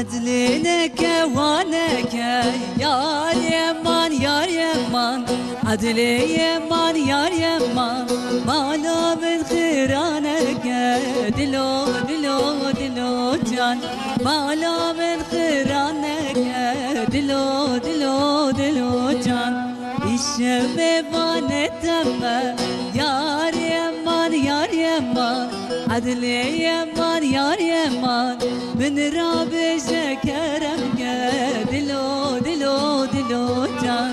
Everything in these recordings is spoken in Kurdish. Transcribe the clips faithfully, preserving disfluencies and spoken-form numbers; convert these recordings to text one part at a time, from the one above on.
Edlê neke wa neke, yarê man, yarê man. Edlê yê man, yarê man. Mala min xira neke, dilo, dilo, dilo can. Mala min xira neke, dilo, dilo, dilo can. Îşev mêvanê te me, yarê man, yarê man. Edlê yê man, yarê man. Min rabêje kerem ke, dilo, dilo, dilo can.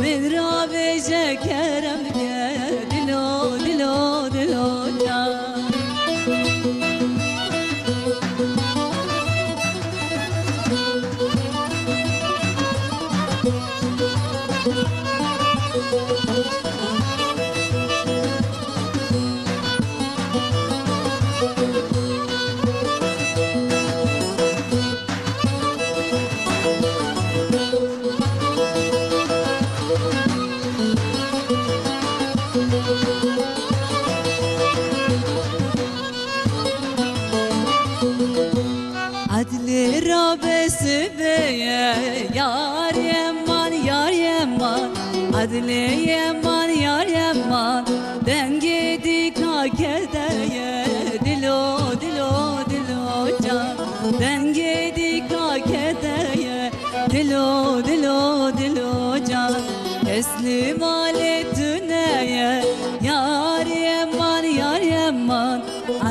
Min rabêje kerem ke, dilo, dilo, dilo can. Edlê rabe sibê ye, yarê man, yarê man. Edlê yê man, yarê man. Dengê dîka kede ye, dilo, dilo, dilo can. Dengê dîka kede ye, dilo, dilo, dilo can. Kes li malê tune ye, yarê man, yarê man.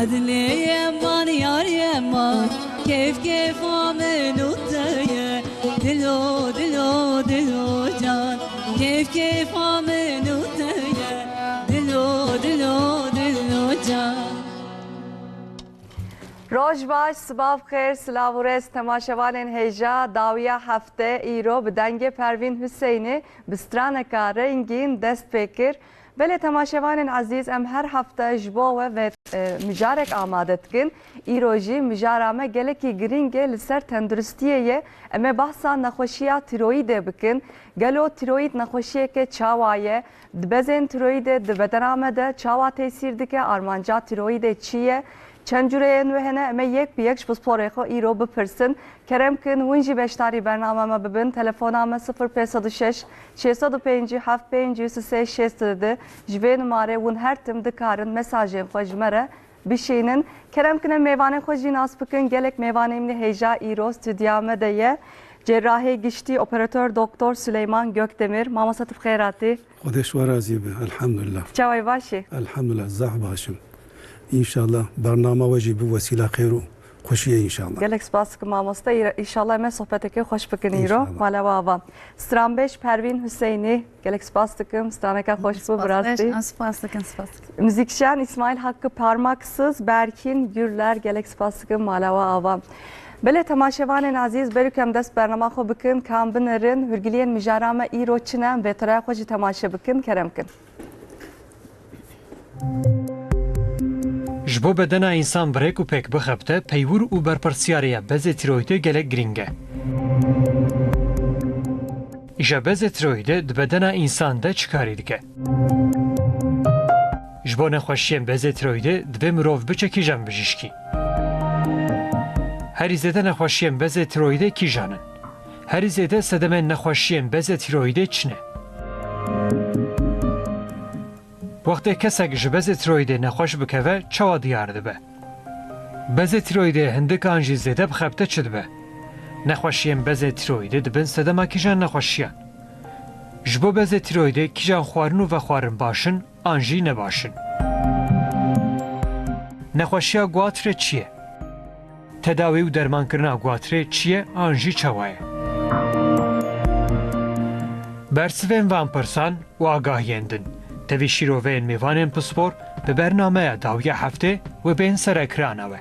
Edlê yê man, yarê man. Kêf kêfa min û te ye, dilo, dilo, dilo can. Kêf kêfa min û te ye, dilo, dilo, dilo can. Roj baş, sibav xêr, silav û rêz temaşevanên hêja. Dawiya hefte îro bi dengê Pervîn Hüseyinê bi straneka rengîn dest pê kir. Belê temaşevanên ezîz, em her hefte ji bo we ve, e, mijarek amade dikin. Îro jî mijara me gelekî girîng e, li ser tenduristiyê ye. Em ê behsa nexweşiya tîroyîdê bikin. Gelo tîroyîd nexweşiyeke çawa ye? Di bezên tîroyîdê di bedena me de çawa tesîr dike? Armanca tîroyîdê çi ye? Çend cure yên wê hene? Em ê yek bi yek ji pisporê xwe îro bipirsin. Kerem kin, hûn jî beşdarî bernama me bibin. Telefona me sifir pênc sed û şeş, şêst sed û pêncî heft pêncî û sê şêst û du. Ji vê numarê hûn her tim dikarin mesajên xwe ji me re bişînin. Kerem kin, em mêvanên xwe jî nas bikin. Gelek mêvanê min ê hêja îro stûdya me de ye. Cerrahê giştî, operator doktor Süleyman Gökdemir. Mamoste, tu bi xêr hatî. Xwedê ji we razî be, elhamdulillah. Çawa yî, baş î? Elhamdulillah, zaf baş im. Înşallah bernama we jî bi wesîla xêr û xweşiyê înşallah. Gelek spas dikim mamoste. Îra-, înşallah em ê sohbetekê xweş bikin îro. Înşallah. Mala we ava. Stranbêj Pervîn Hüseyinî, gelek spas dikim. Straneka xweş bû, bi rastî. Spas dikim, spas dikim. Muzîkşen Îsmaîl Hakkı Parmaksız, Berkin Gürler, gelek spas dikim. Mala we ava. Belê temaşevanên ezîz, berî ku em dest bernama xwe bikin, ka em binerin, hûrgiliyên mijara me îro çi ne, em vêtiraya xwe jî temaşe bikin, kerem kin. Ji bo bedena însan bi rêk û pêk bixebite, peywir û berpirsiyarê ya bezê tîroyîdê gelek girîng e. Îja bezê tîroyîdê di bedena însan de çi karî dike? Ji bo nexweşiyên bezê tîroyîdê divê mirov biçe kîjan bijîşkî? Herî zêde nexweşiyên bezê tîroyîdê kîjan in? Herî zêde sedemên nexweşiyên bezê tîroyîdê çi ne? Wextê kesek ji bezê tîroyîdê nexweş bikeve, çawa diyar dibe? Bezê tîroyîdê hindik an jî zêde bixebite çi dibe? Nexweşiyên bezê tîroyîdê dibin sedema kîjan nexweşiyan? Ji bo bezê tîroyîdê kîjan xwarin û vexwarin baş in an jî ne baş in? Nexweşiya guatirê çi ye? Tedawî û dermankirina guatirê çi ye an jî çawa ye? Bersivên van pirsan û agahiyên din, tevî şîroveyên mêvanên pispor bi bernameya dawiya heftê wê bên serekirina we.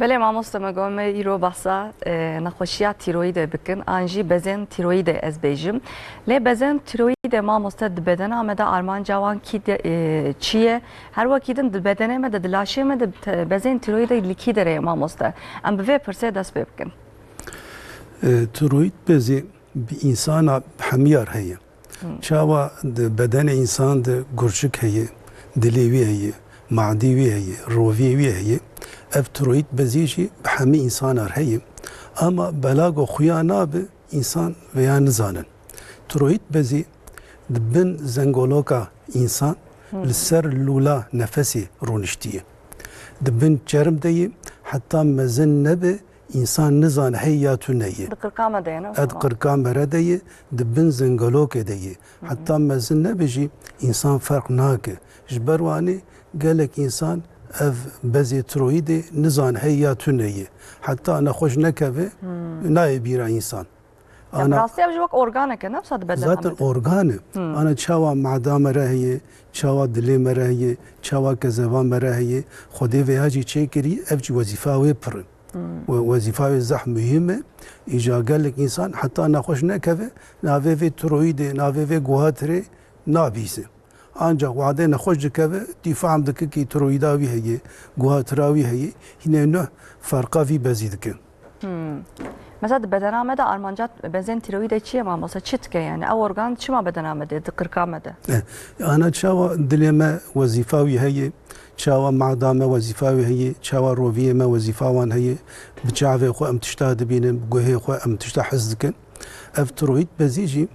Belê mamoste, me got me îro behsa, e, nexweşiya tîroyîdê bikin, an jî bezên tîroyîdê ez bêjim. Lê bezên tîroyîdê mamoste di bedena me de armanca wan kî de, e, çi ye? Her wekî din di bedenê me de, di laşê me de te-, bezên tîroyîdê li kî derê ye mamoste? Em bi vê pirsê dest pê bikin. E, tîroyîd bezê bi însana hemiyar heye. Çawa di bedenê însan de gurçik heye, dilê wî heye, Madî wî heye, roviyê wî heye. Ev tiroyîd bezî jî bi hemî însanan re heye. Ama bela ku xuya nabe, însan vêya nizanin. Tiroyîd bezî di bin zengoloka însan li ser lûla nefesê rûniştiye. Di bin çerm de ye, heta mezin nebe, însan nizane heye ya tune ye. Di qirka me de ye, ne? Ed qirka me re de ye, di bin zengolokê de ye. Heta mezin nebe jî însan ferq nake. Ji ber wanê gelek însan ev bezê tiroyîdê nizane heye ya tune ye. Heta nexweş nekeve, nayê bîra însan. Ya, bi rastî ev jî wek organek e, ne wisa di bedena me de? Zaten organ e. Ana çawa mada me re heye, çawa dilê me re heye, çawa kezeba me re heye, Xwedê vêya jî çêkirî, ev jî wezîfa wê pir e. We-, wezîfa wê zehf muhîm e. Îja gelek însan heta nexweş nekeve, navê vê tiroyîdê, navê vê guhatirê nabîse. Ancak wadê nexweş dikeve, tî fehm dike kî tiroyîda wî heye, guhatira wî heye, hînê nuh ferqa vî bezî dike. Mesela di bedena me de armanca bezên tiroyîdê çi ye mamoste? Çi dike yani? Ew organ çima bedena me de, di qirka me de? Eh, ana çawa dilê me wezîfa wî heye, çawa mada me wezîfa wî heye, çawa roviyê me wezîfa wan heye, bi çavê xwe em tişta dibînin, bi guhê xwe em tişta his dikin. Ev tiroyîd bezî jî,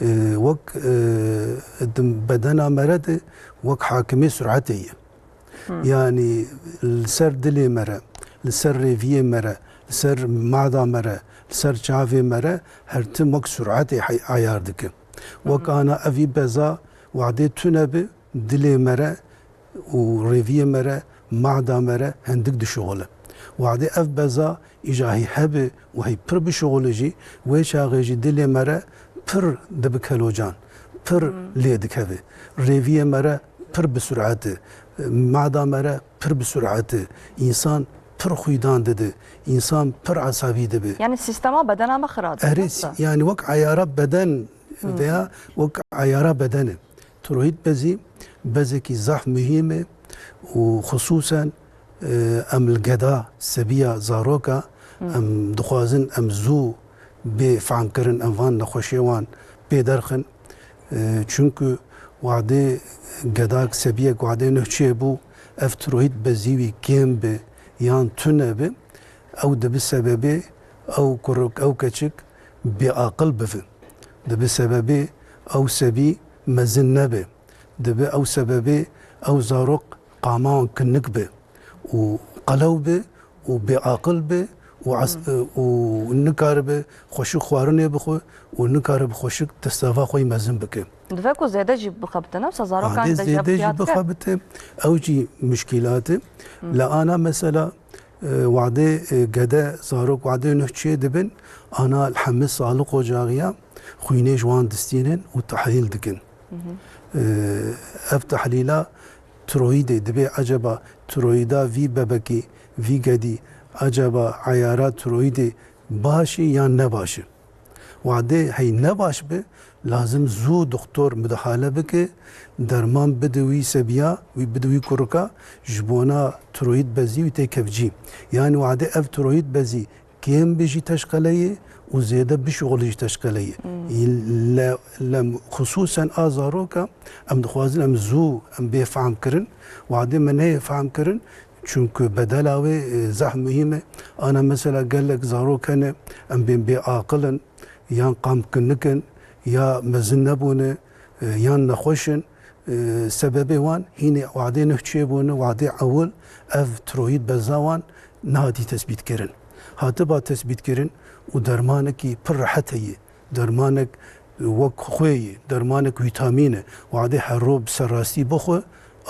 e, wek, e, di bedena me re de wek hakimê suretê ye. Yanî li ser dilê me re, li ser rêviyê me re, li ser mada me re, li ser çavê me re her tim wek suretê hey-, ayar dike. Wek ana evî beza wadê tune bi dilê me re û rêviyê me re, mada me re hindik dişuxile. Wadê ev beza îja hî hebe û hî pir bişuxile jî, wê çaxê jî dilê me re pir dibi kelocan, pir lê dikeve. Rêviyê me re pir bi surete, mada me re pir bi surete. Însan pir xwîdan dide, însan pir esabî dibe. Yani sîstema bedena me xira dibe, Erê, wisa? Yani wek eyara beden veya wek eyara bedene. Tiroyîd bezî bezekî zehf muhîm e û xisûsen, e, em li geda sebiya zaroka em dixwazin em zû bê fehmkirin, em van nexweşiyê wan pê derxin. E, çunku wadê gedak sebiyek wadê nuh çêbû, ev tiroyîd bezî wî kêm bi yan tune bi, ew dibi sebebê ew kuruk, ew keçik bêaqil bivi. Dibi sebebê ew sebî mezin nebe. Dibi ew sebebê ew zarok qama wan kinik be û qelew be û bêaqil be û es-, û nikaribe xweşik xwarinê bixwe û nikaribe xweşik destava xwe yî mezin bike. Dibe ku zêde jî bixebite, ne wisa zarokan Wadê de zêde jî jebtiya dike. Bixebite, ew jî muşkîlat e. Li ana mesela, e, wadê, e, gede zarok wadê nuh çê dibin, ana li hemî saliq ocaxiya xwînê ji wan distînin û tehlîl dikin. E, ev tehlîla tiroyîdê dibe, eceba tiroyîda vî bebekî, vî gedî, eceba eyara tiroyîdê baş e yan ne baş e? Wadê hey ne baş be, lazim zû doktor midihale bike, derman bide wî sebiya, wî bide wî kurika, ji bona tiroyîd bezî wî tê kevcî. Yani wadê ev tiroyîd bezî kêm bi jî teşqele ye û zêde bişuxulî jî teşqele ye. Le, le xisûsen a zaroka em dixwazin em zû em bê fehm kirin. Wadê me neyê fehm kirin, çunku bedela wê, e, zehf muhîm e. Ana mesela gelek zarok hene, em bên bê aqil in, yan qamkinik in, ya mezin nebûne, e, yan nexweş in. E, sebebê wan hînê wadê nuh çêbûne, wadê ewil ev tiroyîd beza wan nehatî tesbîtkirin. Hatiba tesbîtkirin û dermanekî pir rehet heye. Dermanek wek xwê ye, dermanek vîtamîn e. Wadê her ro bi serrastî bixwe,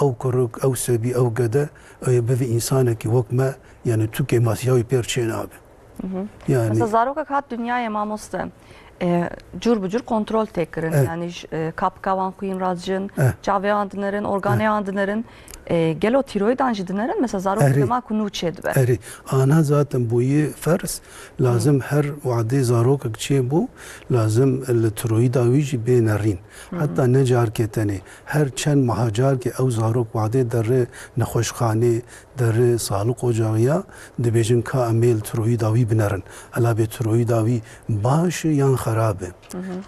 ew kuruk, ew sebî, ew gede, ew ê bivî însanekî wek me, yani tu kêmasiya wî pêr çênabe. Yani Mesela zarokek hat dinyayê mamoste, e, cur bi cur kontrol tê kirin. Eh. Yani j-, e, kapika wan xwîn radijin, Eh. çavê wan dinerin, organê Eh. wan dinerin. E, gelo tîroyîdan jî dinerin? Mesela zarok Erê. dema ku nû çê dibe. Erê. Ana zaten bûyî ferz. Lazim her wadê zarokek çê bû, lazim li tiroyîda wî jî bê nerîn. Heta ne carkê tenê, her çend meha carkê ew zarok wadê derê nexweşxanê, derê saliq ocaxiya, dibêjin ka em ê li tiroyîda wî binerin. Hela bê tiroyîda wî baş e yan xerab e.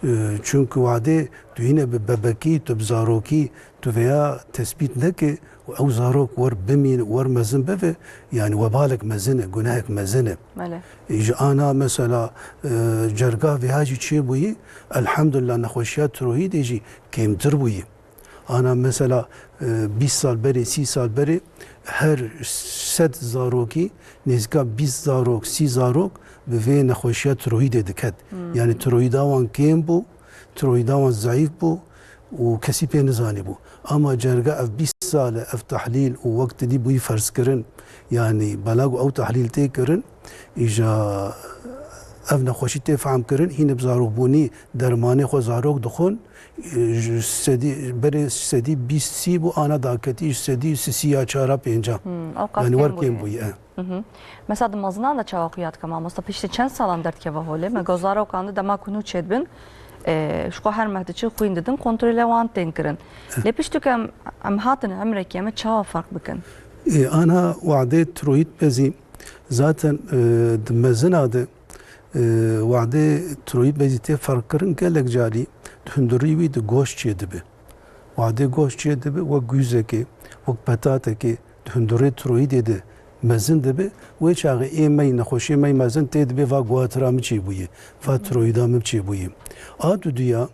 E, çunku wadê tu hîne bi bebekî, tu bi zarokî, tu vêya tespît neke û ew zarok wer bimîn, wer mezin bibe, yanî webalek mezin e, gunehek mezin e. Belê. Ji ana mesela, e, cerga vêya jî çêbûyî, elhamdulillah nexweşiya tiroyîdê jî kêmtir bûyî. Ana mesela, e, bîst sal berê, sî sal berê her sed zarokî nêzîka bîst zarok, sî zarok bi vê nexweşiya tiroyîdê diket. Hmm. Yanî tiroyîda wan kêm bû, tiroyîda wan zeîf bû û kesî pê nizanîbû. Ama cerga ev bîst sal e, ev tehlîl û wek tu dî bûyî ferzkirin, yanî belago ew tehlîl tê kirin, îja ev nexweşî tê fehmkirin, hîn bi zarokbûnî dermanê xwe zarok dixwin, ji sedî, berê sedî bîst sî bû, ana daketî ji sedî sisî ya çara pênca. Hmm, ew qas Yanî wer kêm kêm bûye. bûye, e. Mhm. Mesela di mezinan de çawa xuya dike mamosta? Piştî çend salan derdikeve holê? Me gozarokan de dema ku nû çêdibin, e, ji xwe her meh diçin xwîn didin, kontrolê wan tên kirin. Eh. Lê piştî ku em, em hatin emrekê me çawa ferq bikin? E, ana wadê tiroyîd bezî zaten, e, di mezina de, e, wadê tiroyîd bezî tê ferq kirin gelek carî di hundirî wî di goş çêdibe. Wadê goş çêdibe wek gûzekê, wek petatekê, di hundirê tiroyîdê de mezin dibe, wê çaxê ê mey, nexweşiyê mey mezin tê dibe va guhatira min çêbûye, va tiroyîda min çêbûye. A duduya,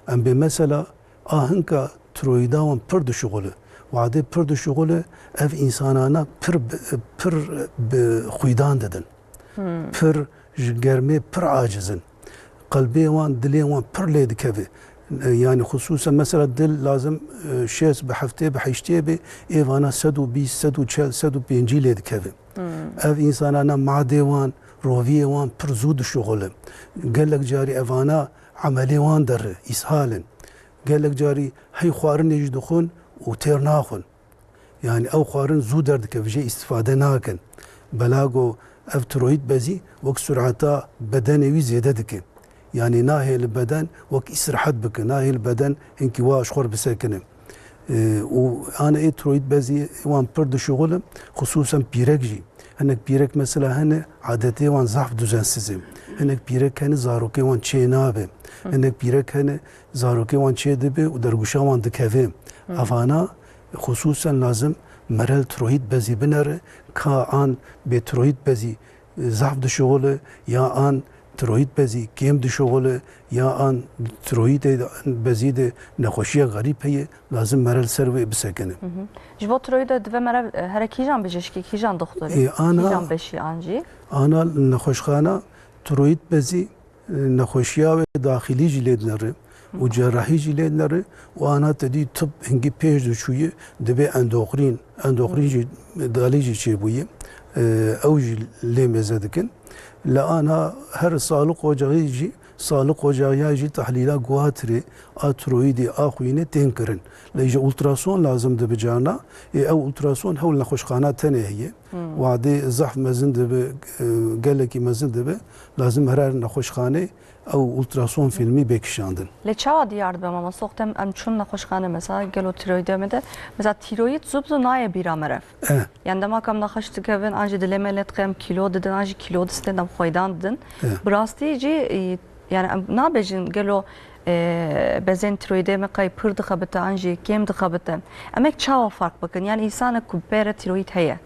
em bê mesela a hinka tiroyîda wan pir dişuxule. Wadê pir dişuxule, ev însanana pir bi, pir bi xwîdan didin. Hmm. Pir ji germê pir aciz in. Qelbê wan, dilê wan pir lê dikeve. E, yanî xisûsen mesela dil lazim, e, şêst bi heftê, bi heştê bê, ê vana sed û bîst, sed û çel, sed û pêncî lê dikeve. Hmm. Ev însanana madê wan, roviyê wan pir zû dişuxule. Gelek carî evana emelê wan derre, îshal in. Gelek carî hey xwarinê jî dixwin û têr naxwin. Yanî ew xwarin zû derdikeve, jê îstifade nakin. Belago ev tiroyîd bezî wek sureta bedenê wî zêde dike. Yanî nahêle beden wek îsrehet bike, nahêle beden hinkî wa ji xwe re bisekine. Ee, û ana ê tiroyîd bezî wan pir dişuxule, xisûsen pîrek jî. Hinek pîrek mesela hene adetê wan zaf duzensiz e. Hinek pîrek hene zarokê wan çê nabe. Hinek pîrek hene zarokê wan çê dibe û dergûşa wan dikeve. Evana xisûsen lazim merel tiroyîd bezî binere, ka an bê tiroyîd bezî, e, zaf dişuxule ya an tiroyîd bezî kêm dişuxule ya an tiroyîdê bezî de nexweşiya xerîb heye, lazim merel ser wê bisekine. Hı hı. Ji bo tiroyîde divê mere, e, here kîjan bijîşkî, kîjan doxtorî, E, ana, kîjan beşî an jî? Ana nexweşxana tiroyîd bezî, e, nexweşiya wê daxilî jî lê dinere û cerrahî jî lê dinere û ana te dî tib hingî pêş diçûye, dibê endokrîn, endokrîn jî dalî jî çêbûye, e, ew jî lê mêze dikin. Li ana her sağlık ocağı jî, sağlık ocağı ya jî tehlîla guhatirê, a tiroyîdê, a xwînê tên kirin. Lê ji ultrason lazim dibe carna, ê ew ultrason hewl nexweşxana tenê heye. Hmm. Wadê zehf mezin dibe, e, gelekî mezin dibe, lazim herer nexweşxanê ew ultrason filmî bê kişandin. Lê çawa diyar dibe mamoste, wextem em çûn nexweşxane mesela, gelo tiroyîdê me de, mesela tiroyîd zû bi zû nayê bîra meriv? Eh. Yani dema ku em nexweş dikevin, an jî dilê me lê dixê, em kîlo didin, an jî kîlo distên, em xweydan didin. Eh. Bi rastî jî, e, yani em nabêjin gelo, e, bezên tiroyîdê me qey pir dixebite, an jî kêm dixebite. Em ê çawa ferq bikin? Yani însanek ku pê re tiroyîd heye,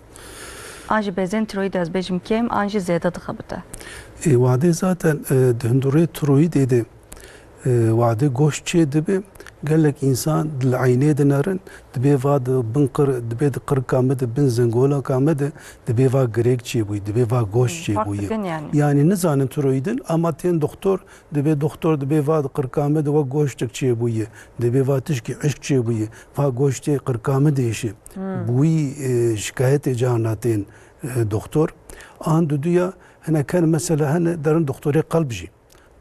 an jî bezên tiroyîdê ez bêjim kêm, an jî zêde dixebite. Ê, wadê zaten, e, di hundirê tiroyîdê de, e, wadê goşt çê dibe, gelek însan li eynê dinerin, dibê va di bin qir, dibê di qirika me de, bin zengolaka me de, dibê va girêk çêbûyî, dibê va goşt çêbûyî. Yanî nizanin tiroyîdin, ama tên doktor, dibê doktor, dibê va di qirika me de wek goştek çêbûyî, dibê va tişkî hişk çêbûyî, va goştê qirika me de hişê. Hmm. Bûyî, e, şikayetê carna tên, e, doktor. An duduya, hinek hene mesela hene derin doktorê qelb jî.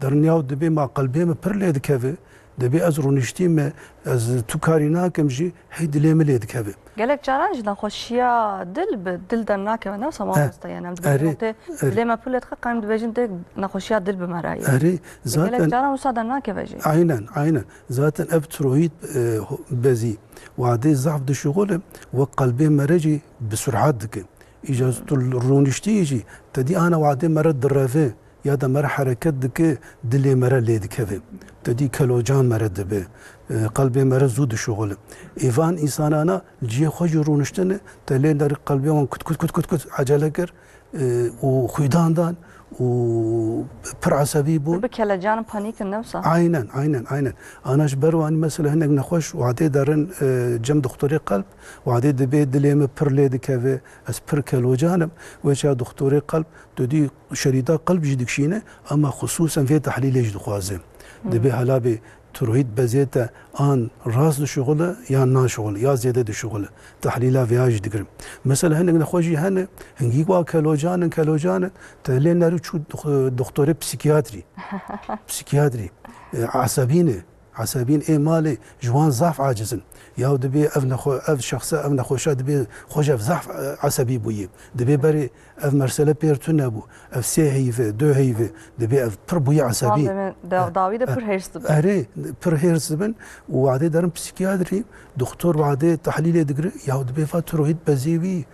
Derin yaw dibê ma qelbê min pir lê dikeve, dibê ez rûniştî me, ez tu karî nakim jî, hey dilê min lê dikeve. Gelek caran jî nexweşiya dil bi dil dernakeve, ne wisa mamoste, yani em dibêjin wextê dilê me pir lê dixe, qey em dibêjin dê nexweşiya dil bi me re ye. Erê, zaten gelek caran wisa dernakeve jî. Aynen, aynen. Zaten ev tiroyîd, e, ho-, bezî wadê zaf dişuxule, wek qelbê me re jî bi surhat dike. Îca tu rûniştî jî, te dî ana wadê me re direve, ya da me re hereket dike, dilê me re lê dikeve. Te dî kelocan me re dibe, e, qelbê me re zû dişuxile. Ê van însanana cihê xwe jî rûniştine, te lê derî qelbê wan kut kut kut kut kut ecele kir, e, û xwîdan dan û pir esebî bûn. Bi kelecan panîk in, ne wisa? Aynen, aynen, aynen. Ana ji ber wanî mesela hinek nexweş wadê derin, e, cem doktorê qelb, wadê dibê dilê min pir lê dikeve, ez pir kelocan im. Wê çawa doktorê qelb, tu dî şerîta qelb jî dikişîne, ama xisûsen vê tehlîlê jî dixwaze. Dibê hela bê tiroîd bezê te an rast dişuxile yan naşuxile, ya zêde dişuxile. Tehlîla vêya jî digirim. Mesela hinek nexweş jî hene, hingî wa kelocan in, kelocan in, te lê nerî çû dox-, doktorê psîkiyatrî. Psîkiyatrî. E, esebî ne. Esebîn ê malê ji wan zaf aciz in. Yaw dibê ev nexwe-, ev şexse, ev nexweşa dibê xwe ji ev zaf, e, esebî bûyî. Dibê berê ev mersele pêr tune bû. Ev sê heyve, du heyve, dibê ev pir bûyî esebî. Wan demê da-, dawî de pir hêrs dibin. Erê, pir hêrs dibin û wadê derin psîkiyatrî, doktor wadê tehlîlê digire, yaw dibê va tiroîd bezê wî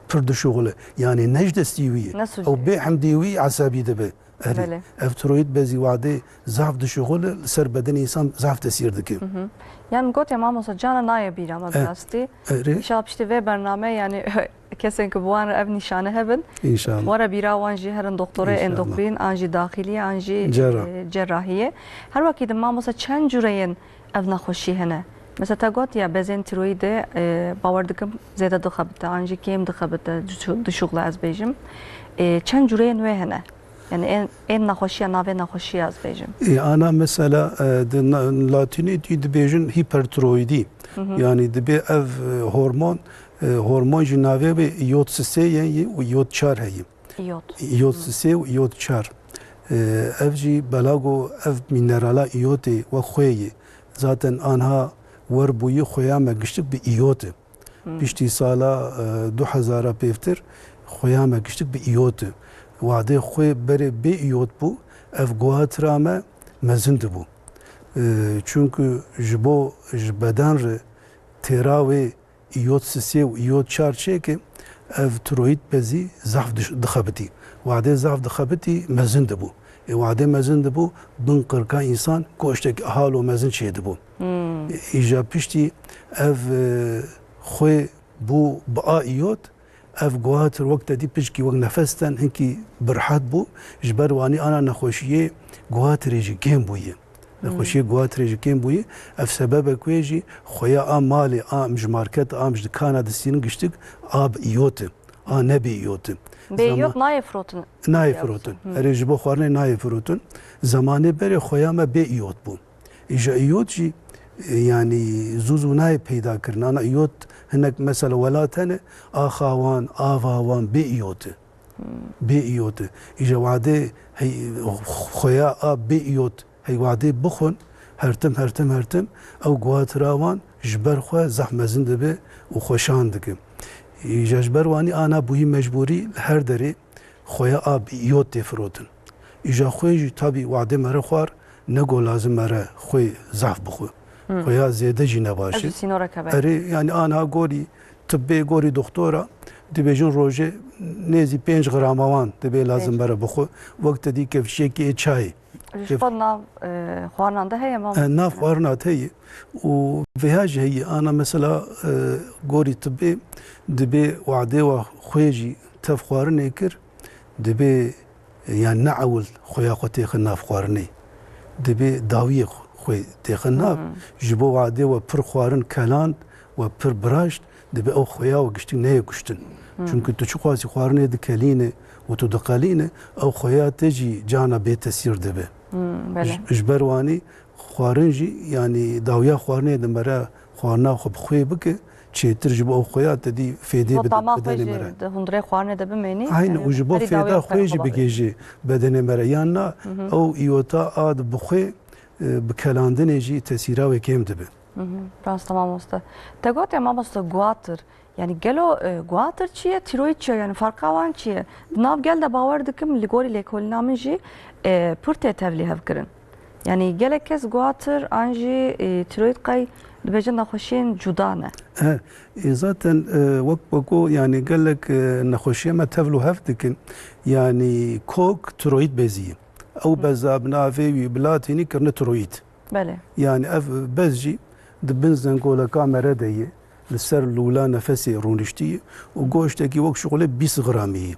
pir dişuxile. Yanî ne ji destî wî ye. Ne sucê. Ew bê hemdî wî esebî dibe. Erê, belê. Ev tiroîd bezî wadê zaf dişuxile, li ser bedenê însan zaf tesîr dike. Hı hı. Yan gotiye mamosta, cana nayê bîra me bi rastî. Erê. Înşallah piştî vê bername, yanî kesên ku bi wan re ev nîşane hebin, înşallah, were bîra wan jî herin doktorê, înşallah, endokrîn, an jî daxilî, an jî, cerrah, e, cerrahiyê. Her wekî din mamosta çend cûreyên ev nexweşî hene? Mesela te gotiye bezên tiroîdê, e, bawer dikim zêde dixebite, an jî kêm dixebite, dişu-, dişuxile ez bêjim. E, çend cûreyên wê hene? Yani ên, ên nexweşiya, navê nexweşiya ez bêjim. Ê, ana mesela, e, di na-, latînî dî dibêjin hipertiroîdî. Hı hı. Yani dibê ev, e, hormon, e, hormon jî navê wê îyot sisê ye, ye û îyot çar heye. Îyot. Îyot, hı, sisê û îyot çar. E, ev jî belago ev mînerala îyotê wek xwê ye. Zaten anha wer bûyî xweya me giştik bi îyot e. Hmm. Piştî sala, e, du hezara pêvtir xweya me giştik bi îyot. Wadê xwê berê bê îyot bû, ev guhatira me mezin dibû. E, çunku ji bo ji beden re têra wê îyot sisê û îyot çar çêke, ev tiroîd bezî zaf diş-, dixebitî. Wadê zaf dixebitî mezin dibû. Ê wadê mezin dibû, bin qirka însan goştek halo mezin çêdibû. Hmm. Îja piştî ev, e, xwê bû bi a îyot, ev guhatir wek te dî piçkî wek nefes ten hinkî bi rehet bû, ji ber wanî ana nexweşiyê guhatirê jî kêm bûye. Hmm. Nexweşiyê guhatirê jî kêm bûye. Ev sebebek wê jî xweya a malê, a em ji market, a em ji dikana distînin giştik, a bi îyot e. A ne bê îyot e. Bê îyot nayê firotin. Nayê firotin. Hmm. Erê ji bo xwarinê nayê firotin. Zemanê berê xweya me bê îyot bû. Îja îyot jî, e, yanî zû zû nayê peyda kirin. Ana îyot hinek mesela welat hene, axa wan, ava wan bê îyot e. Hmm. Bê îyot e. Îja wadê hey, xweya a bê îyot hey wadê bixwin, hertim, hertim, hertim, ew guhatira wan ji ber xwe zaf mezin dibe û xwe şan dike. Îja ji ber wanî ana bûyî mecbûrî li her derê xweya a bi îyot tê firotin. Îja xwê jî tabî wadê me re xwar, ne go lazim me re xwê zaf bixwe. Hmm. Xweya zêde jî ne baş e. Ez û sînorek hebe. Erê, yanî anha gorî tibbê, gorî doktora, dibêjin rojê nêzî pênc grama wan dibê lazim, pênc, me re bixwe. Wek te dî kevşiyekê ê çayê. Ji xwe nav, e, xwarinan de heye, mam? E, nav xwarina te ye. Û vêya jî heye, ana mesela, e, gorî tibbê, dibê wadê we xwê jî tev xwarinê kir, dibê, e, yani ne ewil xweya xwe têxin nav xwarinê. Dibê dawiyê xwe têxin nav. Hmm. Ji bo wadê we pir xwarin keland, we pir biraşt, dibê ew xweya we giştin neyê kuştin. Hmm. Çunku tu çiqasî xwarinê dikelîne û tu diqelîne, ew xweya te jî cana bê tesîr dibe. Hmm, belê. Ji, ji ber wanî xwarin jî, yanî dawiya xwarinê di me re xwarina xwe bi xwê bike, çêtir ji bo ew xweya te dî fêdê bide bedenê me re. Ji bo tama xwe jî di hundirê xwarinê de bimênî, aynen, yanî û ji bo herî dawiya fêda xwe xwe jî bigihîje bedenê me re. Yan na, hı hı, ew îyota a di bi xwê, e, bi kelandinê jî tesîra wê kêm dibe. Hı hı. Rast e mamoste. Te gotiye mamoste guatir. Yani gelo, e, guatir çi ye, tîroîd çi ye? Yani farqa wan çi ye? Di nav gel de bawer dikim, li gorî lêkolîna min jî, e, pir tê tevlî hev kirin. Yani gelek kes guatir an jî, e, tîroîd qey dibêjin nexweşiyên cuda ne. He, e, zaten, e, wek, wek o, yani gelek, e, nexweşiya me tevl û hev dikin. Yani kok tiroîd bezî ye. Ew Hı. beza bi navê wî bi latînî kirine tiroîd. Belê. Yani ev bez jî di bin zengoleka me re de ye. Li ser lûla nefesê rûniştî ye û goştekî wek şixulê bîst gramî ye.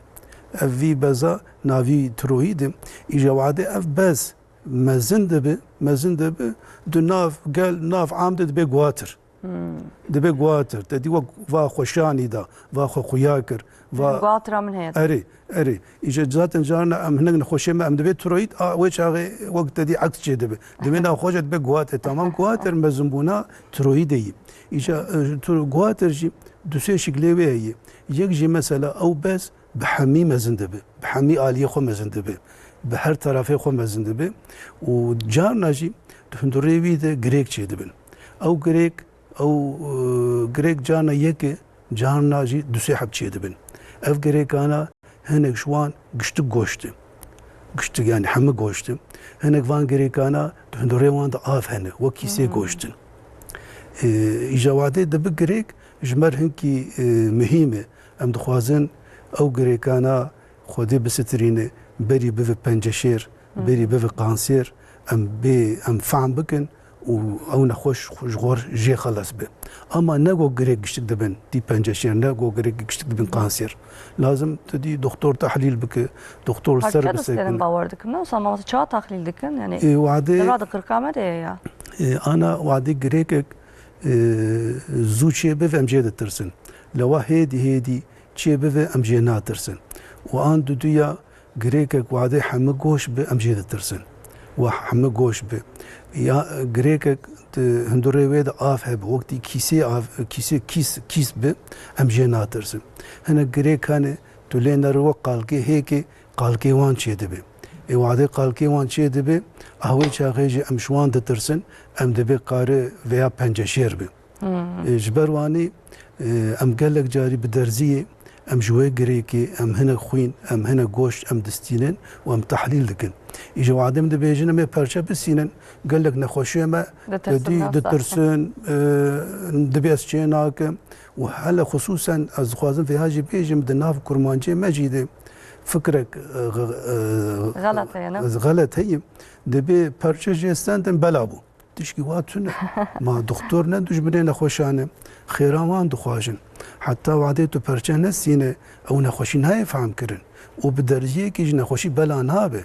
Ev vî beza navî tiroîd e. Îja wadê ev bez mezin dibe, mezin dibe, di nav gel, nav am de dibe guhatir. Hmm. Dibe guhatir. Te dî wek va xwe şanî da, va xwe xuya kir, va Guhatira min heye. Erê, erê. Îje zaten carna em hinek nexweşê me em dibe tiroîd, a, wê çaxê wek te dî aks çê dibe. Dibe nav xwe jî dibe guhatir. Tamam guhatir mezinbûna tiroîdê yî. Îje, e, tiro-, guhatir jî du sê şiklê wê heye. Yek jî mesela ew bez bi hemî mezin dibe. Bi hemî aliyê xwe mezin dibe. Bi her terafê xwe mezin dibe. Û carna jî di hundurê wî de girêk çêdibin. Ew girêk, ew, e, girêk carna yek e, carna jî du sê heb çêdibin. Ev girêkana hinek ji wan giştik goşt e. Giştik yani hemî goşt e. Hinek van girêkana di hundurê wan de av hene, wek kîsê Hmm. goşt in. E, îja wadê dibe girêk, ji me re hinkî, e, muhîm e. Em dixwazin ew girêkana Xwedê bisitirîne, berî bive penceşêr, Hı. berî bive kanser, em bê, em fehm bikin û ew nexweş ji xwe jê xelas be. Ama ne go girêk giştik dibin, dî penceşêr, ne go girêk giştik dibin kanser. Lazim tu dî doktor tehlîl bike, doktor ser Parçe bisekin. Bawer dikim, ne? Wisa mamoste çawa tahlîl dikin? Yani Ê, wadê, Ra di qirka me de ye ya. Ê, ana wadê girêkek, e, zû çê bive em jê ditirsin. Lewa hêdî hêdî çê bive em jê natirsin. Û an duduya girêkek wadê hemî goş bi em jê ditirsin. Wa hemî goş bi. Ya girêkek di hundurê wê de av hebe, wek dî kîsê av, kîsê kîs, kîs bi em jê natirsin. Hinek girêk hene tu lê neri wek qalkê hêkê, qalkê wan çêdibe. Ê wadê qalkê wan çêdibe, a wê çaxê jî em ji wan ditirsin, em dibê qari veya penceşêr bi. Hmm. Ê, ji ber wanî, ê, em gelek carî bi derziyê, em ji wê girêkê, em hinek xwîn, em hinek goşt, em distînin û em tehlîl dikin. Îja wadê em dibêjin, em ê perçe bisînin, gelek nexweşiyê me Ditirsin, dî, nas ditirsin, ê, dibê ez çê nakim. Û hele xisûsen ez dixwazim vêha jî bêjim, di nav kurmancê me jî de fikrek, e, g-, e, Xelet heye, ne? xelet heye. Dibê perçe jê stendin bela bû. Tişkî wa tune. Ma doktor ne dijminê nexweşan e. Xêra wan dixwajin. Heta wadê tu perçe nesîne, ew nexweşî nayê fehm kirin. Û bi derziyekî ji nexweşî bela nabe.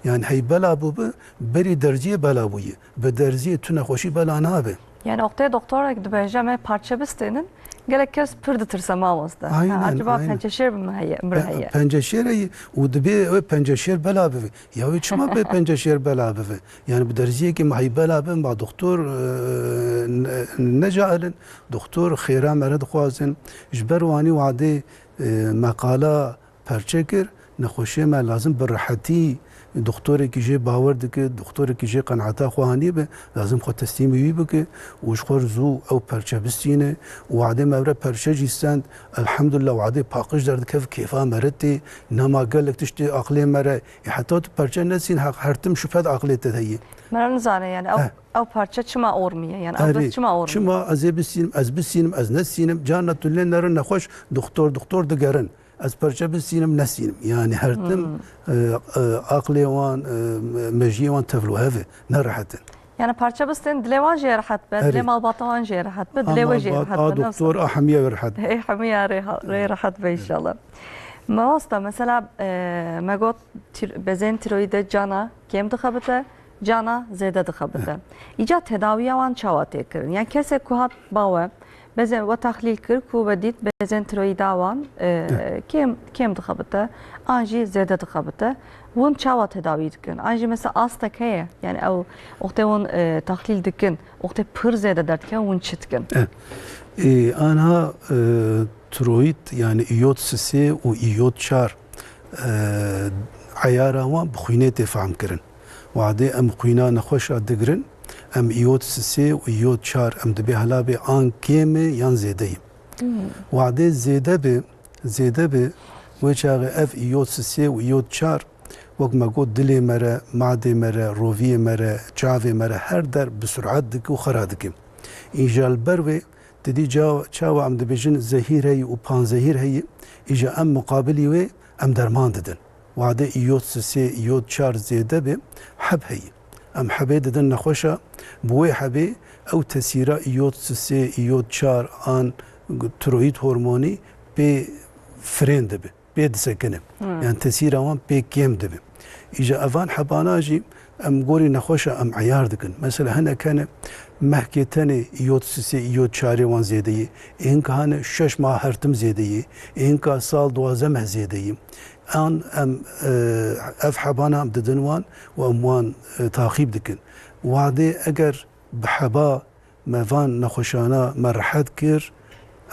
Yani hey bela bû bi, berî derziyê bela bûye. Bi derziyê tu nexweşî bela nabe. Yani oxtê doktorek dibêje me parçe bistênin, gelek kes pir ditirse mamoste. Aynen, Ha, acaba aynen. penceşêr bi mi heye, mi re Pe-, heye? penceşêr heye û dibê ew penceşêr bela bive. Ya wê çima bê penceşêr bela bive? Yani bi derziyekî me hey bela bin, ba doktor, e, ne, ne cahil in. Doktor xêra me re dixwazin. Ji ber wanî wadê, e, meqala perçe kir, nexweşiyê me lazim bi rehetî doktorekî jê bawer dike, doktorekî jê qenaeta xwe anî be, lazim xwe teslîmî wî bike û ji xwe re zû ew perçe bistîne û wadê me re perçe jî stend. Elhamdulillah wadê paqij derdikeve, kêfa me re tê, nema gelek tiştê aqilê me re, ê heta tu perçe nesîn, heq her tim şubhe di aqilê te de ye. Me re nizane yani ew, Heh. ew parçe çima ormiye? Yani ew Erê, bes çima ormiye? çima ez ê bisînim, ez bisînim, ez nesînim, carna tu lê nerin nexweş, doktor, doktor digerin. Ez perçe bisînim, nesînim. Yani her tim, Hmm. e, e, aqlê wan, e, mejiyê wan tevlo hev e, ne rehet in. Yani parçe bistên dilê wan jê rehet be, Erê. dilê malbata wan jê rehet be, A dilê we jê malbat, rehet a be. Nasıl? doktor, a hemiye we rehet be. Ê, hemiye rê ha-, rê rehet be inşallah. Mamosta, mesela, e, me got tîr-, bezên tiroîde cana kêm dixebite, cana zêde dixebite. Îca tedawiya wan çawa tê kirin? Yani kesek ku hat ba we, bezên we tahlîl kir ku we dît bezên tiroîda wan, e, kêm, kêm dixebite, an jî zêde dixebite. Hûn çawa tedawî dikin? An jî mesela astek heye? Yani ew wextê hûn, e, tahlîl dikin, wextê pir zêde derdikeve, hûn çi dikin? E, e, anha, e, tiroîd, yani îyod sisê û îyod çar, e, eyara wan bi xwînê tê fehm kirin. Wadê em xwîna nexweşa digirin, em îyod sisê û îyod çar em dibê hela bê an kêm e yan zêde ye. Hmm. Wadê zêde be, zêde be, wê çaxê ev îyod sisê û îyod çar, wek me got, dilê me re, madê me re, roviyê me re, çavê me re her der bi surat dike û xera dike. Îja li ber wê Te dî ca-, çawa em dibêjin zehîr heyî û panzehîr heyî, îja em muqabilî wê em derman didin. Wadê îyot sisê, îyot çar zêde be, heb heyî. Em hebê didin nexweşa, bi wê hebê ew tesîra îyot sisê, îyot çar an tiroyîd hormonî pê firên dibe, pê disekine. Hmm. Yani tesîra wan pê kêm dibe. Îja evan hebana jî em gorî nexweşa em eyar dikin. Mesela hinek hene mehkê tenê îyot sisê, îyot çarê wan zêde yê. Ê hinka hene şeş mah her tim zêde yê. Ê hinka sal duwazdeh meh zêde yê. An em, e, ev hebana em didin wan û em wan, e, taxîb dikin. Wadê eger bi heba me van nexweşana me rehet kir,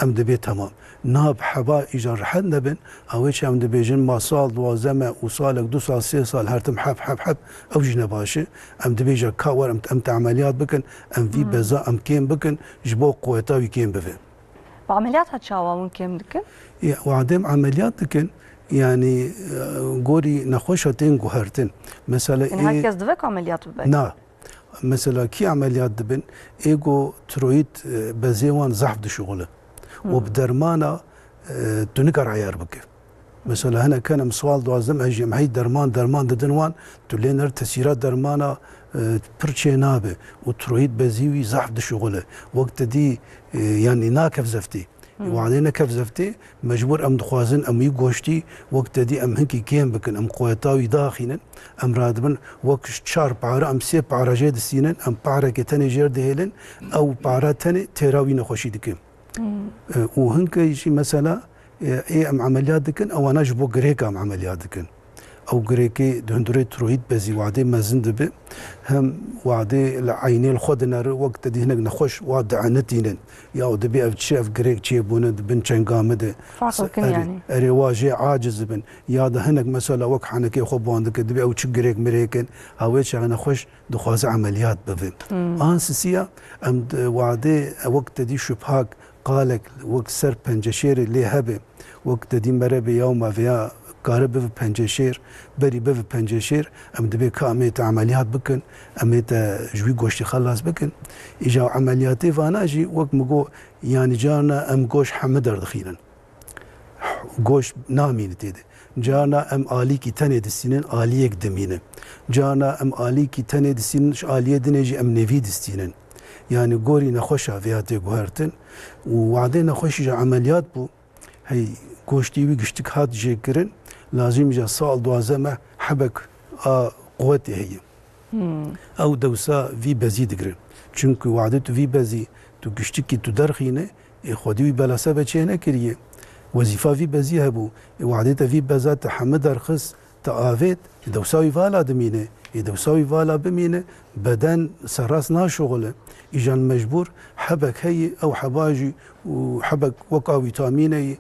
em dibê temam. Na bi heba îja rehet nebin, ew ê çi em dibêjin ma sal duwazdeh me û salek, du sal, sê sal her tim heb, heb, heb, ew jî ne baş e. Em dibêje ka wer em, em te emeliyat bikin, em vî Hmm. beza em kêm bikin, ji bo quweta wî kêm bive. Bi emeliyat ha çawa hûn kêm dikin? Ya, wadê em emeliyat dikin, yani, e, gorî nexweşa tên guhertin. Mesela Yani ê her kes divê ku emeliyat bibe? Na. Mesela kî emeliyat dibin, ê ku tiroyîd, e, bezê wan zehf dişuxule. Û Hmm. bi dermana, e, tu nikar eyar bike. Mesela hinek hene em sal duwazdeh em jî em hey derman, derman didin wan, tu lê ner tesîra dermana, e, pir çê nabe û tiroyîd bezî wî zehf dişuxule. Wek te dî, e, yanî nakev zeftî. Hmm. Wadê nekev zeftê, mecbûr em dixwazin em wî goştî wek te dî em hinkî kêm bikin, em quweta wî daxînin, em radibin wek çar para, em sê para jê distînin, em pareke tenê jêr dihêlin, ew para tenê têra wî nexweşî dike. Hmm. E, û hinke jî mesela, e, ê em emeliyat dikin, ewana ji bo girêka em emeliyat dikin. Ew girêkê di hundirê tiroyîd bezî wadê mezin dibe. Hem wadê li eynê li xwe dinere, wek te dî hinek nexweş wa dienitînin. Ya dibê ev çi, ev girêk çêbûne di bin çenga min de. Farq dikin Erê, yani. Erê wa jê aciz dibin. Ya da hinek mesela wek henekê xwe ban dike, dibê ew çi girêk mirêk in. Ha wê çaxê nexweş dixwaze emeliyat bibe. Hmm. An sisiya em di wadê wek te dî şubhak qalek wek ser penceşêrê lê hebe, wek te dî mere be ya ma veya kare bive penceşêr, berî bive penceşêr, em dibê ka em ê te emeliyat bikin, em ê te ji wî goştî xelas bikin. Îja emeliyatê vana jî wek min got, yanî carna em goş hemi derdixînin. Goş namîne tê de. Carna em alîkî tenê distînin, aliyek dimîne. Carna em alîkî tenê distînin, ji aliyê dinê jî em nêvî distînin. Yani gorî nexweşa vêya tê guhertin û wadê nexweşî ji emeliyat bû, hey goştî wî giştik hat jêkirin, lazim ja sal duwazdeh meh hebek a quwetê heye. Hmm. Ew dewsa vî bezî digire. Çimkî wadê tu vî bezî, tu giştikî tu derxîne, ê xwedî wî belase be çê nekiriye. Wezîfa vî bezî hebû. Ê wadê te vî beza te hemi derxist, te avêt, ê dewsa wî vala dimîne. Ê dewsa wî vala bimîne, beden serrast naşuxule. Îjan mecbûr hebek heye, ew heba jî û hebek weka vîtamîneyî,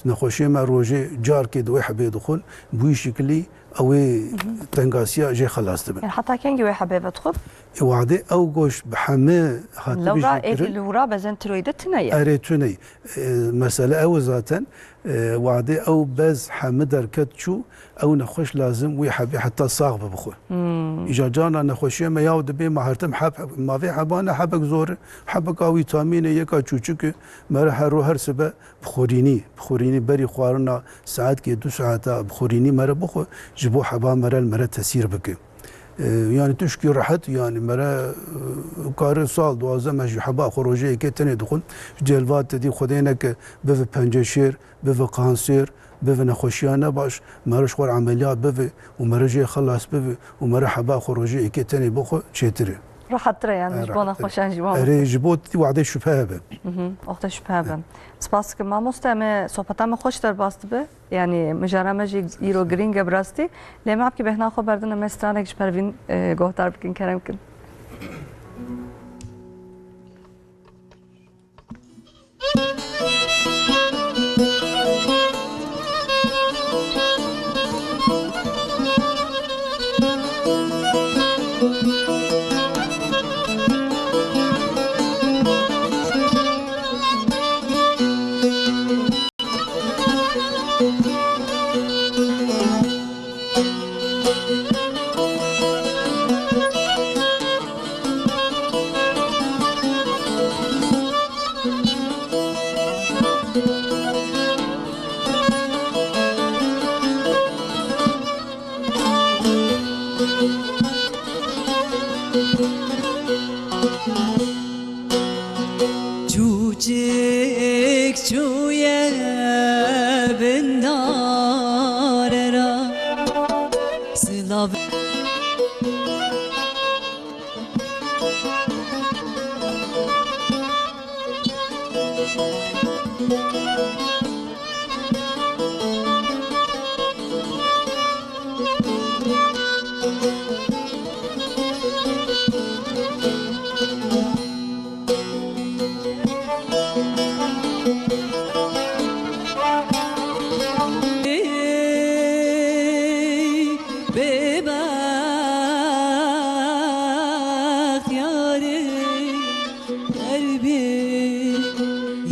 nexweşiyê me rojê carkê di wê hebê dixwin, bi wî şikilî ew ê Mhm. tengasiya jê xelas dibin. Yani heta kengî wê hebê vedixwin? Ê wadê ew goş bi hemi hatibe Lewra jî êdî kirin. Li wira bezên tiroyîde tune ye. Erê tune ye. E, mesele ew e zaten. E, wadê ew bez hemi derket çû, ew nexweş lazim wî hebê heta sax bibixwe. Hmm. Îja carna nexweşiyê me yaw dibê me her tim heb, heb, ma vê hebane hebek zor e, hebeka wîtamînê yeka çûçik e, me re her ro her sibe bi xurînî, bi xurînî berî xwarina saetkê du saeta bi xurînî me re bixwe, ji bo heba me re li me re tesîr bike. E, yani tişkî rehet, yani me re, e, kare sal duwazdeh me jî heba xwe rojê yekê tenê dixwin. Ji dêlva te dî Xwedê neke bive penceşêr, bive kanser, bive nexweşiya nebaş, me re ji xwe re emeliyat bive û me re jê xelas bive û me re heba xwe rojê yekê tenê bixwe çêtir e. Rehettir e yani, e, ji bo nexweşan jî. Erê, ji bo tî wadê şüphe hebe. Mhm, wextê şüphe hebe. Spas dikim mamoste, em ê sohbeta me xweş derbas dibe. Yani mijara me jî îro girîng e bi rastî. Lê me hepkî bêhna xwe berdin, em ê stranek ji Pervîn, e, guhdar bikin, kerem kin. Çûçik çûye bin dare ra, silav. Bêbext yarê, derbê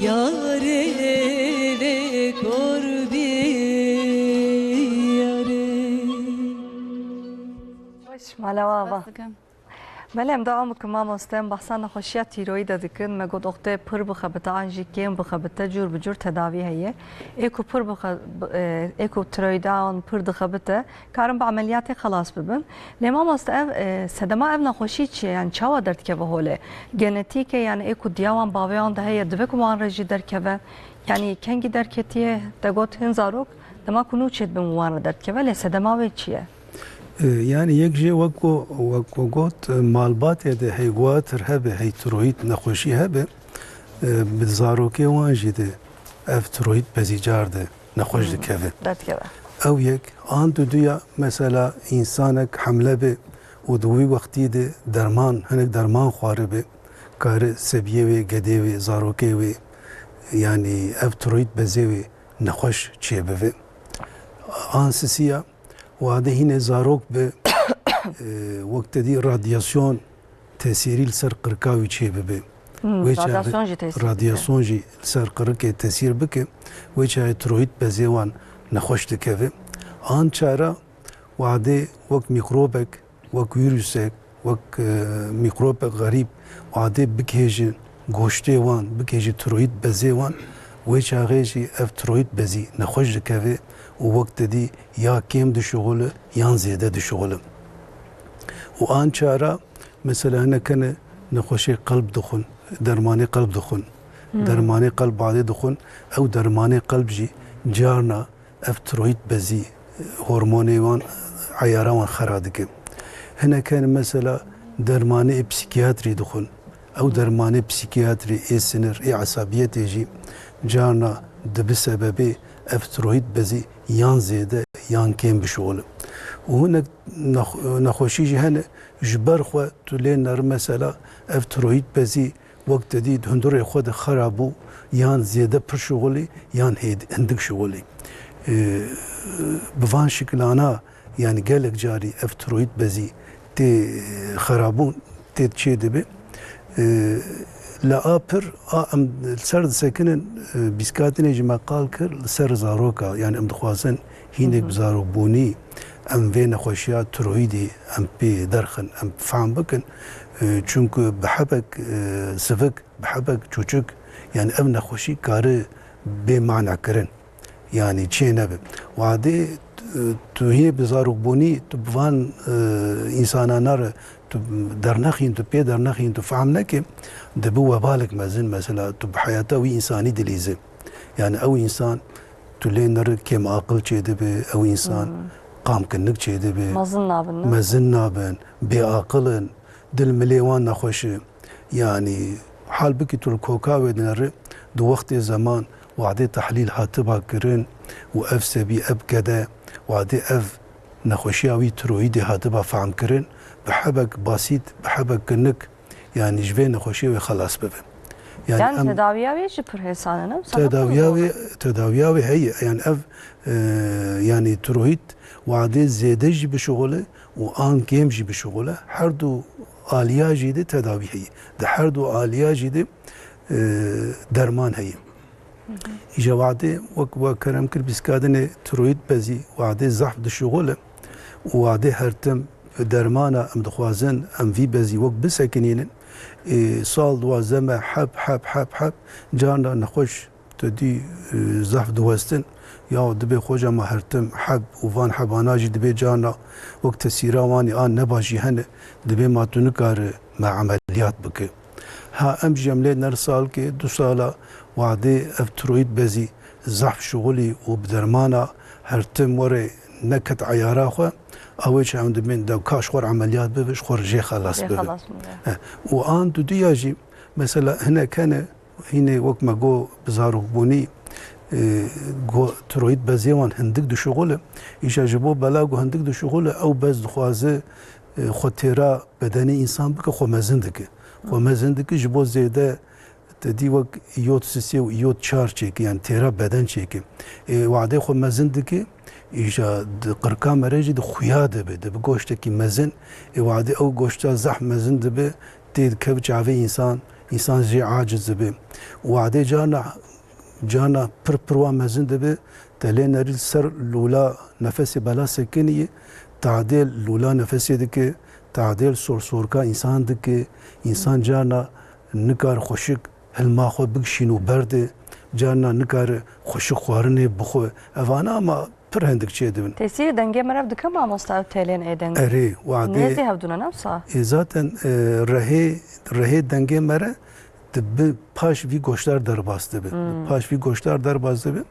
yarê lê kor bî yarê. Weş, mala we ava. Spas dikim. Belê, em dua bikin mamoste, em behsa nexweşiya tîroyî de dikin. Me got, oxtê pir bixebite an jî kêm bixebite, cûr bi cûr tedawî heye. Ê ku pir bixe-, bi-, e, ê ku tiroyîdan pir dixebite, karin bi emeliyatê xelas bibin. Lê mamoste, ev, e, sedema ev nexweşî çi ye? Yani çawa derdikeve holê? Genetîk e, yani ê ku diya wan bavê wan de heye, divê ku wan re jî derkeve? Yani kengî derketiye? Te got hin zarok dema ku nû çêdibin wan re derdikeve, lê sedema wê çi ye? E, yani yek jê wek ku, wek ku got, e, malbatê de hey guatir hebe, hey tiroyîd nexweşî hebe, e, bi zarokê wan jî de ev tiroyîd bezî car de nexweş Hmm. dikeve. Derdikeve. Ew yek, an duduya, mesela, însanek hemle be û di wî wextî de derman, hinek derman xwaribe, kare sebiyê wê, gedê wê, zarokê wê, yani ev tiroyîd bezê wê nexweş çêbibe. An sisiya, wade hîne zarok be, e, wek te dî radyasyon tesîrî li ser qirika wî çêbibe. Hmm, Wê çaxê radyasyon jî tesîr dike. Radyasyon jî li ser qirikê tesîr bike, wê çaxê tiroyîd bezê wan nexweş dikeve. An çara, wade wek mîkrobek, wek wîrusek, wek, e, mîkrobek xerîb, wade bikêje goştê wan, bikêje tiroyîd bezê wan, wê çaxê jî ev tiroyîd bezî nexweş dikeve û wek te dî ya kêm dişuxule yan zêde dişuxule. Û an çara, mesela, hinek hene nexweşê qelb dixwin, dermanê qelb dixwin. Hmm. Dermanê qelb badê dixwin, ew dermanê qelb jî carna ev tiroyîd bezî hormonê wan, eyara wan xera dike. Hinek hene, mesela, dermanê psîkiyatrî dixwin. Ew dermanê psîkiyatrî ê sinir, ê esabiyetê jî carna dibi sebebê ev tiroyîd bezî yan zêde yan kêm bişuxule. Û hinek nex-, nexweşî jî hene, ji ber xwe tu lê neri, mesela, ev tiroyîd bezî wek te dî di hundirê xwe de xera bû, yan zêde pir şixulî, yan hêd-, hindik şixulî. Ee, bi van şikilana, yani gelek carî ev tiroyîd bezî tê xerabûn, tê çê dibe. Ee, la a pir, a em li ser disekinin, e, bîskatinê jî me qal kir, li ser zaroka, yani em dixwazin hînek Hı hı. bi zarokbûnî em vê nexweşiya tiroyîdî em pê derxin, em fehm bikin. E, çunku bi hebek, e, sivik, bi hebek çûçik, yani ev nexweşî kare bê mana kirin. Yani çê nebe. Wadê, e, tu hê bi zarokbûnî, tu bi van, e, însanana re tu dernexîn, tu pê dernexîn, tu fehm neke, dibi webalek mezin, mesela tu bi heyata wî însanî dilîze. Yani ew însan tu lê nir kêm aqil çêdibe, ew însan Hmm. qamkinlik çêdibe. Mezin nabin, ne? Mezin nabin, bê aqil in, dil milê wan nexweş e. Yani halbikî tu li koka wê dineri, di wextê zeman wadê tehlîl hatiba kirin û ev sebî, ev gede, wadê ev nexweşiya wî tiroyîdê hatiba fehm kirin, bi hebek basît, bi hebek kinik, yani ji vê nexweşiyê wê xelas bibe. Yani Yani em tedawiya wê jî pir hêsan e, ne? Wisa ne Tedawiya pir wê, tedawiya wê heye. Yani ev, e, yani tiroyîd wadê zêde jî bişuxule û an kêm jî bişuxule. Her du aliya jî de tedawî heye. Di her du aliya jî de, e, derman heye. Îja wadê wek we kerem kir, bîskadinê tiroyîd bezî wadê zehf dişuxule û wadê her tim bi dermana em dixwazin em vî bezî wek bisekinînin. Ê, sal duwazdeh me heb, heb, heb, heb, carna nexweş, te dî, e, zehf diwestin, ya dibê xweca ma her tim heb û van hebana jî dibê carna wek tesîra wan ê a neba jî hene, dibê ma tu nikare me emeliyat bike. Ha em jî em lê ner sal ke du sala wadê ev tiroyîd bezî zehf şixulî û bi dermana her tim were neket eyara xwe, ew ê çi em dibên de ka ji xwe re emeliyat bibe, ji xwe re jê xelas Jê bibe. xelas bibe. He. Û an duduya jî mesela hinek hene, hînê wek me got bi zarokbûnî, e, go-, tiroyîd bezê wan hindik dişuxule. Îşa ji bo bela ku hindik dişuxule, ew bez dixwaze, e, xwe têra bedenê însan bike, xwe mezin dike. Xwe mezin dike ji bo zêde te dî wek îyot sisê û îyot çar çêke, yani têra beden çêke. E, wadê xwe mezin dike, îşa di qirka mere jî di xuya dibe, dibe goştekî mezin. E, wadê ew goşta zehf mezin dibe, tê dikeve çavê însan, însan jê aciz dibe. Wadê carna, carna pir pir wan mezin dibe, te lê nerî li ser lûla nefesê bela sekinî, tadê lûla nefesê dike, tadê li sorsorka însan dike, însan carna nikare xweşik hilma xwe bikişîn û berde, carna nikare xweşik xwarinê bixwe. Evana ama pir hindik çêdibin. Tesîrê dengê mere dike mamosta ew telên ê deng? Erê, wadê Nêzî hevdû ne, ne wisa? E, zaten, e, rehê, rehê dengê mere di bi paş vî goşdar derbas dibe. Di paş vî goşdar derbas dibe.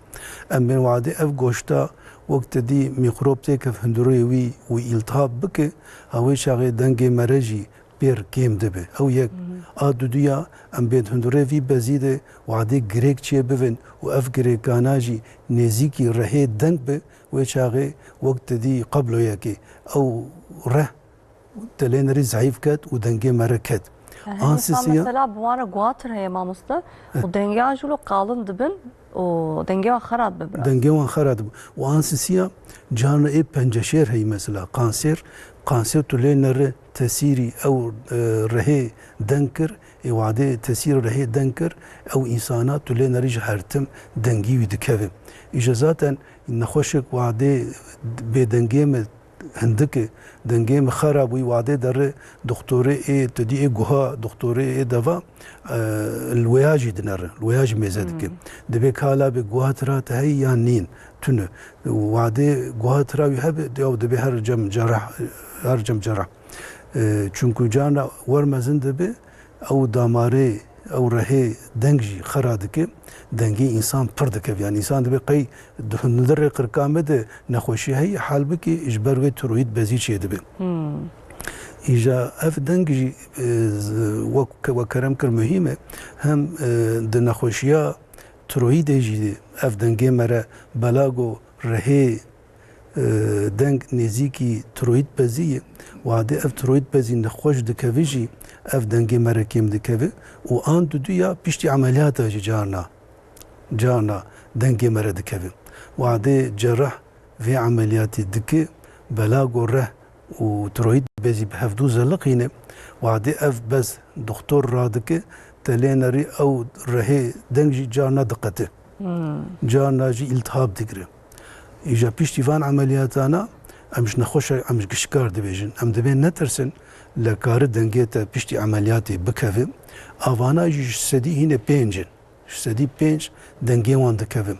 Em bên wadê ev goşta wek te dî mîkrob têkev hundirê wî û îltihab bike, ha wê çaxê dengê mere jî pêr kêm dibe. Ew yek. A duduya, em bên hundirê vî bezî de wadê girêk çêbibin û ev girêkana jî nêzîkî rehê deng be, wê çaxê wek te dî qebloyekê ew reh te lê nerî zehîf ket û dengê mere ket. He, An hindî sisiya mesela bi wan re guhatir heye mamoste û dengê wan jî wilo qalin dibin û dengê wan xera dibe biraz. Dengê wan xera dibe. Û an sisiya carna ê penceşêr heyî mesela. Kanser, kanser tu lê nere tesîrî ew, e, rehê deng kir, ê wadê tesîrê rehê deng kir, ew însana tu lê nerî ji her tim dengî wî dikeve. Îja zaten nexweşek wadê bê dengê me hindik e, dengê min xera bûyî, wadê dere doktorê ê, tu dî ê guha, doktorê ê deva, e, li wêya jî dinere, li wêya jî mêze dike. Dibê ka la bê guha tira te heyî yan nîn, tune. Wadê guha tira wî hebe, ya dibê her cem cerah, her cem cerah. E, çunku carna wer mezin dibe, ew damarê, ew rehê deng jî xera dike, dengê însan pir dikeve. Yani însan dibê qey di hundirê qirka me de nexweşî heye, halbikî ji ber wê tiroyîd bezî çêdibe. Îja ev deng jî, e, z-, wek, wek kerem kir muhîm e. Hem, e, di nexweşiya tiroyîdê jî ev dengê mere belago rehê e, deng nêzîkî tiroyîd bezî ye. Wadê ev tiroyîd bezî nexweş dikeve jî, ev dengê mere kêm dikeve û an duduya piştî emeliyata jî carna, carna dengê mere dikeve. Wadê cerah vê emeliyatê dike, belago reh û tiroyîd bezî bi hevdû zeliqîne. Wadê ev bez doktor radike, te lê nerî ew rehê deng jî carna diqete. Carna jî îltihab digire. Îja piştî van emeliyatana em ji nexweşa, em ji gişkar dibêjin. Em dibên netirsin, le kare dengê te piştî emeliyatê bikeve. Avana jî ji sedî hîne pênc in. Ji sedî pênc dengê wan dikeve.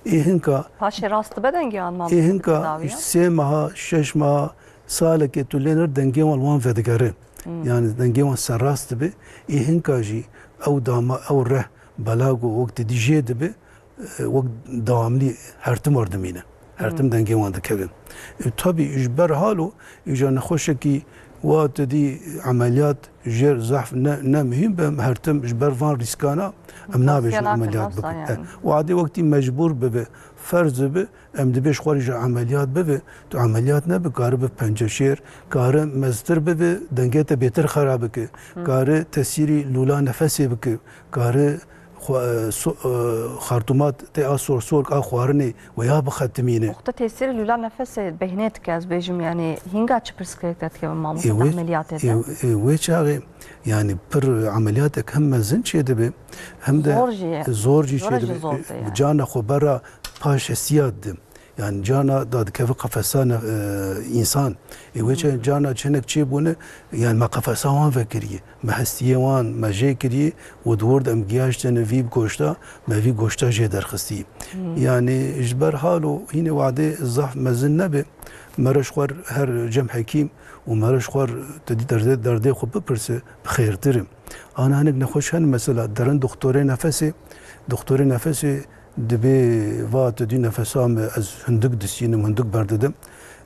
Ê hinka Paşê rast dibe dengê wan, mam? Ê hinka Dawiya? Sê meha, şeş meha, salekê tu lê ner dengê wan li wan vedigere. Yani dengê wan serrast dibe. Ê hinka jî ew dama, ew reh belago wek te dî jê dibe, e, wek dewamlî her tim wer dimîne. Her tim dengê wan dikeve. E, tabî ji ber halo, îja nexweşekî wa te dî emeliyat jêr zehf ne, ne muhîm be, em her tim ji ber van rîskana em nabêjin emeliyat bikin. E, wadê wextî mecbûr bibe, ferz bibe, em dibê ji xwe re jî emeliyat bibe, tu emeliyat nebe, kare bi penceşêr, kare meztir bibe, dengê te bêtir xera bike, kare tesîrî lûla nefesê bike, kare xwe, e, so-, e, xartûmat tê a sorsork a xwarinê weya bixetimîne. Wexta tesîrê lûla nefesê behnê dike, ez bêjim, yani hînga çi pirsgirêk te dikeve mamoste di emeliyatê de? Ê, ê, wê çaxê, yani pir emeliyatek hem mezin çêdibe, hem de zor jî ye. Zor jî çêdibe. Zor jî zor de yani. Carna xwe bera paş hestiyat de. Yani carna dadikeve qefesa ne-, e, însan. Ê wê çi carna çinek çêbûne, yani me qefesa wan vekiriye. Me hestiyê wan me jê kiriye û di wir de em giyaştine vî goşta, me vî goşta jê derxistiye. Yani ji ber halo hînê wadê zaf mezin nebe, mere ji xwe her cem hekîm û mere ji xwe te dî derdê, derdê xwe bipirse, bi xêrtir e. Ana hinek nexweş hene mesela derin doktorê nefesê, doktorê nefesê dibê va tu dî nefesa me ez hundik disînim, hundik berdidim.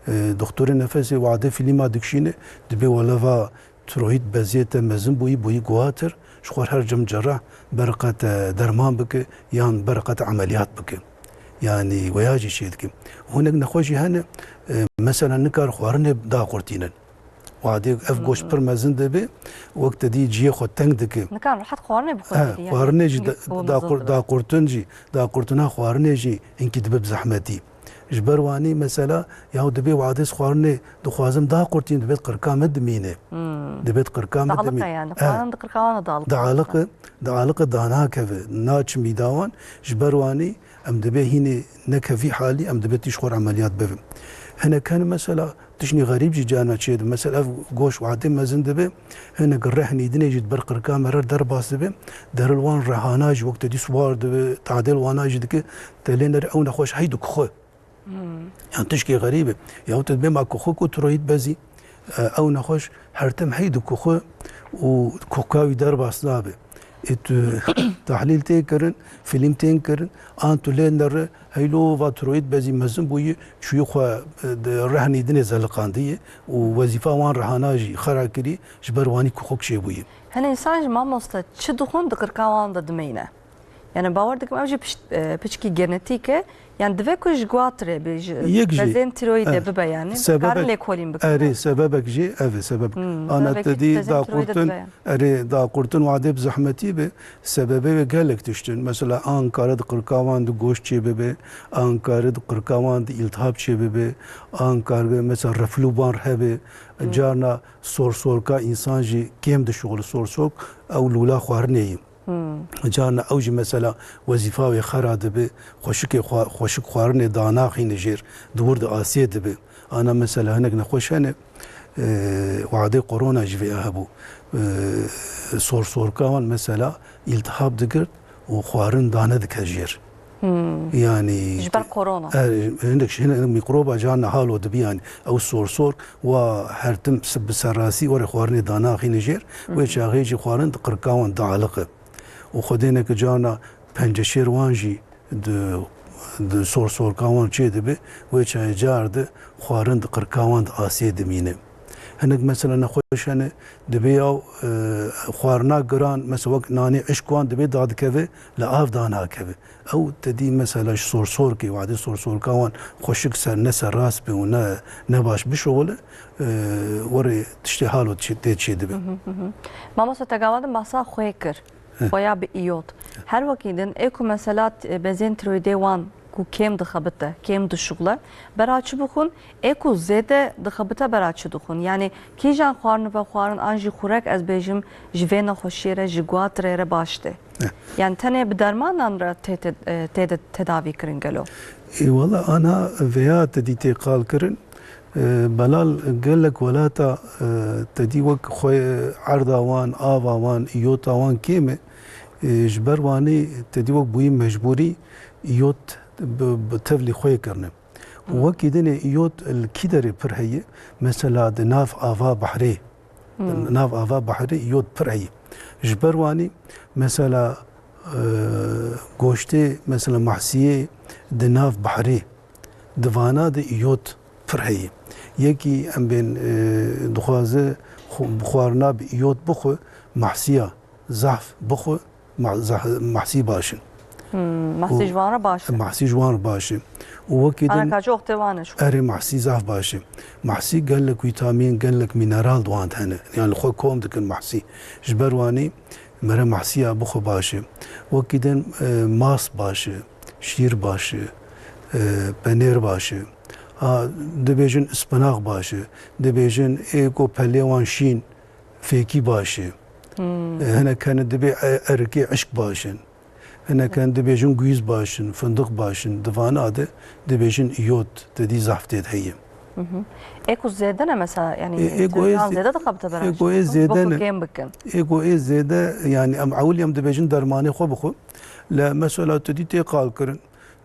E, doktorê nefesê wadê fîlîma dikişîne, dibê wele va tiroyîd beziyê te mezin bûyî, bûyî guhatir, ji xwe her cem cerrah beriqe te derman bike yan beriqe te emeliyat bike. Yani weya jî çê dike. Hinek nexweş jî hene, e, mesela nikar xwarinê daqurtînin. Wadê ev goş pir mezin dibe, wek te dî cihê xwe teng dike. Nikan rehet xwarinê bi xwe He, dikî, yani. Xwarinê jî Çünkü da-, bu daqur-, mezin dibe. Daqurtin jî, daqurtina xwarinê jî hinkî dibe bi zehmetî. Ji ber wanî mesela, yaw dibê wadê ez xwarinê dixwazim daqurtînim, dibê qirka me dimîne. Dibê qirka me Dağlık dimîne. Yani. He. Xwarin di qirka wan de dağlık. Dağlık, dağlık danakeve, naçi mîda wan, ji ber wanî em dibê hînê neke vî halî, em dibê tî ji xwe re emeliyat bivin. Hinek hene mesela, Tiştî xerîb jî carna çêdibe. Mesela ev goş wadê mezin dibe, hinek reh nîdinê jî di ber qirika me re derbas dibe. Deril wan rehana jî wek te dî swar dibe, tadêl wana jî dike, te lê nere ew nexweş hey dikuxwe. Yan tişkê xerîb e. Ya te dibê ma kuxwe ku tiroyîd bezî, e, ew nexweş her tim hey dikuxwe û kuxka wî derbas nabe. Ê tu tahlîl tê kirin, fîlm tên kirin, an tu lê nere, heylo va tiroyîd bezî mezin bûyî, çûyî xwe, e, di rehnî dinê zeliqandiyê û wezîfa wan rehana jî xera kirî, ji ber wanî kuxuk çêbûyî. Hene însan jî mamoste çi dixwin di qirka wan de dimeyne. Yani bawer dikim ew jî pişt-, e, piçkî genetîk e. Yani divê ku ji guatirê bê, ji Yek jî, bezên tiroyîdê e, bibe yani. Sebebek, Karin lêkolîn bikin. Erê, sebebek jî ev e, sebebek. Hmm, Ana sebebekî te dî dezên tiroyîdê daqurtin, dibe yani. Erê, daqurtin wadê bi zehmetî be, sebebê wê gelek tiştin. Mesela an kare di qirka wan di goşt çê bibe, an kare di qirka wan di îltihab çê bibe, an kare mesela reflû wan hebe, Hmm. carna sorsorka însan jî kêm dişuxile sorsork, ew lûla xwarinê ye. Hmm. Carna ew jî mesela wezîfa wê xera dibe, xweşikê xwa-, xweşik xwarinê danaxîne jêr, di wir de asiyê dibe. Ana mesela hinek nexweş hene, e, wadê korona jî vê hebû. E, sorsorka wan mesela îltihab digirt û xwarin dane dike jêr. Hmm. Yani Ji ber korona. E, hinek, hinek mîkroba carna halo dibe yani. Ew sorsor wa her tim se-, bi serrastî were xwarinê danaxîne jêr. Wê çaxê jî xwarin di qirka wan dialiqe. Û xwedêneke carna penceşêr wan jî di, di sorsorka wan çê dibe, wê çayê car di xwarin di qirka wan di asiyê dimîne. Hinek mesela nexweş hene, dibê yaw, e, xwarina giran, mesela wek nanê, işk wan dibê dadikeve, li av danakeve. Ew te dî mesela ji sorsorkê, wadê sorsorka wan xweşik ser, ne serrast be û ne, ne baş bişuxule, e, werê tiştê halo çê-, tê çê dibe. Hı hı, hı hı. Mamoste te gava de masa xwê kir. Heh. Xweya bi îyot. Her wekî din, ê ku mesela t-, bezên tiroyîdê wan ku kêm dixebite, kêm dişuxle, bera çi bixwin? Ê ku zêde dixebite, bera çi dixwin? Yani kîjan xwarin ve xwarin an jî xurek ez bêjim ji vê nexweşiyê re, ji guatirê re baş tê? Heh. Yani tenê bi dermanan re tê, tê, e, tê de tedavî kirin gelo? Ê wela ana veya te dî tê qal kirin. E, belal gelek welata, e, te dî wek xwe erda wan, ava wan, îyota wan kêm e. E, ji ber wanê te dî wek bûyî mecbûrî îyot bi, bi tevlî xwe kirine. Û Hmm. wekî dinê îyot li kî derê pir heye? Mesela di nav ava behrê. Hmm. Di nav ava behrê îyot pir heye. Ji ber wanî mesela, e, goştê mesela mahsiyê di nav behrê. Di vana de îyot pir heye. Yekî em bên, e, dixwaze xwe-, bi xwarina bi îyot bixwe, mahsiya zahf bixwe, ma-, zah-, mahsî baş in. Hmm, mahsî Û ji wan re baş e. Mahsî ji wan re baş e. Û wekî din Ana ka ji oxtê wan e ji xwe. Erê mahsî zaf baş e. Mahsî gelek vîtamîn, gelek mîneral di wan de hene. Yani li xwe kom dikin mahsî. Ji ber wanî mere mahsiya bixwe baş e. Wekî din, e, mas baş e. Şîr baş e, e, penêr baş e. Ha, dibêjin ispenax baş e. Dibêjin ê ku pelê wan şîn, fêkî baş e. Hmm. E, hinek hene dibê e-, erikê eşk baş in. Hineke dibêjin guyîz baş in, findiq baş in. Di vana de dibêjin îyot te dî zehf tê de heye. Ê ku zêde ne mesela, yani Ê, ê ku ê zêde dixebite beraş. Ê ku ê zêde ne. Kêm bikin. Ê ku ê zêde, yani em ewil em dibêjin dermanê xwe bixwe. Le mesela tu dî tê qal kirin.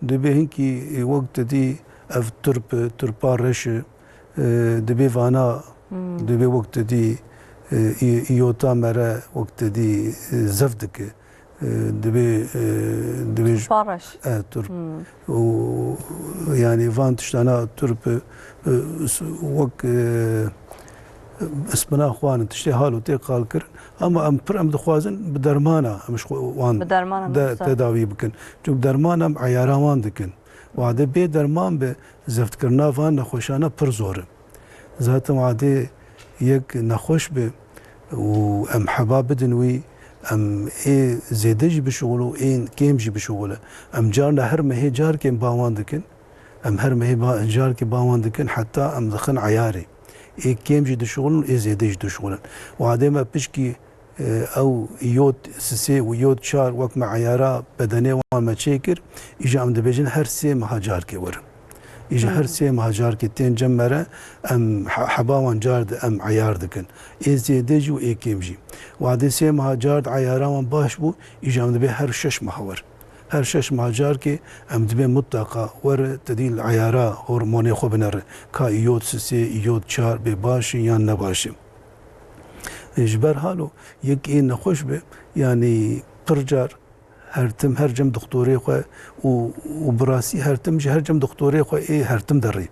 Dibê hinkî, e, wek tu dî ev turp, turpa reş e, dibê vana, dibê wek tu dî, e, î-, îyota mere wek tu dî, e, zef dike. E, dibê, e, dibê j-, Turpa reş. E, turp. Û, yani van tiştana turp, e, s-, wek, e, ispina xwanin tiştê halo tê qal kirin. Ama em pir em dixwazin bi dermana em ji xwe wan Bi dermana de tedawî bikin. Çünkü derman em eyara wan dikin. Wade bê derman be zeftkirina van nexweşana pir zor e. Zaten wade yek nexweş be û em heba bidin wî, em ê zêde jî bişuxul û ê kêm jî bişuxule. Em carna her mehê carkê ba wan dikin. Em her mehê ba-, carkê ba wan dikin, heta em dixin eyarê. Ê kêm jî dişuxulin, ê zêde jî dişuxulin. Wade me pişkî, e, ew yod sisê û yod çar wek me eyara bedenê wan me çêkir, îja em dibêjin her sê meha carkê werin. Îja her sê meha carkê tên cem me re, em he-, heba wan car di em eyar dikin. Ê zêde jî û ê kêm jî. Wade sê meha car di eyara wan baş bû, îja em dibê her şeş meha werin. Her şeş meha carkê em dibê mutlaka were te dî li eyara hormonê xwe binere. Ka îyod sisê, îyod çar bê baş e yan ne baş e. Ji ber halo yek ê nexweş be, yanî pir car her tim her cem doktorê xwe û, û bi rastî her tim ji her cem doktorê xwe ê her tim derê.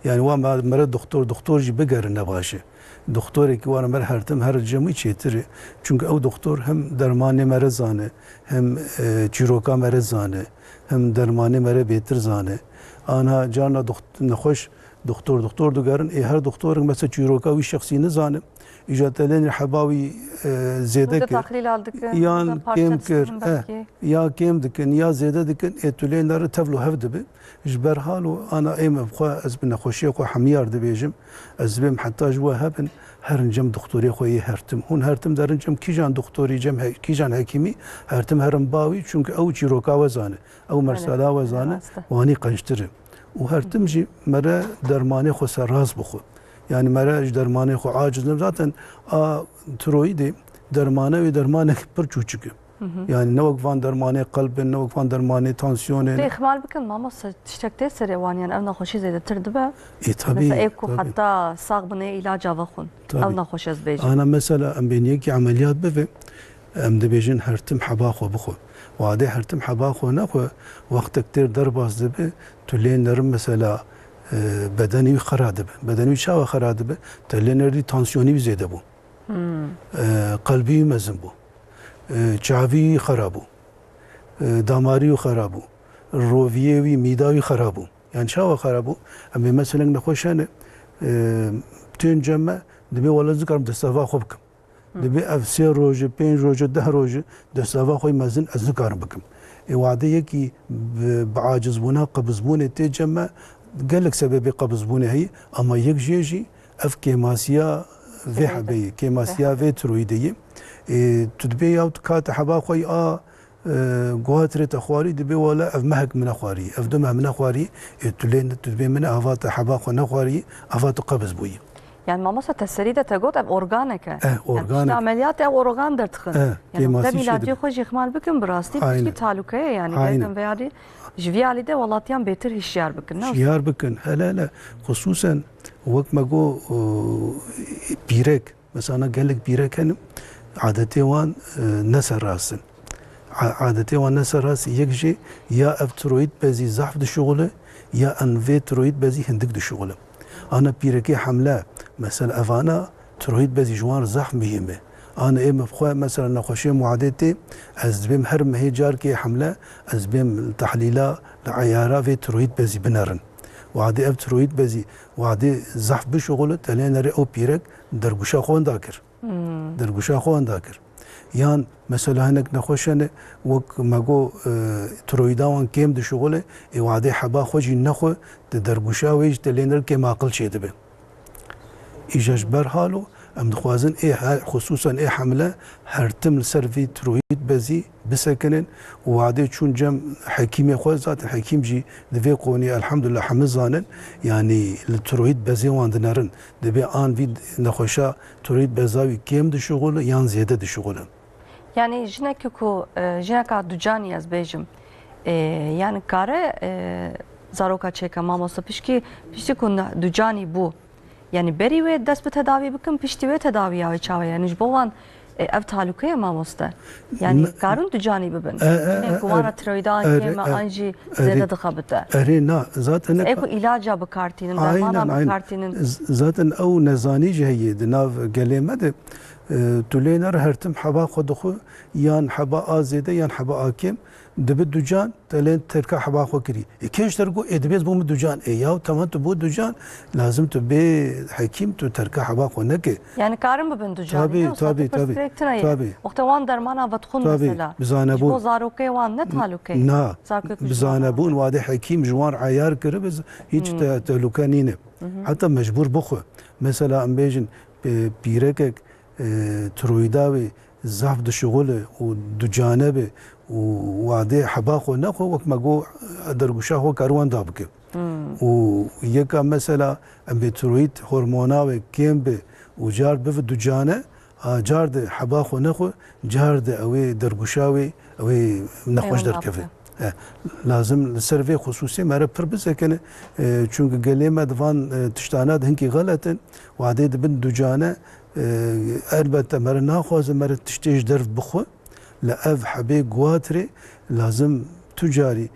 Yani wa me, mere doktor, doktor jî bigerin ne baş e. Doktorekî wa me her tim her cem wî çêtir e. Çünkü ew doktor hem dermanê me re zane, hem, e, çîroka me re zane, hem dermanê me re bêtir zane. Anha carna doxt-, nexweş doktor, doktor digerin, ê her doktorek mesela çîroka wî şexsî nizane. Îja te lê heba wî, e, zêde kir. Tahlîla dikin, yan kêm kir, eh, ya kêm dikin, ya zêde dikin, ê tu lê nere tevlo hev dibe. Ji ber halo ana ê me bi xwe, ez bi nexweşiyê xwe hemiyar dibêjim. Ez dibêm heta ji we hebin, herin cem doktorê xwe yê hertim. Hûn hertim derin cem kîjan doktorî, cem he-, kîjan hekîmî, hertim herin bawî, çünkü ew çîroka we zane, ew mersela we zane, rast e. Wanî qençtir e. Û hertim jî mere dermanê xwe serrast bixwe. Yani mere ji dermanê xwe aciz ne. Zaten a tiroîdê dermane wê dermanek pir çûçik e. Yani ne wek van dermanê qelb in, ne wek van dermanê tansiyonê. Tê ihmal bikin, mamoste, tiştek tê serê wan, yani ev nexweşî zêdetir dibe. E, tabii, mesela ê ku tabii. Heta sax bin ê îlaca vexwin. Tabii. Ev nexweş ez bêjim. Ana mesela em bên yekî emeliyat bibe, em dibêjin her tim heba xwe bixwe. Wadê her tim heba xwe nexwe, wextek têr derbas dibe, tu lê nerin mesela, e, bedenî wî xera dibe. Bedenî wî çawa xera dibe? Te lê nerî tansiyonî wî zêde bû. E, qelbî wî mezin bû. E, çavî wî xera bû. E, damarî wî xera bû. Roviyê wî, mîda wî xera bû. Yani çawa xera bû? Em ê meselek nexweş hene, e, tên cem me, dibê wele ez nikarim destava xwe bikim. Dibê ev sê roj e, pênc roj e, deh roj e, destava xwe mezin ez nikarim bikim. Ê wade yekî bi, bi acizbûna, qebizbûnê tê cem me, gelek sebebê qebizbûnê heye, ama yek jê jî ev kêmasiya vê hebê ye, kêmasiya vê tiroîdê ye. Ê, tu dibê ya tu kate heba xwe yî a, e, guhatirê te xwarî, dibê wele ev mehek min nexwarî, ev du meh min nexwarî, ê, tu lê, tu dibê min ava te heba xwe nexwarî, ava tu qebiz bûyî. Yani mamosta, te serî de te got ev organek e. Eh, organek. Tişta emeliyatê ew organ derdixin. Eh, yani te mîlacê xwe jî ihmal bikin, bi rastî piştî talûke ye yani. Aynen. Gerek em vê alî, ji vî alî de welatiyan bêtir hişyar bikin, ne? Hişyar bikin, hele hele. Xusûsen wek me got, e, pîrek, mesela gelek pîrek hene, adetê wan, e, ne serrast in. A-, adetê wan ne serrast, yek jê ya ev tiroîd bezî zehf dişuxule, ya en vê tiroîd bezî hindik dişuxule. Ana pîrekê hemle, mesela evana tiroîd bezî ji wan zehf muhîm e. Ana ê min xwe mesela nexweşiyê muadê tê, ez dibêm her mehê carkê hemle, ez bêm tehlîla li eyara vê tiroîd bezî binerin. Wadê ev tiroîd bezî, wadê zehf bişuxule, te lê nerê ew pîrek derguşa xwe wenda kir. Derguşa xwe wenda kir. Yan mesela hinek nexweş hene, wek me got, e, tiroîda wan kêm dişuxule, ê wadê heba xwe jî nexwe, di derguşa wê jî te lê ner kêm aqil çêdibe. Îja ji ber halo, Em dixwazin ê her, xisûsan ê hemle her tim li ser vî tiroyîd bezî bisekinin û wadê çûn cem hekîmê xwe, zaten hekîm jî di vê qonî elhamdulillah hemû zanin, yanî li tiroyîd bezê wan dinerin. Dibê an vî nexweşa tiroyîd beza wî kêm dişuxulin yan zêde dişuxulin. Yanî jinekî ku, e, jineka ducanî ez bêjim, e, yanî kare, e, zaroka çêke mamoste pişkî, piştî ku ne-, ducanî bû, yanî berî wê dest bi tedawî bikin, piştî wê tedawiya wê çawa ye? Yanî ji bo wan, e, ev talûke ye mamoste? Yanî Ne- karin ducanî bibin? E, e, Jinên e, ku wan re er- tiroydan er- kêm e, er- an jî erê- zêde dixebite. Erê na, zaten ne Ê ka- ku îlaca bi kar tînin, Aynen, dermana bi aynen. kar tînin. Z- Zaten ew nezanî jî heye di nav gelê me de. E, tu lê nere her tim heba xwe dixwe, yan heba a zêde, yan heba a kêm, dibe ducan, te lê terka heba xwe kirî. E, kê ji te re got, ê, dibê ez bûme ducan. Ê, yaw, temam tu bû ducan, lazim tu bê hekîm, tu terka heba xwe neke. Yanî karin bibin ducanî, Tabî, ne? Tabî, tabî, pirsgirêk tine ye. Tabî. Wextê wan dermana vedixwin Tabî, mesela. Bi zanebûn. Ji bo zarokê wan ne talûke ye. Na, zarokê ku bi zanebûn, wadê hekîm ji wan re eyar kiribe, hiç Hmm. te, tehlûke nîne. Heta mecbûr bixwe. Mesela, em bêjin, e, pîrekek, e, tiroyîda wê zaf dişuxule û ducane be û wadê heba xwe nexwe, wek me got, dergûşa xwe kar wenda bike. Hmm. Û yeka mesela em bê tiroyîd hormona wê kêm be û car bive ducane, a car de heba xwe nexwe, car de ew ê dergûşa wê, ew ê nexweş Eyvallah derkeve. be. E, lazim li ser vê xisûsê me re pir bisekine, e, çunku gelê me di van, e, tiştana de hinkî xelet in, wadê dibin ducane, e, elbette me re naxwaze me re tiştê ji derv bixwe, li ev hebê guhatirê lazim tu carî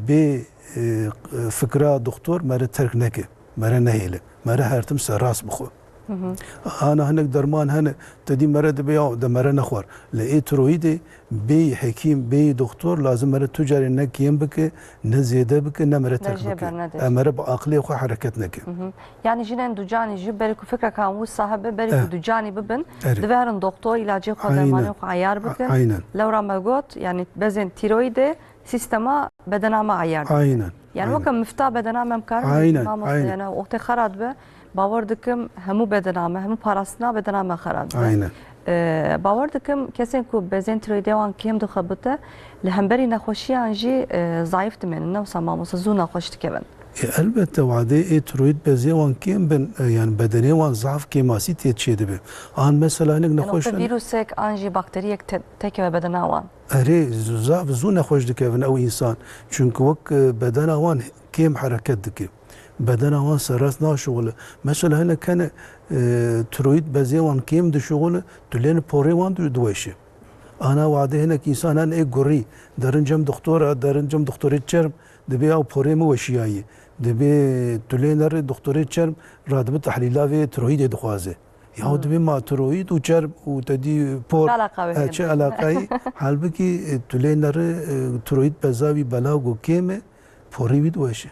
bê, e, fikra doktor me re terk neke, me re nehêle, me re her tim serrast bixwe. Ana hinek derman hene, te dî mere dibe ya de mere nexwar. Li ê tiroyîdê bêyî hekîm, bêyî doktor lazim mere tu carê ne kêm bike, ne zêde bike, ne mere Ne terk jê bike. bernedê. E, mere bi aqilê xwe hereket neke. Yanî jinên ducanî jî berî ku fikreka wan wisa hebe, berî Eh. ku ducanî bibin, Erê. dibe herin doktor, îlacê xwe, Aynen. dermanê xwe eyar bikin. Aynen. Lewra me got, yanî bezên tiroyîdê sîstema bedena me eyar dikin. Aynen. Yani Aynen. weke mifta bedena me em karin Aynen, bêjin mamoste, aynen. yani wextê xera dibe, bawer dikim hemû bedena me, hemû parastina bedena me xera dibe. Aynen. Ee, bawer dikim kesên ku bezên tiroyîdê wan kêm dixebite, li hemberî nexweşiyan jî, e, zayîf dimênin, ne wisa mamoste, zû nexweş dikevin. E, elbette wadê ê tiroyîd bezê wan kêm bin, e, yani bedenê wan zaf kêmasî tê çêdibe. An mesela hinek Yani nexweş wextê hene. vîrusek an jî bakteriyek te-, têkeve bedena wan. Erê, z-, zaf zû nexweş dikevin ew însan. Çunku wek, e, bedena wan kêm hereket dike. Bedena wan serrast naşixule. Mesela hinek hene, e, tiroyîd bezê wan kêm dişixule, tu lê porê wan di-, diweşe. Ana wadê hinek însan hene ê gurî, derin cem doktora, derin cem doktorê çerm, dibê ew porê min weşiyayî. Dibê tu lê nere doktorê çerm, radibe tehlîla vê tiroyîdê dixwaze. Ya Hmm. dibê ma tiroyîd û çerm û te dî por, Ne alaka wê e, hene? çi alaqayî? Halbikî, e, tu lê nere, e, tiroyîd beza wî bela ku kêm e, porê wî diweşe.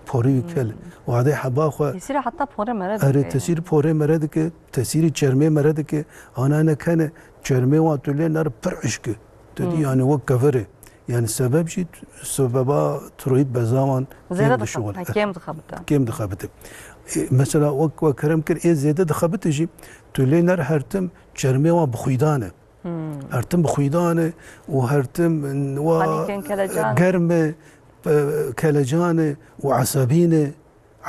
Porê wî kel e. Hmm. Wadê heba xwe Tesîrê heta porê mere Erê dike. tesîrî porê mere dike, tesîrî çermê mere dike. Ana ne kene çermê wan tu lê nere pir hişk e. Te dî Hmm. yani wek kevir e. Yani sebeb jî sebeba tiroyîd beza wan Zêde kêm dixebite, dişuxule. ha, kêm dixebite. Kêm dixebite. E, mesela wek, wek kerem kir, ê zêde dixebite jî, tu lê ner her tim çermê wan bi xwîdan e. Hmm. Her tim bi xwîdan e û her tim wa Xanîkên kelecan. germ e, e, kelecan e û esebîn e.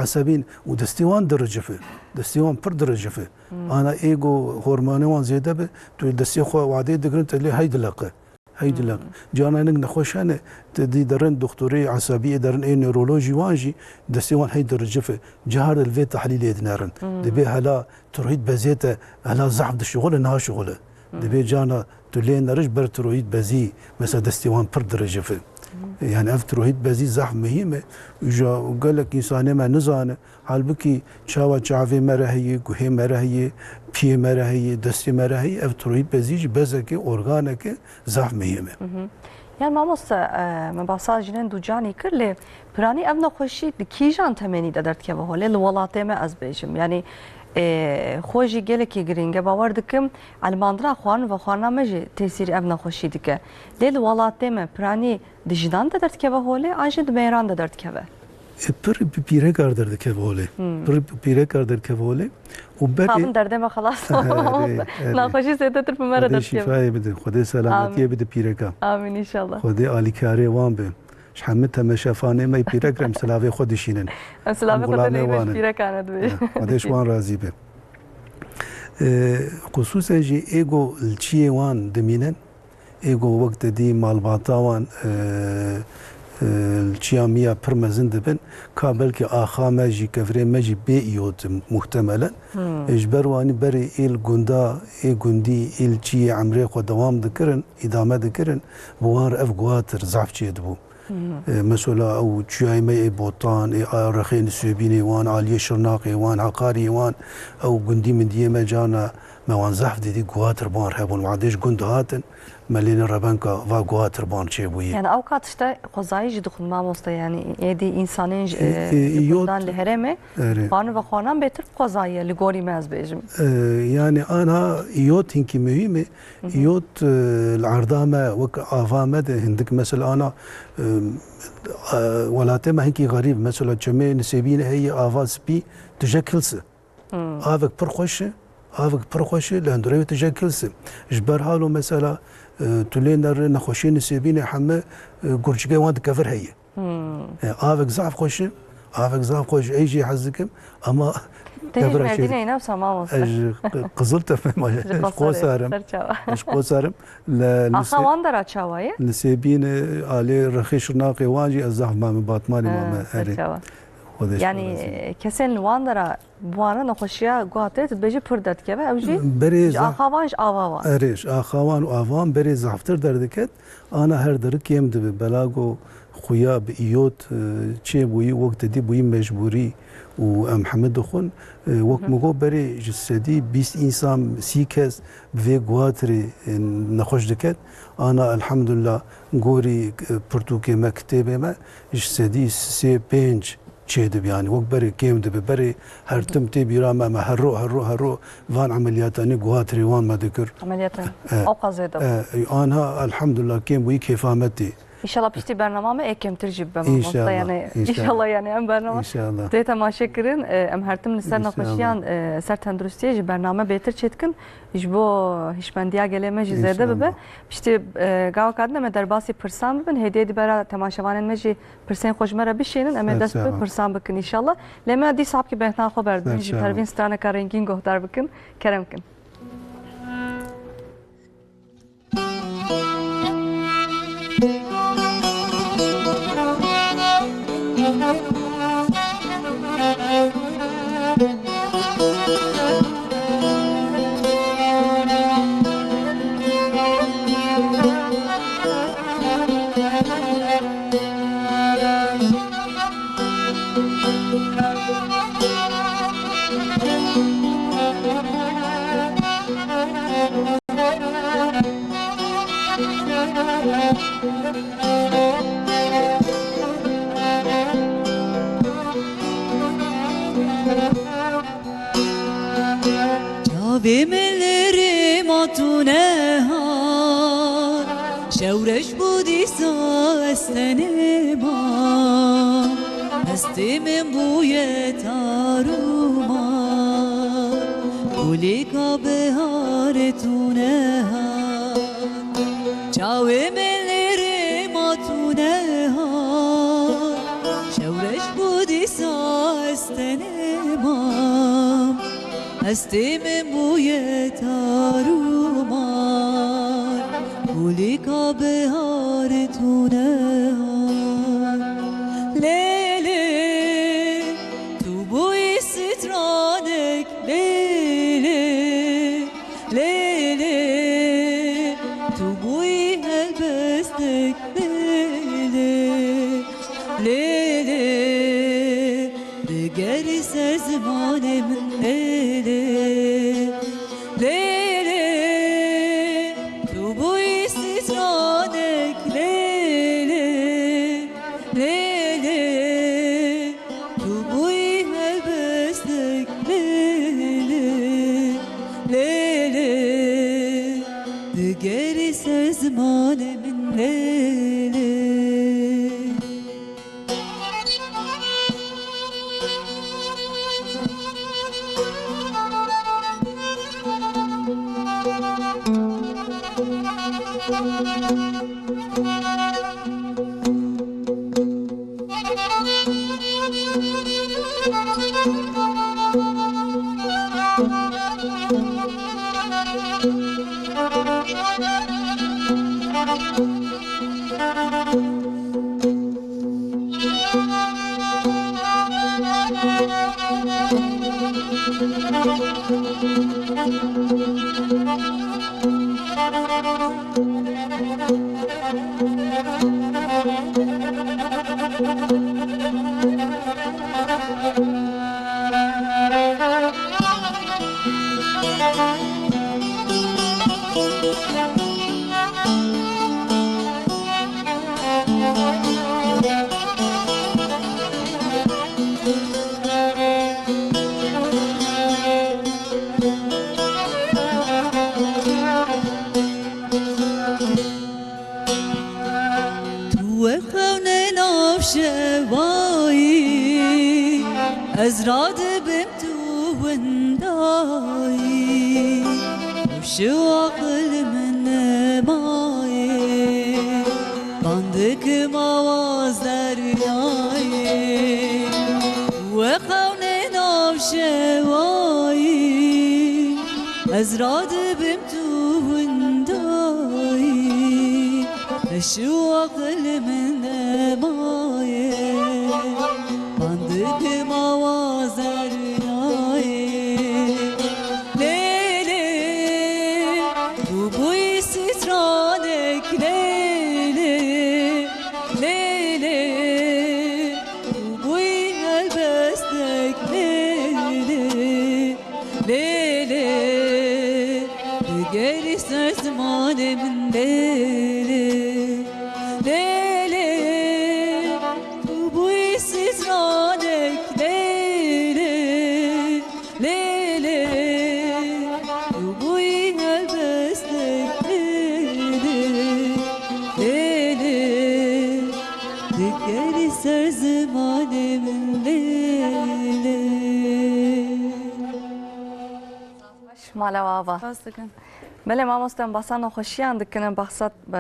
Esebîn û destê wan diricife. Destê wan pir diricife. Hmm. Ana ê ku hormonê wan zêde be, tu destê xwe wadê digirin, te lê hey dileqe. Hey dilak. Hmm. Cana hinek nexweş hene, te dî derin doktorê esabiyê derin ê newrolojî wan jî destê wan hey diricife. Cihar li vê tehlîlê dinerin. Hmm. Dibê hela tiroyîd bezê te hela zehf dişixule, naşixule. Hmm. Dibê cana tu lê neriş ber tiroyîd bezî, mesela destê wan pir diricife. Hmm. Yani ev tiroyîd bezî zehf muhîm e. Îja gelek însanê me nizane. Halbikî çawa çavê me re heye, guhê me re heye, piyê me re heye, destê me re heye, ev tiroyîd bezî jî bezekê, organekê zaf muhîm e. Mhm. Yan mamoste, e, me behsa jinên ducanî kir, lê piranî ev nexweşî di kîjan temenî de derdikeve holê? Li welatê me ez bêjim. Yanî, e, xwe jî gelekî girîng e. Bawer dikim, elmandina xwarin û vexwarina me jî tesîrî ev nexweşî dike. Lê li welatê me piranî di jinan de derdikeve holê, an jî di mêran de derdikeve? E, pir bi pîrekar derdikeve holê. Hmm. Pir bi pîrekar derdikeve holê. Û berê Kabin derdê me xelas. Erê, erê. Naxweşî zêdetir bi me re Xwedê derdikeve. Şîfayê bide, Xwedê selametiyê bide pîrekan. Amîn, înşallah. Xwedê alîkarê wan be. Ji hemî temeşefanê me pîrek re em silavê xwe dişînin. Em silavê Em xwe gulamê tenê wan in. Pîrekane dibêjin. Ya, Xwedê ji wan razî be. E, xusûsen jî êgo li çiyê wan dimînin, êgo wek te dî malbata wan, e, e, li çiya miya pir mezin dibin, ka belkî axa me jî, kevirê me jî bê îyot in muhtemelen. Hmm. E, ji ber wanî berê ê li gunda, ê gundî, ê li çiyê emrê xwe dewam dikirin, îdame dikirin, bi wan re ev guhatir zehf çêdibû. E, mesela ew çiyayê me ê Botan, ê a rexê Nisêbînê wan, aliyê Şirnaqê wan, Heqariyê wan, ew gundî mindiyê me carna me wan zehf didî, guhatir ban hebûn. Wadê ji gund hatin, me lê ne rebenka va guhatir ban çêbûyî. Yani ew kat işte xwezayî jî dixwin mamoste, yani êdî însanên ji, Ê, e, ê, li îyot gundan li herêmê Erê. Xwarin ve xwanan bêtir xwezayî ye, li gorî me ez bêjim. E, yani anha îyot hinkî muhîm e. Hı hı. Îyot, e, li erda me wek ava me de hindik mesela ana, e, e, welatê me hinkî xerîb. Mesela çemê Nisêbînê heye ava spî tije kilse. Hmm. Avek pir xweş e, avek pir xweş e, li hundirê wê tije kilse. Ji ber halo mesela, e, tu lê nere nexweşiyê Nisêbînê heme, e, gurçikê wan dikevir heye. Hmm. E, avek zaf xweş e. Avek zaf xweş e. Ey jî hez dikim. Ama Te hîn tevra şey Mêrdînê yî ne wisa mamoste? Ez ji Qi-, Qiziltepe me. Ji Ji Qosarê, Qosar im. Ser çawa? Ez ji Qosar im. Le, Axa lise-, wan dera çawa ye? Nisêbîn, e, alê rexê Şirnaqê wan jî ez zaf mame Batmanê Ha, mame. Ser Erê. Çawa? Xwedê ji Yani, xwe razî. Kesên li wan dera bi wan re nexweşiya guhatê, tu dibêjî pir derdikeve. Ew jî Berê ji zaf- axa wan, ji ava wan. Erê, ji axa wan û avan berê zaftir derdiket. Ana her deri kêm dibe. Belago xuya bi îyot, e, çêbûyî, wek te dî bûyî mecbûrî û em hemî dixwin. E, wek Hı. min got berê ji sedî bîst însan, sî kes bi vê guhatirê, e, nexweş diket. Ana elhamdulillah gorî, e, pirtûkê me, kitêbê me ji sedî sê pênc çêdibe, yanî wek berê kêm dibe. Berê her tim tê bîra me, me herro, herro, herro van emeliyatanî guhatirê wan me dikir. Emeliyatên E, ew qas zêde bû. E, anha elhamdulillah kêm bûyî kêfa me tê. Înşallah piştî bernama me ê kêmtir jî bibe mamoste, Înşallah, yani, înşallah. Înşallah, yani, em bernama Înşallah. Tê temaşe kirin, e, em her tim li ser Înşallah. Nexweşiyan, e, ser tenduristiyê jî bername bêtir çêdikin, ji bo hişmendiya gelê me jî zêde bibe. Înşallah. Piştî, e, gava kadine me derbasî pirsan bibin, hêdiyê dibera temaşevanên me jî pirsên xwe ji me re bişînin, em ê Ser dest bi çavan. Pirsan bikin înşallah. Lê me dîsa bikî behna xwe berdin, Ser jî çavan. Pervîn straneka rengîn guhdar bikin. Kerem kin. Çavê min li rêma tu nehat, şewreş bû dîsa ez tenê mam. Hestê min bûye tar û mar, kulîka biharê tu nehat. Çavê min li rêma tu nehat, şewreş bû dîsa ez tenê mam. Hestê min bûye tar û mar, kulîka biharê tu nehat. Lê lê, tu bûyî stranek, lê lê, lê lê, tu bûyî helbestek, lê lê, lê lê, digerî ser zimanê min, lê lê, lê lê, tu bûyî stranek, lê lê, lê lê, tu bûyî helbestek, lê lê, lê lê, digerî ser zimanê min, lê lê. Tu wexewnê nav şevayî, ez radibim tu windayî. Tu şiw aqil min nemayê, bandikim awaz deryayê. Tu wexewnê nav şevayî, ez radibim tu windayî, ez şiw aqil min nemayê, bandikim awaz deryayê. Lê lê, tu bûyî stranek, lê lê, lê lê, tu bûyî helbestek, lê lê. Lê lê, digerî ser zimanê min, lê lê. Lê lê, tu bûyî stranek, lê lê. Lê lê, tu bûyî helbestek, lê lê. Lê lê, digerî ser zimanê min, lê lê. Mala we ava. Spas dikim. Belê mamoste, em behsa nexweşiyan dikin, em behsa, e,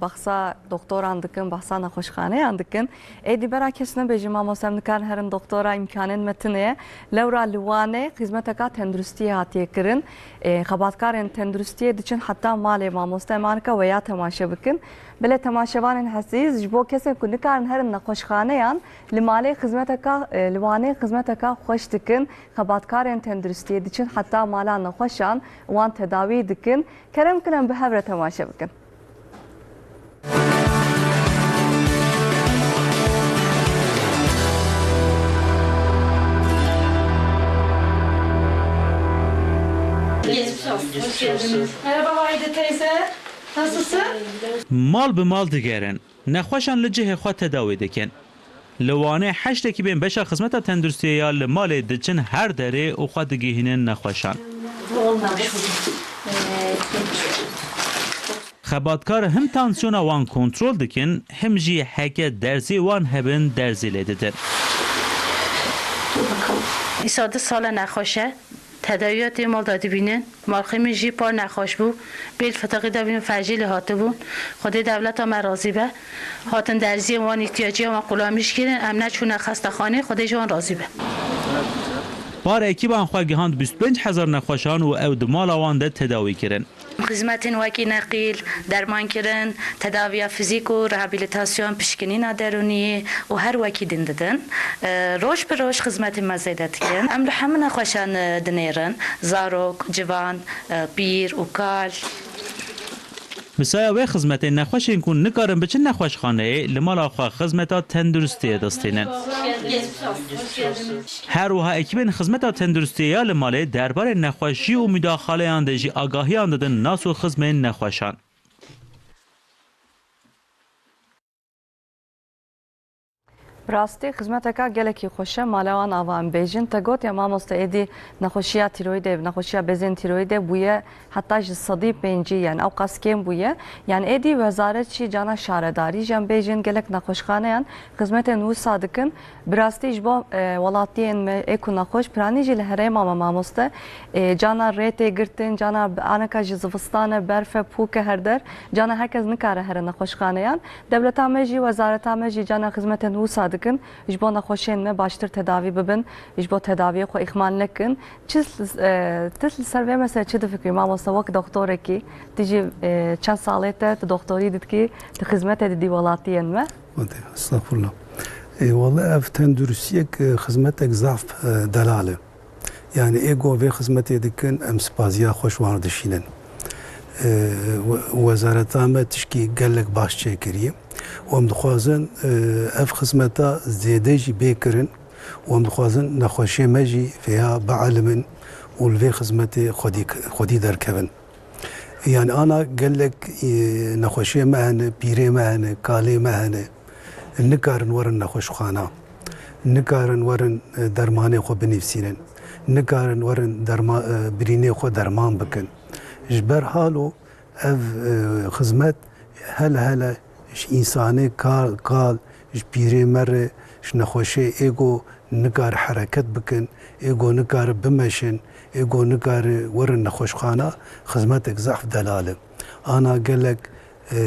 behsa doktoran dikin, behsa nexweşxaneyan dikin. Êdî bera kes nebêjî mamoste, em nikarin herin doktora, îmkanên me tune ye. Lewra li Wanê xizmeteka tenduristiyê hatiye kirin. E, xebatkarên tenduristiyê diçin heta malê mamoste, em anika weya temaşe bikin. Belê temaşevanên hezîz, ji bo kesên ku nikarin herin nexweşxaneyan, li malê xizmeteka, e, li Wanê xizmeteka xweş dikin. Xebatkarên tenduristiyê diçin heta mala nexweşan, wan tedawî dikin. Kerem kin em bi hev re temaşe bikin. Geçmiş olsun. Hoş geldiniz. Merhaba Vahide teyze. Nasılsın? Mal bi mal digerin. Nexweşan li cihê xwe tedawî dikin. Li Wanê heşt ekîbên beşa xizmeta tenduristiyê ya li malê diçin her derê û xwe digihînin nexweşan. Xebatkar him tansiyona wan kontrol dikin, him jî heke derzê wan hebin derzê lê didin. Îsa du sal e nexweş e. Tedawiyatê mal de dibînin. Malxê min jî par nexweş bû. Bêl fitiqî de bîn, ferjî lê hatibûn. Xwedê dewleta me razî be. Hatin derziyên wan, îhtiyaciyên wan qulamîş kirin. Em neçûne xestexanê. Xwedê ji wan razî be. Par ekîban xwe gihand bîst û pênc hezar nexweşan û ew di mala wan de tedawî kirin. Xizmetên wekî neqîl, dermankirin, tedaviya fizîk û rehabilitasyon, pişkinîna derûniyê û her wekî din didin. E, roj bi roj xizmetên me zêde dikin. Em li hemû nexweşan, e, dinêrin, zarok, civan, e, pîr û kal. Bi saya wê xizmetê nexweşên ku nikarin biçin nexweşxaneyê, li mala xwe xizmeta tenduristiyê distînin. Her wiha ekîbên xizmeta tenduristiyê ya li malê derbarê nexweşî û mudaxaleyan de jî agahiyan didin nas û xizmên nexweşan. Bi rastî xizmeteka gelekî xweş e, mala wan ava em bêjin. Te got ya mamoste, êdî nexweşiya tîroyîdê, nexweşiya bezên tîroyîdê bûye heta ji sedî pêncî, yani ew qas kêm bûye. Yani êdî wezaret jî, cana şaredarî jî em bêjin, gelek nexweşxaneyan xizmetên wisa dikin. Bi rastî ji bo, e, welatiyên me ê ku nexweş, piranî jî li herêma me mamoste, e, cana rê tê girtin, cana aneka ji zivistan e, berf e, pûk e her der, cana her kes nikare here nexweşxaneyan. Dewleta me jî, wezareta me jî cana xizmetên wisa bikin, ji bo nexweşiyên me baştir tedavî bibin, ji bo tedaviyê xwe îxmal nekin. Çi, e, tu li ser vê meselê çi difikirî, mamoste, wek doktorekî, tu jî, e, çend salê te tu doktorî didikî, tu xizmetê didî welatiyên me? Estexfirullah. E, wele ev tenduristiyek, e, xizmetek zaf, e, delal e. Yani ê ku vê xizmetê dikin, em sipaziya xwe ji wan re dişînin. E, we-, wezareta me tişkî gelek baş çêkiriye. Û em dixwazin, e, ev xizmeta zêde jî bê kirin û em dixwazin nexweşiyê me jî vêya bielimin û li vê xizmetê xwedî, xwedî derkevin. Yani ana gelek, e, nexweşiyê me hene, pîrê me hene, kalê me hene. Nikarin werin nexweşxana. Nikarin werin, e, dermanê xwe binivîsînin. Nikarin werin derma-, e, birînê xwe derman bikin. Ji ber halo ev, e, xizmet hele hele ji însanê kal, kal, ji pîrê me re, ji nexweşê ê ku nikare hereket bikin, ê ku nikare bimeşin, ê ku nikare werin nexweşxana, xizmetek zehf delal e. Ana gelek, e,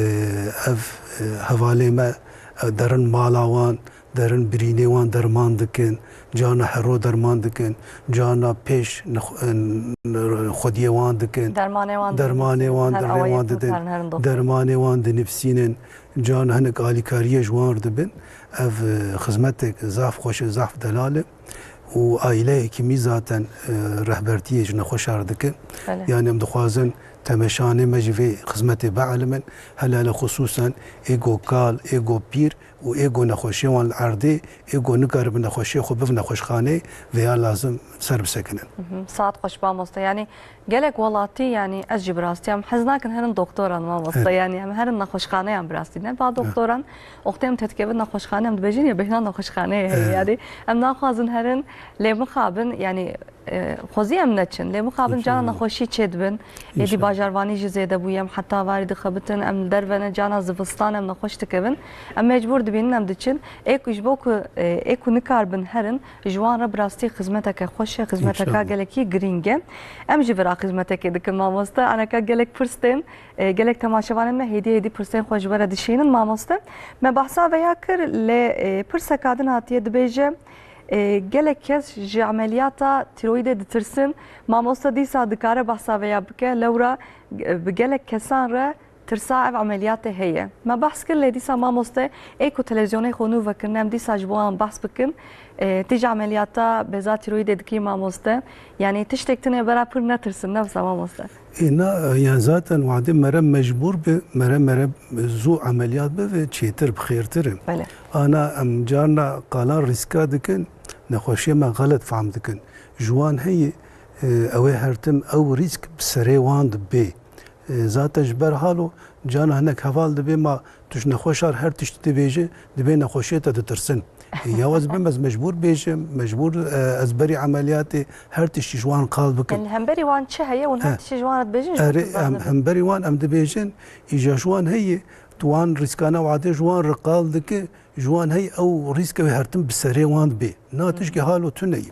ev, e, hevalê me, e, derin mala wan, derin birînê wan derman dikin, carna hero derman dikin, carna pêş nix-, e, xwediyê wan dikin. Dermanê wan dermanê wan, her derê awayê wan didin, dikarin herin doktor. Dermanê wan dinivîsînin, carna hinek alîkariyê ji wan re dibin. Ev, e, xizmetek zaf xweş e, zaf delal e. Û aîle hekîmî zaten, e, rehbertiyê ji nexweşa re dike. Belê. Yani em dixwazin temeşanê me ji vê xizmetê bielimin. Hele hele xisûsen ê ku kal, ê ku pîr û ê ku nexweşiyê wan li erdê, ê ku nikaribin nexweşiyê xwe bibin nexweşxanê, vêya lazim ser bisekinin. Mhm. Saet xweş mamoste. Yani gelek welatî, yani ez jî bi rastî em hez nakin herin doktoran mamoste. Evet. Yani em herin nexweşxaneyan bi rastî. Ne ba doktoran, wextê em têdikevin nexweşxane em dibêjin ya bêhna nexweşxaneyê heye. Evet. Yani em naxwazin herin lê mixabin, yani, e, xwezî em neçin. Lê mixabin cana nexweşî çêdibin. Êdî bajarvanî jî zêde bûye, em heta varî dixebitin, em li derve ne, cana zivistan em nexweş dikevin. Em mecbûr dibînin em diçin. Ê ku ji bo ku, e, ê ku nikarbin herin, ji wan re bi rastî xizmeteke xweş e, xizmeteka gelekî girîng e. Em jî vira xizmetekê dikin mamoste. Aneka gelek pirs tên, e, gelek temaşevanên me hêdî hêdî pirsên xwe ji we re dişînin mamoste. Me behsa veya kir, lê, e, pirseka din hatiye dibêje, e, gelek kes ji emeliyata tiroyîdê ditirsin. Mamoste dîsa dikare behsa veya bike, lewra, e, bi gelek kesan re tirsa ev emeliyatê heye. Me behs kir, lê dîsa mamoste, ê ku televîzyonê xwe nû vekirine, em dîsa ji bo wan behs bikin. E, tu ji emeliyata bêza tîroyîdê dikî mamoste. Yanî tiştek tune bera pir netirsin, ne wisa mamoste? Ê, na, yani zaten wadê mere mecbûr bi, mere, mere zû emeliyat bibe, çêtir bi, xêrtir e. Belê. Ana em carna qalan rîska dikin, nexweşiyê me xelet fehm dikin. Ji wan heye, e, ew ê her tim ew rîsk bi serê wan dibe. E, zaten ji ber halo, cana hinek heval dibê ma tu ji nexweşar her tiştî dibêje, dibê nexweşiyê te ditirsin. E, ya ez bim, ez mecbûr bêjim, mecbûr, e, ez berî emeliyatê her tiştî ji wan qal bikim. Yani hemberî wan çi heye, hûn her tiştî ji wan re dibêjin, ji bo tu em, hemberî wan em dibêjin, îja ji wan heye, tu wan rîskana wadê ji wan re qal dike, ji wan hey ew rîske wê her tim bi serê wan bê. Na tişkî halo tune ye.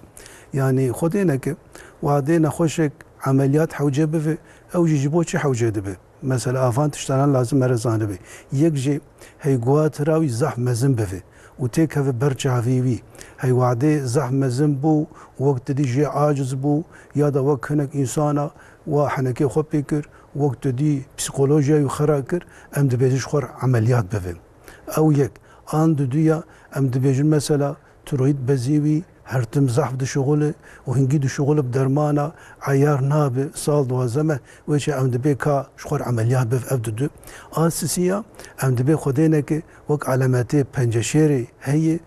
Yani Xwedê neke, wadê nexweşek emeliyat hewce bive, ew jî ji bo çi hewce dibe? Mesela, avan tiştana lazim mere zanibe. Yek jê hey guha tira wî zehf mezin bive û têkeve ber çavê wî. Hey wadê zehf mezin bû, wek tu dî jê aciz bû, ya da wek hinek însana wa henekê xwe pê kir, wek tu dî psîkolojiya wî xera kir, em dibêjin ji xwe re emeliyat bive. Ew yek. An duduya, em dibêjin mesela tiroyîd bezê wî her tim zehf dişuxule û hingî dişuxule bi dermana eyar nabe, sal duwazdeh meh, wê çi em dibê ka ji xwe re emeliyat biv, ev dudu. An sisiya, em dibê Xwedê neke wek elemetê penceşêrê heye, e,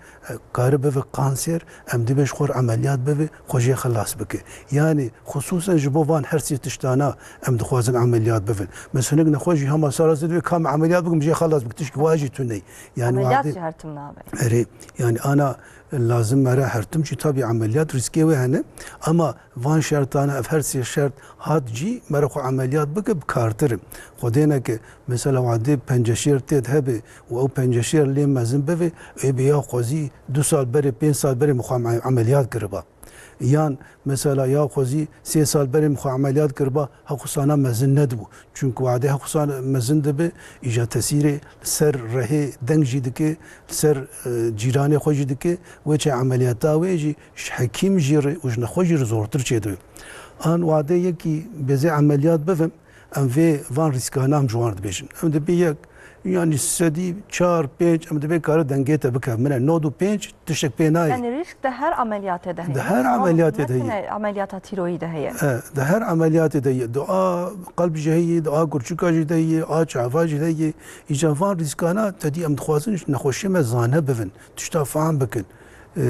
kare bive kanser, em dibê ji xwe re emeliyat bive, xwe jê xelas bike. Yani xisûsen ji bo van her sê tiştana em dixwazin emeliyat bivin. Mesela hinek nexweş jî hema sara zê dibê ka em emeliyat bikim, jê xelas bike, tişkî wa jî tune ye. Yani emeliyat jî her tim nabe. Erê, yani ana lazim mere her tim jî tabî emeliyat rîskê wê hene. Ama van şertane, ev her sê şert hat jî, mere xwe emeliyat bike, bi kartir e. Xwedê neke, mesela wadê penceşêr tê de hebe û ew penceşêr lê mezin bibe, ê bê ya xwezî du sal berê, pênc sal berê min xwe em-, emeliyat kiriba. Yan mesela ya xwezî sê sal berê min xwe emeliyat kiriba, heqûsana mezin nedibû. Çunku wadê heqûsan mezin dibe, îja tesîrê li ser rehê deng jî dike, li ser, e, cîranê xwe jî dike, wê çê emeliyata wê jî ji hekîm jî re û ji nexwe jî re zortir çêdibe. An wadê yekî bêzê emeliyat bivim, em vê van rîskana em ji wan re dibêjin. Em dibê yek, yanî sedî çar pênc, em dibê kare dengê te bikeve. Min e nod û pênc, tiştek pê nayê. Yanî rîsk di her emeliyatê de heye. Di her emeliyatê de heye. Ne tenê emeliyata tîroyî de heye. E, di her emeliyatê de heye. Di a qelb jî heye, di a kurçika jî de heye, a çava jî de heye. Îca van rîskana te dî em dixwazin ji nexweşiyê me zane bivin, tişta fehm bikin. E,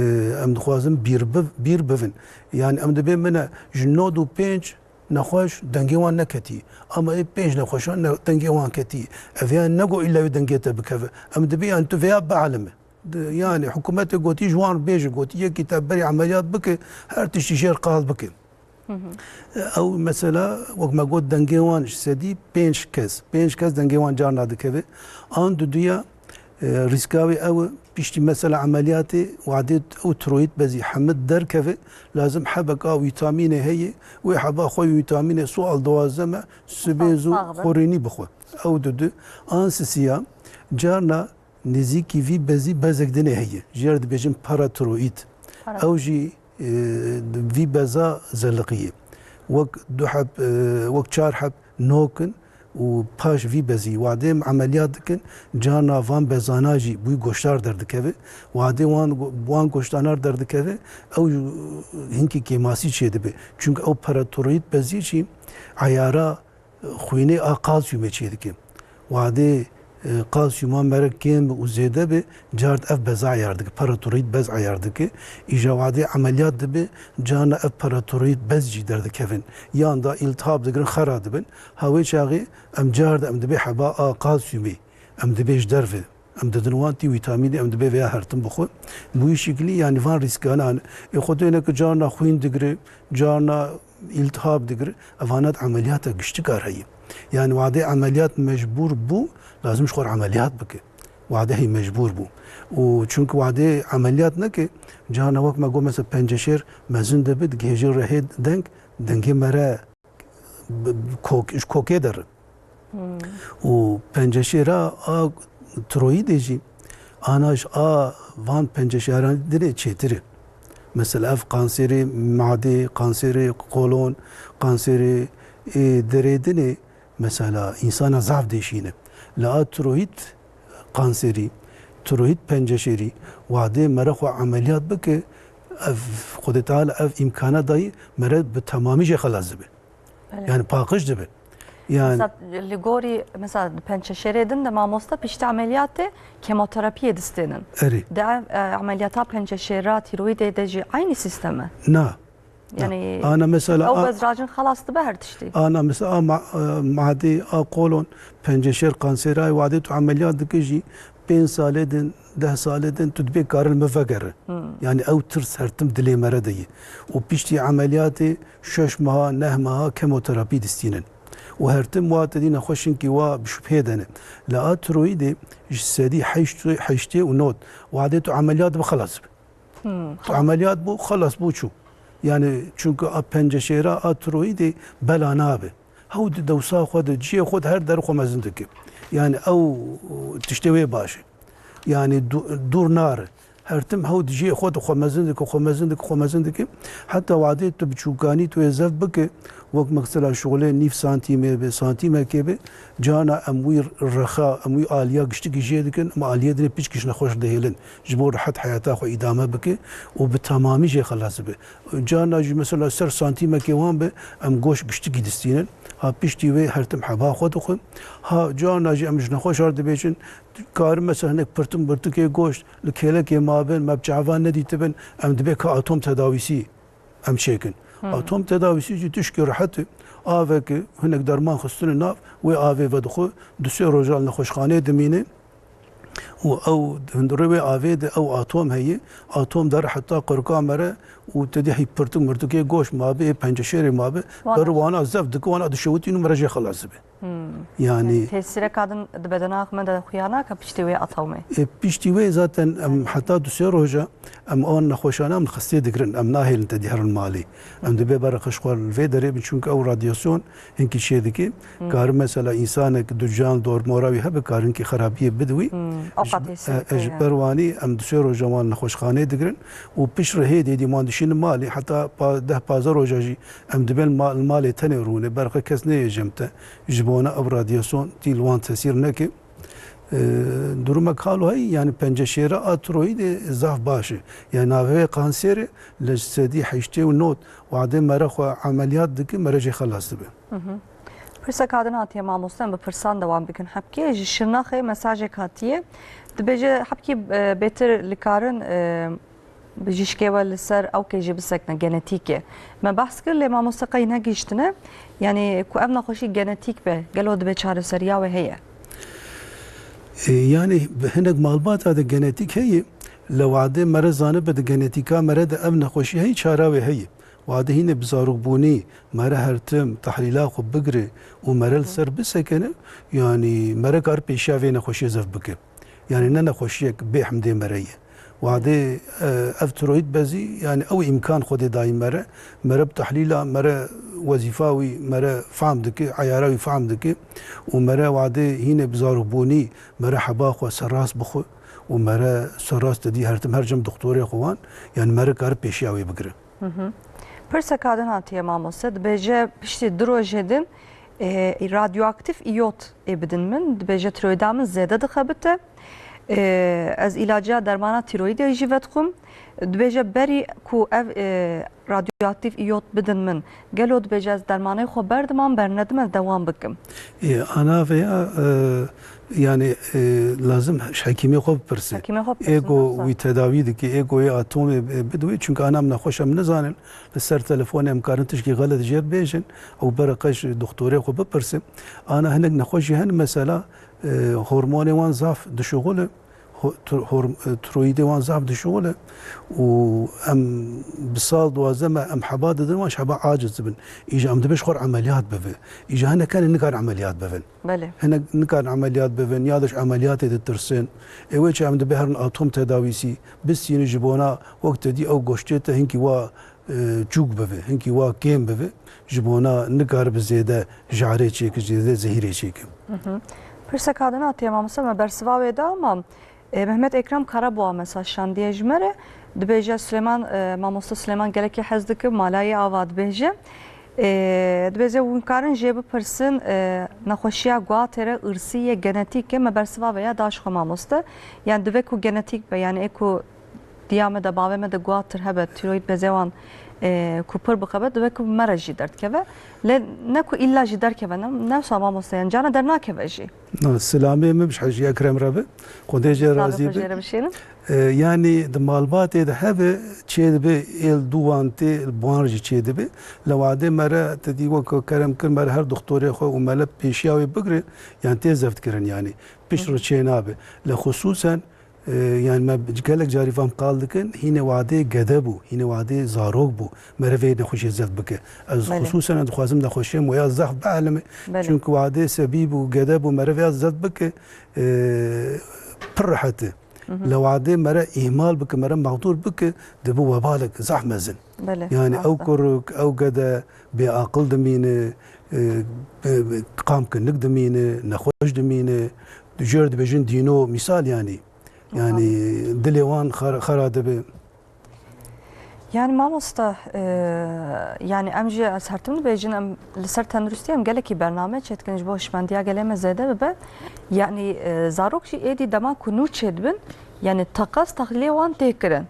em dixwazin bîr biv-, bîr bivin. Yanî em dibê min e ji nod û pênc nexweş dengê wan neketî. Ama ê pênc nexweşan ne, dengê wan ketî. Ev ya ne got îlla wê dengê te bikeve. Em dibê yanî tu vêya bielime. Di, yanî hikûmetê gotî ji wan bêje, gotî yekî te berî emeliyat bike, her tiştî jêr qal bike. Hı hı. Ew mesela, wek me got, dengê wan ji sedî pênc kes, pênc kes dengê wan carna dikeve. An diduya, e, rîska wê ew e, piştî mesela emeliyatê, wadê ew tiroyîd bezî hemid derkeve, lazim hebek a vîtamînê heye, wê heba xwe vîtamînê sual duwaze me, sibê zû xurînî bixwe. Ew didu. An sisiya, carna Nêzîkî vî bezî bezek dinê heye. Jê re dibêjin paratiroîd. Para- Ew jî, e, vî beza zeliqiyê. Wek du heb, e, wek çar heb nok in û paş vî bezî wadê em emeliyat dikin, carna van bezana jî bûyî goşdar derdikeve. Wadê wan, wan goşdanar derdikeve, ew hinkî kêmasî çêdibe. Çunku ew paratiroîd bezî jî eyara xwînê a kalsiyumê çêdike. Wadê, e, kalsiyuma mere kêm û zêde be, card ev beza eyar dike, paratiroîd bez eyar dike. Îja wadê emeliyat dibe, carna ev paratiroîd bez jî derdikevin. Yan da îltihab digirin, xera dibin. Ha wê çaxê em card em dibê heba a kalsiyumê, em dibê ji derve. Em didin wan tî vîtamînê, em dibê vêya hertim bixwe. Bi wî şiklî, yanî van rîskana hene. Ê xwe dêne ku carna xwîn digire, carna îltihab digire, evana di emeliyata giştikar heye. Yanî wadê emeliyat mecbûr bû, lazim ji xwe re emeliyat bike. Wadê hey mecbûr bû. Û çunku wadê emeliyat neke, carna wek me got, mesela penceşêr mezin dibe, digihêje rehê deng, dengê mere bi, bi kok, ji kokê derin. Hmm. Û penceşêra a tiroyîdê jî, ana ji a van penceşêran dinê çêtir e. Mesela ev kanserê madê, kanserê kolon, kanserê, ê, derê dinê, mesela însana zaf dêşîne. Li a tiroyîd kanserî, tiroyîd penceşêrî, wadê mere xwe emeliyat bike, ev Xwedê Teala ev îmkana dayî mere bi temamî jê xelas dibe. Belê. Yani paqij dibe. Yani Mesela li gorî, mesela pençeşêrê din de mamoste piştî emeliyatê kemoterapiyê distênin. Erê. De, e, emeliyata pençeşêra tîroîdê de jî aynî sîstem e? Na. Na. Yani Ana mesela ew a- bezracin xelas dibe her tiştî. Ana mesela a ma-, e, madê a kolon penceşêr kanserayê wadê tu emeliyat dike jî pênc salê din, deh salê din tu dibê karin min vegere. Hmm. Yani ew tirs her tim dilê mere de ye. Û piştî emeliyatê şeş meha, neh meha kemoterapî distînin. Û her tim wa te dî nexweşinkî wa bi şubhê de ne. Li a tiroyîdê ji sedî heşt, heştê û nod wadê tu emeliyat bi xelas bi. Hmm. Tu emeliyat bû, xelas bû çû. Yani çünkü a penceşêra a tiroyîdê bela nabe. Hew di dewsa xwe de, cihê xwe de her der xwe mezin dike. Yani ew tiştê wê baş e. Yani du-, dûr nare. Her tim hew di cihê xwe de xwe mezin dike, xwe mezin dike, xwe mezin dike. Heta wadê tu bi çûkanî tu yê zef bike, wek mesela şixulê nîv santîmê be, santîmekê be, cana em wî rexa, em wî aliya giştikî jê dikin, em aliyê dinê piçkî ji nexweş dihêlin. Ji bo rehet heyata xwe îdame bike û bi temamî jê xelas bibe. Carna jî mesela ser santîmekê wan be, em goşt giştikî distînin. Ha piştî wê her tim heba xwe dixwe. Ha carna jî em ji nexweşar dibêjin, karin mesela hinek pirtin birtikê goşt li kêlekê mabin, me bi çavan nedîtibin, em dibê ka atom tedawîsî em çêkin. Hı hı. Atom tedawîsî jî tişkî rehet e. Aveke hinek derman xistine nav, wê avê vedixwe, du sê roja li nexweşxaneyê dimîne. û ew hundirê wê avê de ew atom heye, atom der heta qirka me re û te dî hî pirtik mirtikê goş mabe, ê penceşêrê mabe, ber wana zef dike, wana dişewitîn û me re jê xelas dibe. Hmm. Yani, yani tesîreka din di bedena me de xuya nake piştî wê atomê? E, piştî wê zaten em heta du sê roja em an nexweşana em xistê digirin, em nahêlin te dî herin malê. Em dibê berê xwe ji xwe li vê derê bin, çunke ew radyasyon hinkî çê dike. Hmm. Karin mesela însanek du can dormora wî hebe, karin hinkî xerabiyê bide wî. Hmm. Ji, e, e, ji ber wanî em du sê roja wan nexweşxanê digirin û pişt re hê dê dî wan dişînin malê, heta pa-, deh pazdeh roja jî em dibên ma-, li malê tenê rûne, berê xwe kes neyê cem te. Ji bona ev radyasyon tî li wan tesîr neke. E, durumek halo heyî, yani penceşêra a tiroyîdê zaf baş e. Yani navê wê kanser e, li sedî heştê û nod wadê mere xwe emeliyat dike, mere jê xelas dibe. Hı hı. Pirseka din hatiye mamoste, em bi pirsan dewam bikin. Hebkê ji Şirnaxê mesajek hatiye. Dibêje hebkî, e, bêtir li karin, e, bijîşkê we li ser ewkê jî bisekine, genetîk e. Me behs kir, lê mamoste qey negihîştine. Yanî ku ev nexweşî genetîk be, gelo dibe çareseriya wê heye? E, yani bi hinek malbata de genetîk heye, li wadê mere zanibe di genetîka mere de ev nexweşî heye, çara wê heye. Wadê hînê bi zarokbûnî mere her tim tehlîla xwe bigire û mere li ser bisekene, yanî mere kar pêşiya vê nexweşiyê zef bike. Yani ne nexweşiyek bê hemdê mere ye. Wadê, e, ev tiroyîd bezî, yani ew îmkan Xwedê dayî mere, mere bi tehlîla, mere wezîfa wî, mere fam dike, eyara wî fam dike û mere wadê hînê bi zarokbûnî mere heba xwe serrast bixwe û mere serrast didî her tim her cem doktorê xwe wan, yani mere kar pêşiya wê bigire. Hı hı. Pirseka din hatiye mamoste, dibêje piştî du rojê din, e, radyoaktif îyot ê bidin min, dibêje tiroyda min zêde dixebite. E, ez îlaciya dermana tîroyîdê jî vedixwim. Dibêje berî ku ev, e, radyoaktif îyot bidin min, gelo dibêje ez dermanê xwe berdim an bernedim ez dewam bikim? E, ana veya, e, Yani, e, lazim ji hekîmê xwe bipirse. Hekîmê xwe bipirse, ê ku wî tedawî dike, ê ku wê atomê, e, bidwê, çunke ana em nexweş em nizanin, li ser telefonê em karin tişkî xelet jê bêjin, ew bere qe ji doktorê xwe bipirse. Ana hinek nexweş jî hene mesela, e, hormonê wan zaf dişuxule, ho-, tu-, hor-, e, tiroyîdê wan zaf dişuxule û em bi sal duwazdeh me em heba didin wan, ji heba aciz dibin. Îja em dibê ji xwe re emeliyat bibe. Îja hinek hene nikarin emeliyat bibin. Belê. Hinek nikarin emeliyat bibin ya da ji emeliyatê ditirsin. Ê wê çi em dibê herin atom tedawîsî bistînin ji bona wek te dî ew goştê te hinkî wa, e, çûk bibe, hinkî wa kêm bibe. Ji bona nikaribe zêde jarê çêke, zêde zehîrê çêke. Hı hı. Pirseka din hatiye mamoste, me bersiva wê da ama E, Mehmet Ekrem Karaboğa mesaj şandiye ji me re. Dibêje Silêman, e, mamoste Silêman gelekî hez dike, malayê ava dibêje. E, dibêje hûn karin jê bipirsin, e, nexweşiya guatê re irsî ye, genetîk e, me bersiva vê ya da ji xwe mamoste. Yani divê ku genetîk be, yani ê ku diya me de, bavê me de guatir hebe, tiroyîd bezê wan, e, ku pir bixebe, divê ku me re jî derdikeve. Lê ne ku îlla jî derkeve, ne, ne wisa mamoste, yani cana dernakeve jî. Na, silamê min bi ji Hecî Ekrem re be. Xwedê jê razî be. Ee, yanî di malbatê de hebe çêdibe, êl dû wan tê, li wan jî çêdibe. Li wadê me re te dî wek kerem kir, me re her doktorê xwe û me li pêşiya wê bigire, yan tê zeft kirin yanî. Pişt re çê nabe. Li xusûsen, e, yanî me gelek carî vam qal dikin, hînê wadê gede bû, hînê wadê zarok bû. Mere vê nexweşiyê zeft bike. Ez xusûsen ez dixwazim nexweşiyê moya zaf bielime. Belê. Çunku wadê sebî bû, gede bû, mere vê zeft bike, e, pir rehet e. Li wadê mere îhmal bike, mere mexdûr bike, dibe webalek zaf mezin. Belê, rast e. Yani ew kuruk, ew gede bêaqil dimîne, e, be-, be-, qamkinik dimîne, nexweş dimîne, jêr dibêjin dîno, mîsal yani. Yani dilê wan xera-, xera dibe. Yani mamosta, e, yani em jî ez her tim dibêjin, em li ser tenduristî em gelekî bername çêdikin ji bo hişmendiya gelê me zêde bibe. Yani, e, zarok jî êdî dema ku nû çêdibin, yani teqez texlîlê wan tê kirin.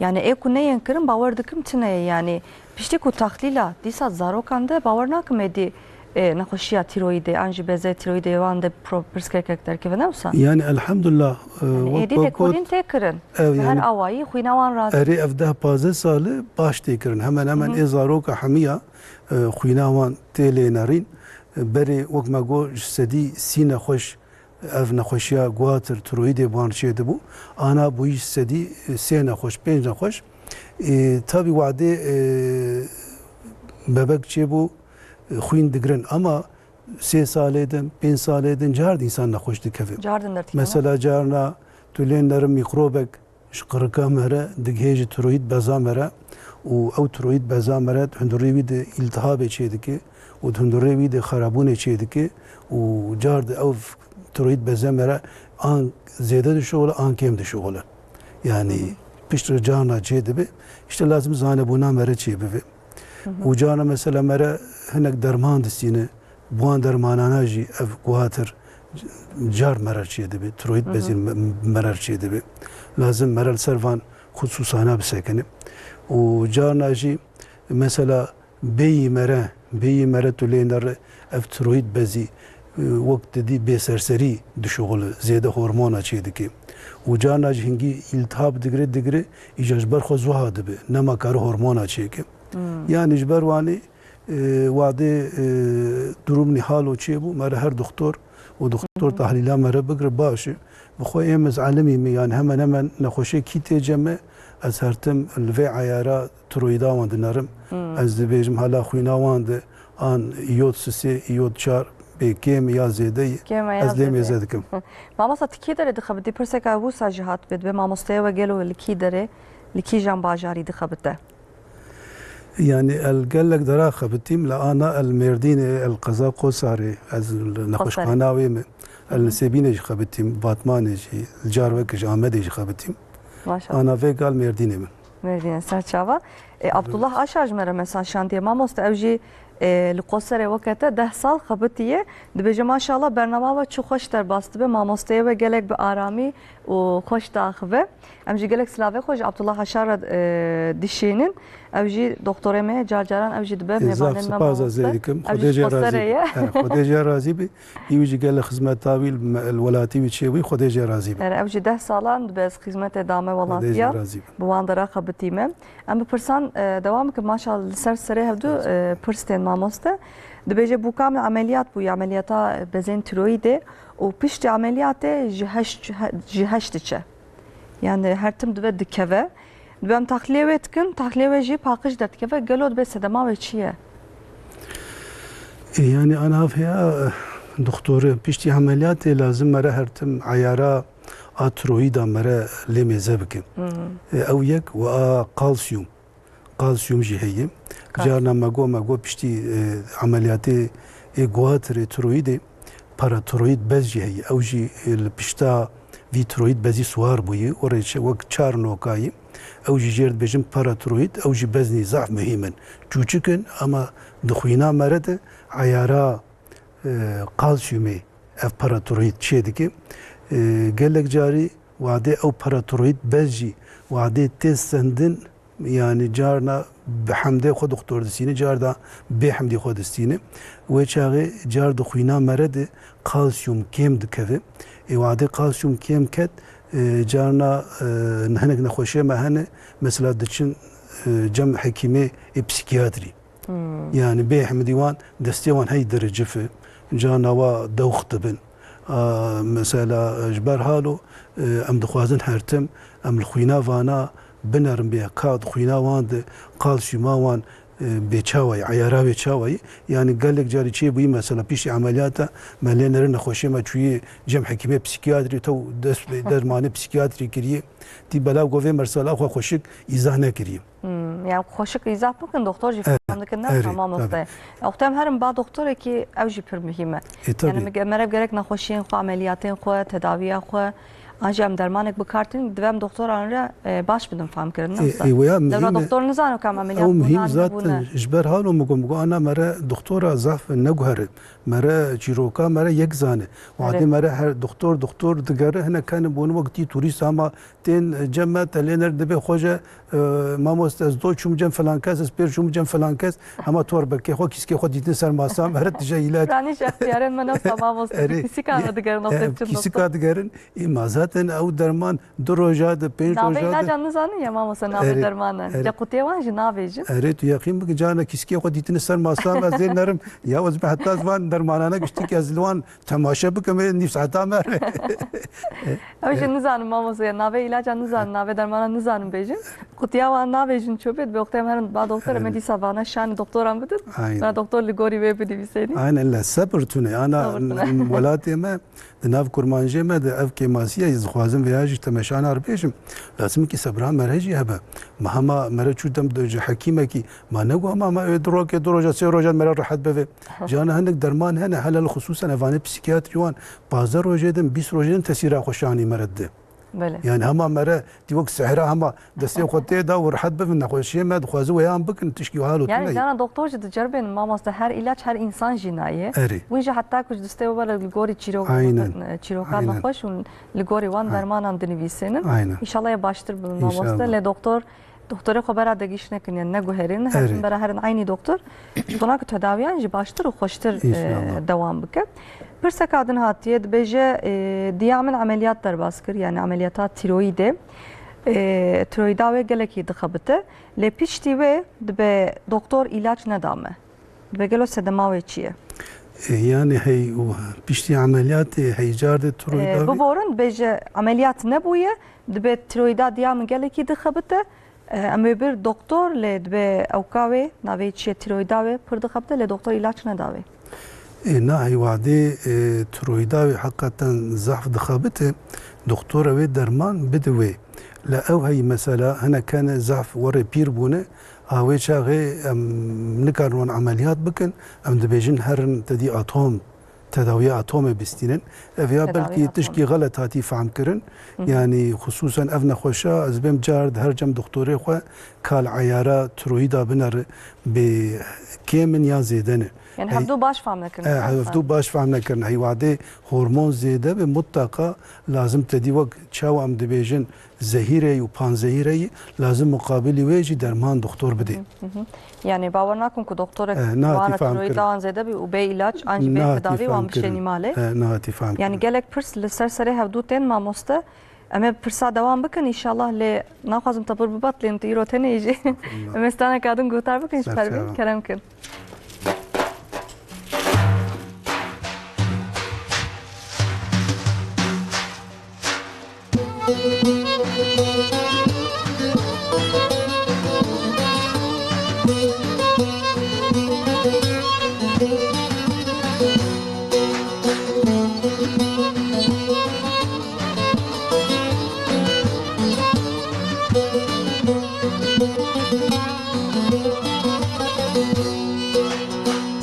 Yani ê ku neyên kirin bawer dikim tune ye. Yani piştî ku texlîla dîsa zarokan de bawer nakim êdî e, nexweşiya tîroyîdê an jî bezê tîroyîdê wan de pro-, pirsgirêkek derkeve, ne wisa? Yani elhamdulillah, e, yani wek êdî lêkolîn tê kirin. Ew, bi her awayî xwîna wan razî. Erê ev deh pazdeh sal e baş tê kirin. Hemen hemen ê zaroka hemiya, e, xwîna wan tê lênerîn. E, berê wek me got ji sedî sî nexweş Ev nexweşiya guatir, tiroyîdê bi wan çêdibû. Ana bûyî sedî sê nexweş, pênc nexweş. E, tabî wadê, e, bebek çêbû, e, xwîn digirin. Ama sê salê din, pênc salê din car di însan nexweş dikeve. Car din derdikeve. Mesela carna tu lê nerin mîkrobek ji qirika me re digihê ji tiroyîd beza me re û ew tiroyîd beza me re di hundirê wî de îltihabê çêdike û di hundirê wî de xerabûnê çêdike û car di ew tiroyîd beze me re an zêde dişuxule an kêm dişuxule. Yani piştre carna çêdibe, işte lazim zanebûna me re çêbibe. Û carna mesela me re hinek derman distîne, bi wan dermanana jî ev guhatir car merer çêdibe, tiroyîd bezîn me-, merer çêdibe. Lazim mere li ser van xusûsana bisekine. Û carna jî mesela bêyî mere, bêyî mere tu lê nere ev tiroyîd bezî, e, wek didî bêserserî dişuxule, zêde hormona çêdike. Û carna jî hingî îltihab digire, digire, îca ji ber xwe zuha dibe, nema kare hormona çêke. Yani ji ber wanê, e, wadê, e, durum nîhalo çêbû, mere her doktor û doktor tahlîla mere bigire baş e. Bi xwe êm ez alimî me, yani hemen hemen nexweşê kî tê cem me, ez her tim li vê eyara tiroyîda wan dinerim. Ez dibêjim hala xwîna wan de an îyot sisê, îyot çar bê kêm ya zêde ye. Kêm e ya Ez lê zêde. Mêze dikim. Mamosta, tu kî derê dixebitî? Pirseka wisa jî hat bê, dibe mamosteyê we gelo li kî derê, li kîjan bajarî dixebite? Yani el gelek dera xebitîm, la ana el Mêrdînê, el qeza Qosarê, ez li nexweşxana wê me. El Nisêbînê jî xebitîm, Batmanê jî, li car weke ji Amedê jî xebitîm. Maşallah. Ana vê gal Mêrdînê me. Mêrdînê serçava. E, Abdullah Aşar ji me re mesaj şandiye. Mamoste, ew jî, e, li Qoserê weke te deh sal xebitiye. Dibêje, maşallah, bernama we çi xweş derbas dibe. Mamosteyê we gelek bi aramî û xweş diaxive. Em jî gelek silavê xwe ji Abdullah Aşar re, e, dişînin. Ew jî doktorê me ye, car caran ew jî dibe Ê, zaf mêvanên me spas ez mamoste. Ê dikim. Ew jî Xwedê ji jê razî Qoserê be. He, Xwedê jê razî be. Î wî jî gelek xizmeta wî li me-, li welatî wî çêbûyî, Xwedê jê razî be. Her, ew jî deh salan dibe ez xizmetê dame welatiya. Xwedê jê razî be. Bi wan dera xebitî me. Em bi pirsan, e, dewam bikin. Maşallah li ser serê hevdu, e, pirs tên mamoste. Dibêje bûka min emeliyat bûye, emeliyata bezên tiroyîdê û piştî emeliyatê ji heşt, ji heşt diçe. Yani her tim dibe dikeve. Dibe em taxliyê wê dikin, taxliyê wê jî paqij derdikeve. Gelo dibe sedema wê çi ye? E, yani ana vêya, e, doktorê piştî emeliyatê lazim mere her tim eyara a tiroyîda mere lê mêze bike. E, ew yek û a kalsiyum. Kalsiyum jî heye. Kalsiyum. Carna me got, me got piştî, e, emeliyatê ê guhatirê tiroyîdê paratiroyîd bez jî heye. Ew jî, e, li pişta vî tiroyîd bezî siwar bûye û rêçe wek çar nokayî. Ew jî jêr dibêjin paratiroyîd, ew jî beznî zaf muhîm in. Çûçik in ama di xwîna mere de eyara, e, kalsiyumê ev paratiroyîd çê dike. E, gelek carî wadê ew paratiroyîd bez jî wadê tê sendin, yani carna bi hemdê xwe doktor distîne, car da bê hemdî xwe distîne. Wê çaxê car di xwîna mere de kalsiyum kêm dikeve. Ê wadê kalsiyum kêm ket, e, carna, e, hinek nexweşiyê me hene, mesela diçin, e, cem hekîmê ê psîkiyatrî. Yani bê hemdî wan destê wan hey diricif e, carna wa dewx dibin. A, mesela, e, ji ber halo, e, em dixwazin her tim em li xwîna vana binerin bê ka di xwîna wan de kalsiyuma wan, e, bê çawayî, eyara wê çawayî. Yani gelek carî çêbûyî mesela piştî emeliyata me lê nerin nexweşê me çûyî cem hekîmê psîkiyatrî, tew dest bi dermanê psîkiyatrî kiriye. Tî belav got vê mersela xwe xweşik îzah nekiriye. Hmm, yani xweşik îzah bikin, doktor jî fam dikin, ne erê, mamoste. Wextê em herin ba doktorekî ew jî pir muhîm e. E, tabii. Yani me ge-, mere gerek nexweşiyên xwe, emeliyatên xwe, tedawiya xwe, an jî em dermanek bi kar tînin, divê em doktoran re, e, baş bidin fam kirin, ne E, wisa? E, wêya muhîm e. Doktor nizano kam emeliyat bû, muhîm nan zaten bûne. Ji ber halo min got, min got, ana mere doktora zaf neguhere. Mere çîroka mere yek zane. Wadê mere her doktor, doktor digere, hinek hene bûne wek tî turîst ama tên cem me te lê ner dibê xwe je, e, mamoste ez do çûm cem filan kes, ez pêr çûm cem filan kes, hema tor bekê xwe kîskê xwe dîtin ser masa me re tije îlaç. Ranî ji extiyarên me newsa mamoste, erê, kîsika me digerin, e, kîsika digerin, î ma zaten Din ew derman du roja de, pênc Navê roja de. ilaca nizanin ya mamoste, navê Erê, dermanan. erê. De qutiya wan jî navêjin. Erê, tu yeqîn bike, carna kîskê xwe dîtine ser masa me, zê nerim. Ya ez bi heta ez van dermanana giştî ki ez li wan temaşe bikim, ê nîv saeta me. Ew jî nizanim mamoste, ya navê ilaca nizanim, navê dermana nizanim bêjim. Qutiya wan navêjin çopê, dibe wextê em herin ba doktor, em ê Aynen. dîsa vana şanê doktoran bidin. Aynen. Vana doktor li gorî wê binivîsênî. Aynen, le sebir tune. Ana Sabir tune. m-, welatê me, di nav kurmancê me de ev kêmasiya, ez dixwazim vêya jî temeşana re bêjim. Lazim ki sebra mere jî hebe. Ma hema mere çû dem de ji hekîmekî, ma negot hema me ê du rokê, du roja, sê roja mere rehet bivê. Cana hinek derman hene, hele xisûsen evanê psîkiyatrî wan pazdeh rojê din, bîst rojê din tesîra xwe şanî mere dide. Belê. Yani hema mere dî wek sehra hema destê xwe tê da û rehet bibin, nexweşiyê me dixwaze weyan bikin, tişkî wiha lo Yani tune ye. cana doktor jî diceribên mamoste, her ilaç her însan jî nayê. Erê. Wî jî heta ku ji destê we were li gorî çîrok-, Aynen. çîroka Aynen. nexweş û li gorî wan Aynen. dermanan dinivîsênin. Aynen. Înşallah ya baştir bibin mamoste. Înşallah. Lê doktor, doktorê xwe bera degîş nekin, yani neguherîn. Her Erê. tim bera herin eynî doktor. Ji bona ku tedawiyan jî baştir û xweştir, e, Înşallah. dewam bike. Pirseka din hatiye, dibêje, e, diya min emeliyat derbas kir, yani emeliyata tiroyîdê. E, tiroyîda wê gelekî dixebite. Lê piştî wê dibe doktor îlaç neda me. Dibe gelo sedema wê çi ye? E, yani hey, û piştî emeliyatê hey car de tiroyîda E, wê? Biborin, dibêje emeliyat nebûye, dibe tiroyîda diya min gelekî dixebite. E, em ê bir doktor, lê dibe ewka wê, navê çi ye, tiroyîda wê pir dixebite, lê doktor îlaç neda wê. Ê, na heywadê, e, tiroyîda wê heqeten zehf dixebite, doktora wê derman bide wê. Le ew hey mesela hinek hene zehf werê pîr bûne, a wê çaxê em nikarin wan emeliyat bikin, em dibêjin herin te dî atom, tedawiya atomê bistînin. Ev ya Tedawiya belkî atomê. tişkî xelet hatî fehm kirin. Hı hı. Yani xisûsen ev nexweşa, ez bêm car di her cem doktorê xwe kal eyara tiroyîda bineri, bê kêm in ya zêde ne. Yani Hey, hevdu baş fehm nekirin. e, hevdu baş fehm nekirin. Heywadê hormon zêde be, mutlaka lazim te dî wek çawa em dibêjin zehîreyî û panzehîreyî, lazim muqabilî wê jî derman doktor bidê. Hı hı. Yani bawer nakim ku doktorek E, na hatî wana fehm tiroyîda kirin. wan zêde bî û bê îlaç an jî bê Na hatî tedavî wan fehm kirin. bişênî malê. E, na hatî fehm Yani kirin. gelek pirs li ser serê hevdu tên mamoste. Em ê pirsa dewam bikin înşallah, lê naxwazim te pir bibat, lê em tu îro tenê yî jî. Estağfurullah. Em ê straneka din guhdar bikin, ji Ser pervîn çava. kerem kin.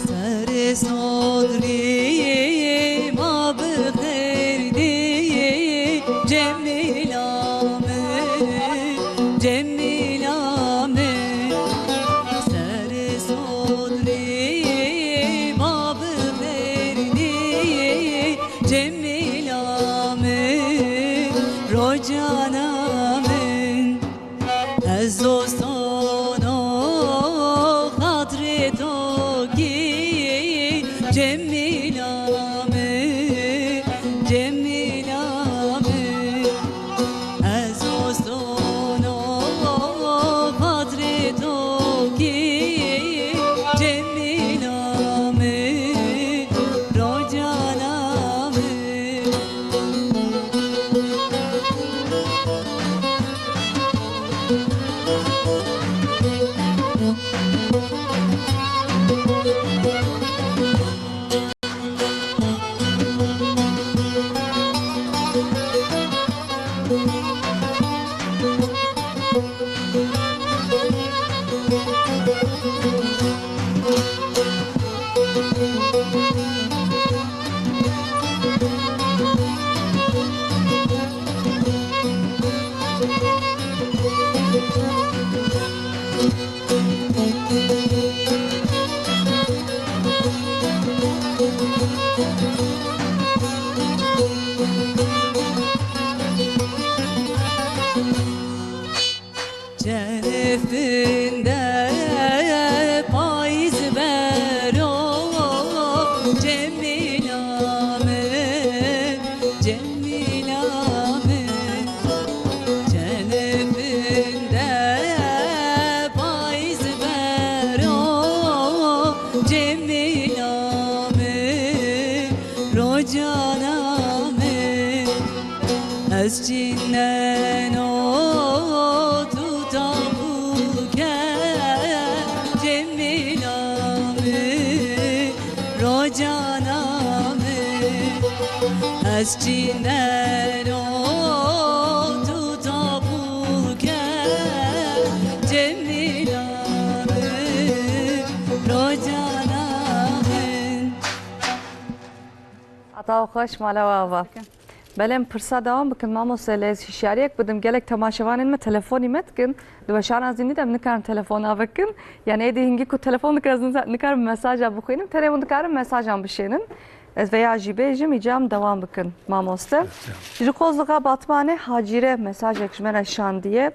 Serê sodrî ma bi xêr dî, Cemîla min, Cemîla min. Serê sodrî ma bi xêr dî, Cemîla min, rocana min. Ez dostano xatirê to kî, Cemîla min, Cemîla min. Ez dostano xatirê to kî, Cemîla min, rocana min. Çerefinde payîz bero, Cemîla min, Cemîla min. Çineno tu tabûke Cemîla min, rocana min. Ez çineno tu tabûke Cemîla min, rocana min. Heta xweş mala we ava. Belê, em pirsa dewam bikin, mamoste, lê ez hişyariyek bidim. Gelek temaşevanên me telefonî me dikin. Di weşana zînî de em nikarin telefona bikin. Yani êdî hingî ku telefon dikin, ez nika-, nikarim mesaja bixwînim. Tenê hûn dikarin mesajan bişênin. Ez veya jî bêjim, îca em dewam bikin, mamoste. Evet, evet. Ji Qozlixa Batmanê Hacîre mesajek ji me re şandiye.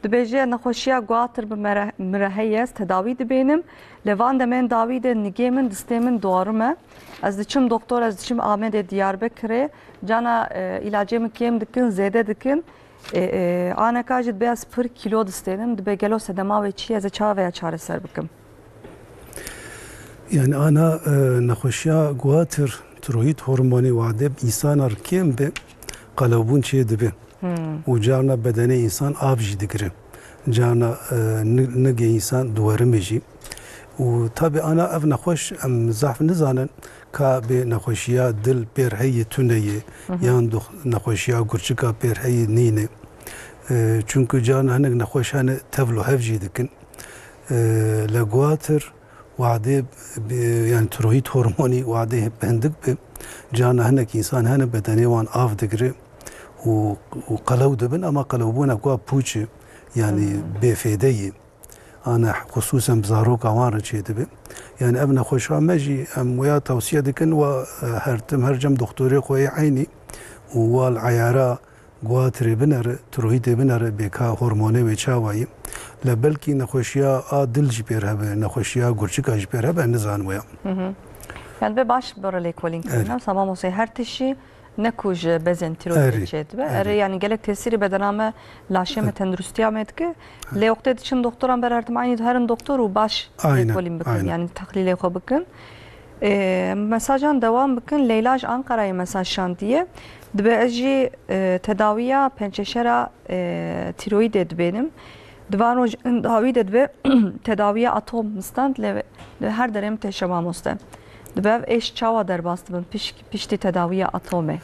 Dibêje, nexweşiya guatir bi mere-, mi re heye, ez tedawî dibênim. Lê van demên dawî de nigê min, distê min duwarim e. Ez diçim doktor, ez diçim Amedê, Diyarbekirê. Cana, e, îlacê min kêm dikin, zêde dikin. E, e, aneka jî dibe ez pir kîlo distênim, dibe gelo sedema wê çi ye, ez ê çawa veya çareser bikim? Yani ana, e, nexweşiya guatir, tiroyîd hormonî, wadê bi însanar kêm be, qelewbûn çê dibe. Hmm. Û carna bedenê însan av jî digire. Carna, e, ni-, nigê însan diwerime jî. Û tabi ana ev nexweş em zehf nizanin ka bê nexweşiya dil pêr heye, tune ye, Hı hı. yan dux-, nexweşiya gurçika pêr heye, nîne. E, çunku carna hinek nexweş hene tevlo hev jî dikin. E, le guatir wadê bi, yani tiroyîd hormonî wadê hep hindik bi, carna hinek însan hene bedenê wan av digire û, û qelew dibin, ama qelewbûna ku pûç e, yani Hmm. bêfêde ye. Ana xusûsen bi zaroka wan re çêdibe. Yani ev nexweşa me jî em waya tewsiye dikin, wa, e, her tim her cem doktorê xwe yê eynî û wa li eyara guatirê binere, tiroyîdê binere, bê ka hormonê wê çawa ye. Le belkî nexweşiya a dil jî pêr hebe, nexweşiya gurçika jî pêr hebe, nizanim waya. Hı hı. Yani be baş bi re lêkolîn kirin, Evet. ne? Tamam olsaydı her tişî ne ku ji bezên tiroyîdê Erê, çêdibe. Erê. Erê, yani gelek tesîrî bedena me, laşê me, Evet. tenduristiya me dike. Evet. Lê wextê diçin doktoran ber her tim eynî herin doktor û baş Aynen, lêkolîn bikin, aynen. yani tahlîlê xwe bikin. E, mesajan dewam bikin. Leyla ji Ankarayê mesaj şandiye. Dibe ez jî, e, tedawiya pençeşera, e, tîroyîdê dibênim. Di van roj-, dawî de dibe tedawiya atom mi stand, lê, lê her derê min têşe mamoste. Dibe ev êş çawa derbas dibin piş-, piştî tedawiya atomê?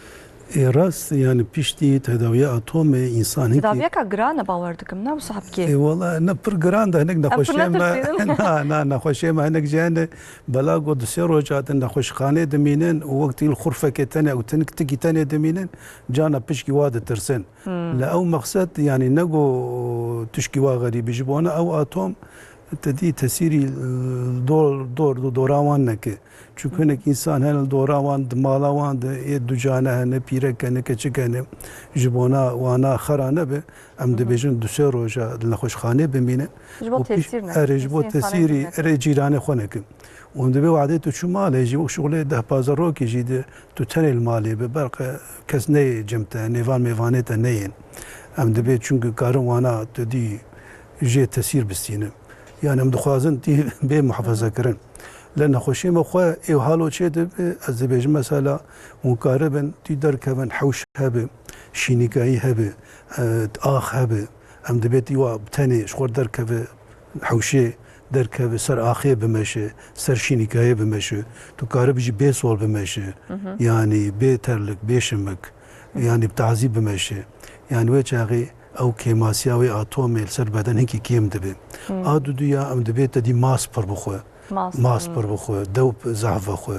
Ê, rast, yani piştî tedawiya atomê însan hinkî Tedawiyeka giran e, bawer dikim, ne wisa hepkê? Ê, wala ne pir giran de, hinek Em pir nexweşê me, netirsin. na, na, nexweşê me hinek jî hene, bela got du sê roja din nexweşxanê dimînin û wek tîl xurfekê tenê û tinik tikî tenê dimînin, cana pişkî wa ditirsin. Hmm. Le ew mexsed, yani ne got tişkî wa xerîbî, ji bona ew atom te dî tesîrî, e, dor, dor, dora wan neke. Çünkü hinek insan hene li dora wan, di mala wan de, ê ducane hene, pîrek hene, keçik hene, ji bona wana xera nebe, em dibêjin du sê roja di nexweşxanê bimîne. Ji bo Û pî-, tesîr neke, erê, ji bo tesîrî tesîrî, xanê neke. Erê cîranê xwe neke. Û em dibê wadê tu çû malê jî, wek şixulê deh pazdeh rokê jî de tu tenê li malê be, belqe kes neyê cem te, nêvan mêvanê te neyên. Em dibê çünkü karin wana tu dî jê tesîr bistîne. Yani em dixwazin tî bê muhafaza kirin. Le nexweşê me xwe ê halo çê dibe, ez dibêjim mesela hûn karibin tî derkevin hewş hebe, şînîkayî hebe, e, ax hebe. Em dibê tî wa bi tenê ji xwe derkeve, hewşê derkeve, ser axê bimeşe, ser şînîkayê bimeşe. Tu karibî jî bê sol bimeşe. Hı hı. Yani bê terlik, bê şimik. Hı hı. Yani bi tazî bimeşe. Yani wê çaxê ew kêmasiya wê atomê li ser beden hinkî kêm dibe. Hı. A duduya em dibê te dî mas pir bixwe. Mas, Mas hmm. pir bixwe, dew zehf vexwe.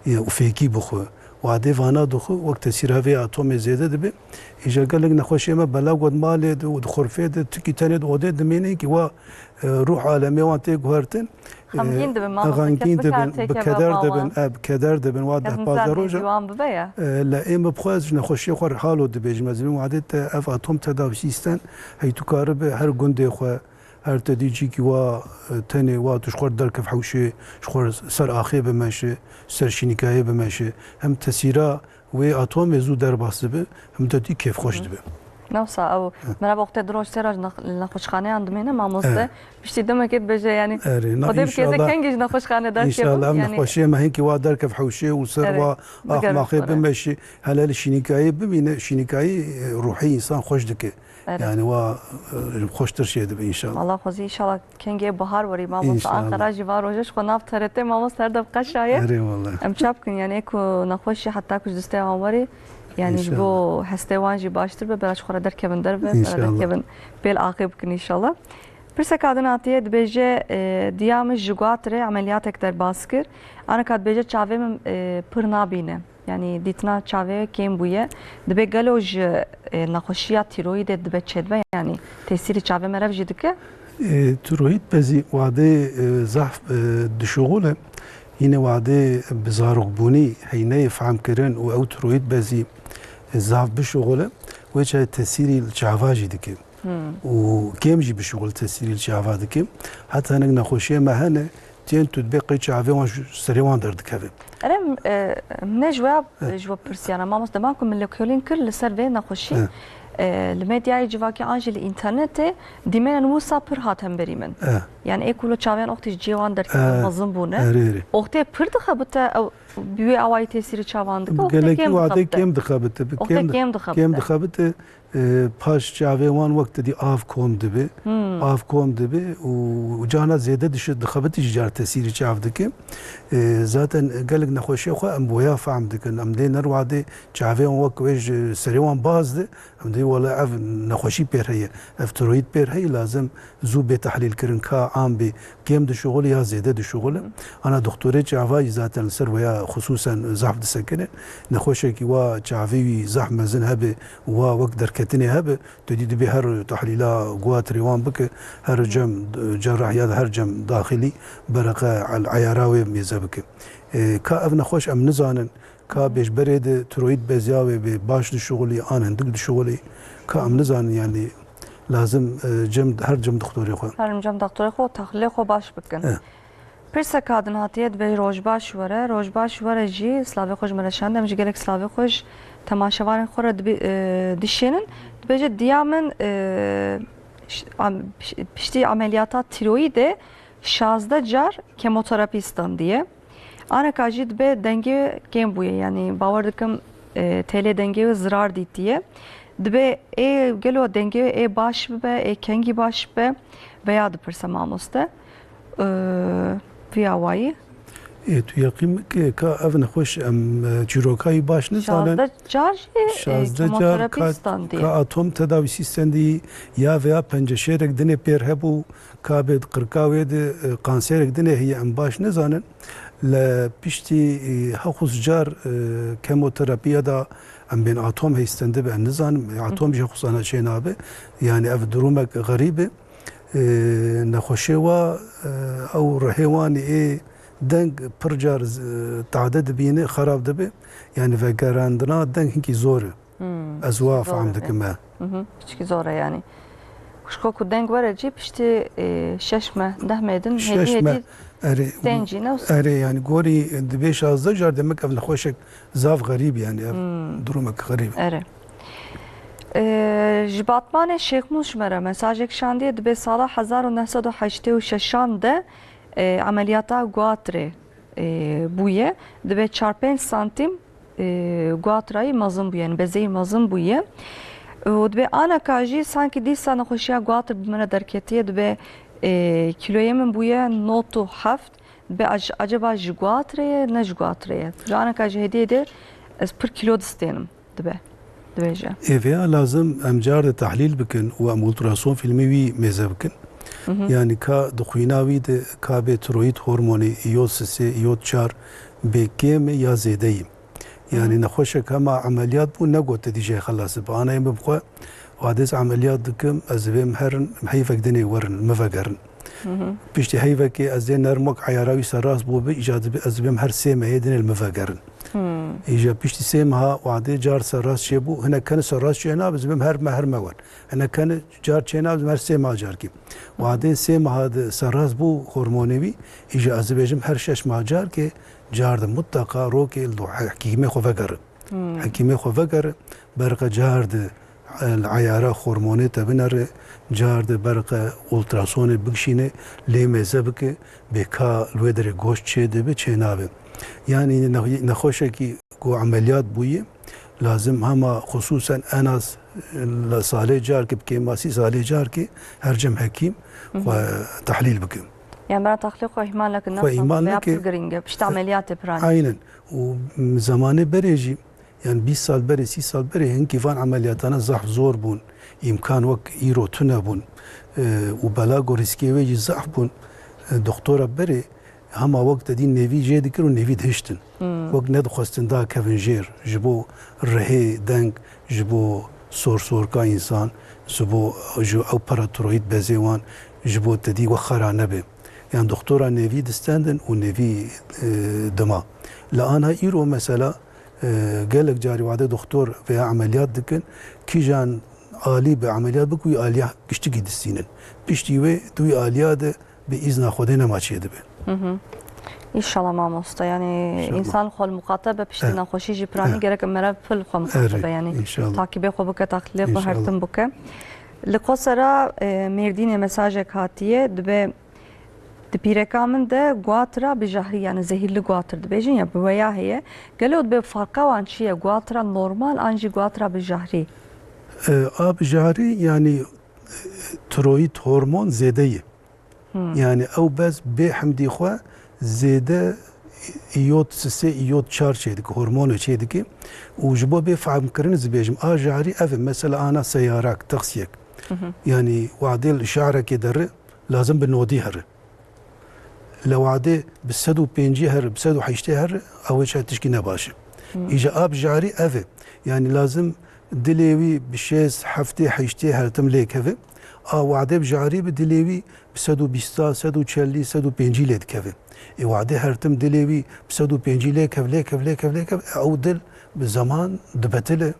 Yê û fêkî bixwe. Wadê vana dixwe, wek tesîra vê atomê zêde dibe. Îja gelek nexweşê me bela got malê de û di xurfê de, tikî tenê di odê dimêne ki wa, e, ruh alemê wan tê guhertin. Xemgîn dibin, E, mamoste, kes xemgîn bikar dibin, têkeve bi keder dibin, e, bi keder dibin, wa deh pazdeh roja. Kes nizam dîwan bibe ya. E, le ê me bixwe ez ji nexweşiyê xwe re halo dibêjim. Ez dibêm wadê te ev atom tedavîsî îsten, hey tu karibe her gundê xwe, her te dî cîkî wa, e, tenê wa tu ji xwe derkev hewşê, ji xwe ser axê bimeşe, ser şînîkayê bimeşe. Hem tesîra wê atomê zû derbas dibe, hem te dî kêfxweş Hı. dibe. Newsa ew merhaba wextê du roj sê roj nex-, li nexweşxaneyan dimîne mamoste. Piştî demekê dibêje, yanî Erê, na, Xwedê bikeze înşallah, kengî ji nexweşxane derkevin, înşallah ev yanî nexweşiyê me hinkî wa derkev hewşê û ser Erê, wa bigerin axmaxê xwe re. Bimeşî, hele li şînîkayê bimîne, şînîkayî, e, ruhê însan xweş dike. Erê. Yanî wa, e, xweştir çê dibe înşallah. Allah xwezî înşallah kengê bihar werî mamoste. Înşallah. Anqera jî va roje ji xwe nav T R T mamoste her dem qeşa ye. Erê wele. Em çap kin, yanî ê ku nexweş jî heta ku ji destê wan werî, yanî ji bo Înşallah. Hestê wan jî baştir be, bera ji xwe re derkevin derve, bera Înşallah. Derkevin pêl axê bikin înşallah. Pirseka din hatiye dibêje, e, diya min ji Guatrê emeliyatek derbas kir. Aneka dibêje çavê min, e, pir nabîne. Yanî dîtina çavê kêm bûye. Dibê gelo ji, e, nexweşiya tîroyîdê dibe çêdibe, yanî tesîrî çavê me rev jî dike? E, tîroyîd bezî wadê, e, zehf, e, dişuxule, yine wadê bi zarokbûnî heyneyê fehmkirin û ew tîroyîd bezî, e, zaf bişuxule, wê çayê tesîrî li çava jî dike. Hmm. Û kêm jî bişuxul tesîrî li çava dike. Heta hinek nexweşiyê me hene, tên tu dibê qey çavê wan ji serê wan derdikeve. Erê, e, min ji we, Eh. Ji we pirsiyana, mamoste, dema ku min lêkolîn kir li ser vê nexweşî, Eh. E, li medyayê civakî an jî li înternetê dîmenên wisa pir hat hemberî min. Eh. Yanî ê ku li çaviyan oxtî ji cihê wan derkeve Eh. Mezin bûne. Erê, erê. Oxtê pir dixebite, ew bi wê awayî tesîrî çavan dike, oxtê Gelekî kêm wadê dixebite. Kêm dixebite, bi Oxtê kêm dix-, kêm dixebite. Kêm dixebite. E, paş çavê wan wek te dî av kom dibe. Hmm. Av kom dibe û cana zêde dişi dixebitî jî car tesîrî çav dike. E, zaten gelek nexweşiyê xwe em boya fehm dikin. Em dê ner wadê çavê wan wek wê ji serê wan baz de. Em dê wele ev nexweşî pêr heye. Ev tiroyîd pêr heye, lazim zû bê tehlîl kirin, ka an bê kêm dişuxulî ya zêde dişuxulî. Ana doktorê çava jî zaten li ser wêya xisûsen zehf disekine. Nexweşekî wa çavê wî zehf mezin hebe, wa wek derketinê hebe, tu dî dibê her tehlîla guatirê wan bike, her cem cerrah ya da her cem daxilî bereqe el eyara wê mêze bike. E, ka ev nexweş em nizanin, ka bêjberê de tiroyîd beziya wê bê baş dişuxulî an hindik dişuxulî, ka em nizanin, yanî lazim, e, cem, her cem doktorê xwe. Her cem doktorê xwe, tahlîlê xwe baş bikin. E. Pirseka din hatiye dibê roj baş were, roj baş were jî slavê xwe ji me re şand, em jî gelek slavê xwe ji temaşevanên xwe re dibi-, e, dişênin. Dibêje diya min, e, ş-, am-, piş-, piştî ameliyata tiroyîdê şazdeh car kemoterapî standiye. Aneka jî dibe dengê wê kêm bûye, yanî bawer dikim, e, têlê dengê wê zirar dîtiye. Dibe ê gelo dengê wê ê baş bibe, ê kengî baş bibe, veya dipirse mamoste. E, vî awayî. Ê, tu yeqîn bike ka ev nexweş em, e, çîrokayî baş nizanin. Şazdeh car jî, e, şazdeh car kemoterapî ka, standiye. Ka atom tedawîsî stendî ya veya penceşêrek dinê pêr hebû, ka bê qirka wê de, e, kanserek dinê heye em baş nizanin. Li piştî, e, hewxus car, e, kemoterapiya da em bên atom heystendibe, em nizanim, e, atom jî hewxus ana çê nabe. Yani ev durumek xerîb e. E, nexweşê wa, e, ew rihê wan ê deng pir car, e, tade dibîne, xerab dibe. Yani vegerandina deng hinkî zor e. Hmm, ez wa zor fehm e. Dikim e. Mhm, piçkî zor e yani. Xwişko ku deng were cî piştî, e, şeş meh, deh meh din hêdî hêdî erê, tên cî ne wisa. Erê yani gorî dibê şazdeh car demek ev nexweşek zaf xerîb yani ev durumek xerîb. Erê. E, ji Batmanê Şêxmûs ji me re mesajek şandiye, dibê sala hezar û neh sed û heştê û şeşan de, e, emeliyata guatirê, e, bûye. Dibê çar pênc santîm e, guatirayî mezin bûye, yani bezeyî mezin bûye. Û dibê aneka jî sankî dîsa nexweşiya guatir bi min re derketiye, dibê, e, kîloyê min bûye nod û heft, dibê ac-, acaba ji guatirê ye, ne ji guatirê ye? Ji aneka ji hêdî hêdî ez pir kîlo distênim, dibê, dibêje. Ê vêya lazim em car de tehlîl bikin û em ultrason fîlmê wî mêze bikin. Mhm. Yani ka di xwîna wî de ka bê tiroyîd hormonê, îyod sisê, îyod çar bê kêm e ya zêde ye. Yani nexweşek hema emeliyat bû, negot te dî jê xelas dibe. Ana ê min bi xwe, wadê ez emeliyat dikim, ez dibêm herin, heyvek dinê werin, li min vegerin. Piştî heyvekê ez dê nerim wek eyara wî serrast bû bi, îca dibe, ez dibêm her sê mehê dinê li min vegerin. Îca piştî sê meha wadê car serrast çêbû, hinek kene serrast çê nabe, ez dibêm her meh her meh wer. Hinek kene car çê nabe, ez dibêm her sê meha carkî. Wadê sê meha de serrast bû hormonê wî, îca ez dibêjim her şeş meha carkê, car de mutlaka rokê li do-, hekîmê xwe vegere. Hmm. Hekîmê xwe vegere, berqe car de li eyara hormonê te binere, car de berqe ultrasonê bikişîne, lê mêze bike, bê ka li wê derê goşt çê dibe, çê nabe. Yanî nexwe-, nexweşekî ku emeliyat bûye, lazim hema xusûsen en az, e, salê carkê, bi kêmasî salê carkê her cem hekîm xwe tehlîl bike. Yan bera taxlê xwe îhmal nekin, Xwe nefsa îhmal vêya neke. Pir girîng e. Pişta emeliyatê piranî. Aynen. Û, m, zamanê berê jî, yani bîst sal berê, sî sal berê hinkî van emeliyatana zahf zor bûn. Îmkan wek îro tune bûn. E, û bela ku rîskê wê jî zahf bûn. E, doktora berê hema wek te dî nêvî jê dikir û nêvî dihiştin. Hmm. Wek nedixwestin dakevin jêr. Ji bo rihê deng, ji bo sor sorka însan, ji bo, ji ew paratiroyîd bezê wan, ji bo te dî wek xera nebe. Yan doktora nêvî distendin û nêvî, e, dima. Li ana îro mesela, e, gelek carî wade doktor veya emeliyat dikin, kîjan alî bi emeliyat bik, wî aliya giştikî distînin. Piştî wê di wî aliya de bi îzna Xwedê nema çêdibe. Hı hı. Înşallah mamoste, yani însan xwe li muqate be piştî nexweşî jî piranî gerek mere pil xwe muqate be, yani takîbê xwe bike, tahlîlê xwe her tim bike. Li Qosera, e, Mêrdînê mesajek hatiye, dibe di pîreka min de guatra bi jahrî, yani zehîrli guatir dibêjin ya bi weya heye. Gelo dibe farqa wan çi ye? Guatra normal an jî guatra bi jahrî? E, a bi jahrî yani, e, tiroyîd hormon zêde ye. Hmm. Yani ew bez bê hemdî xwe zêde îyod sisê, îyod çar çêdike, hormonê çêdike. Û ji bo bê fehmkirin ez dibêjim, a jahrî ev e, mesela ana seyarak, taksiyek. Hı hı. Yani wadê li şarekê deri lazim bi nodî here. Li wadê bi sed û pêncî here, bi sed û heştê here, ew ê çay tişkî ne baş e. Hmm. Îja a bi jahrî ev e. Yani lazim dilê wî bi şêst, heftê, heştê her tim lê keve. A wadê bi jahrî bi dilê wî bi sed û bîsta, sed û çelî, sed û pêncî lê dikeve. Ê wadê her tim dilê wî bi sed û pêncî lê kev, lê kev, lê kev, lê kev, ew dil bi zeman dibetile.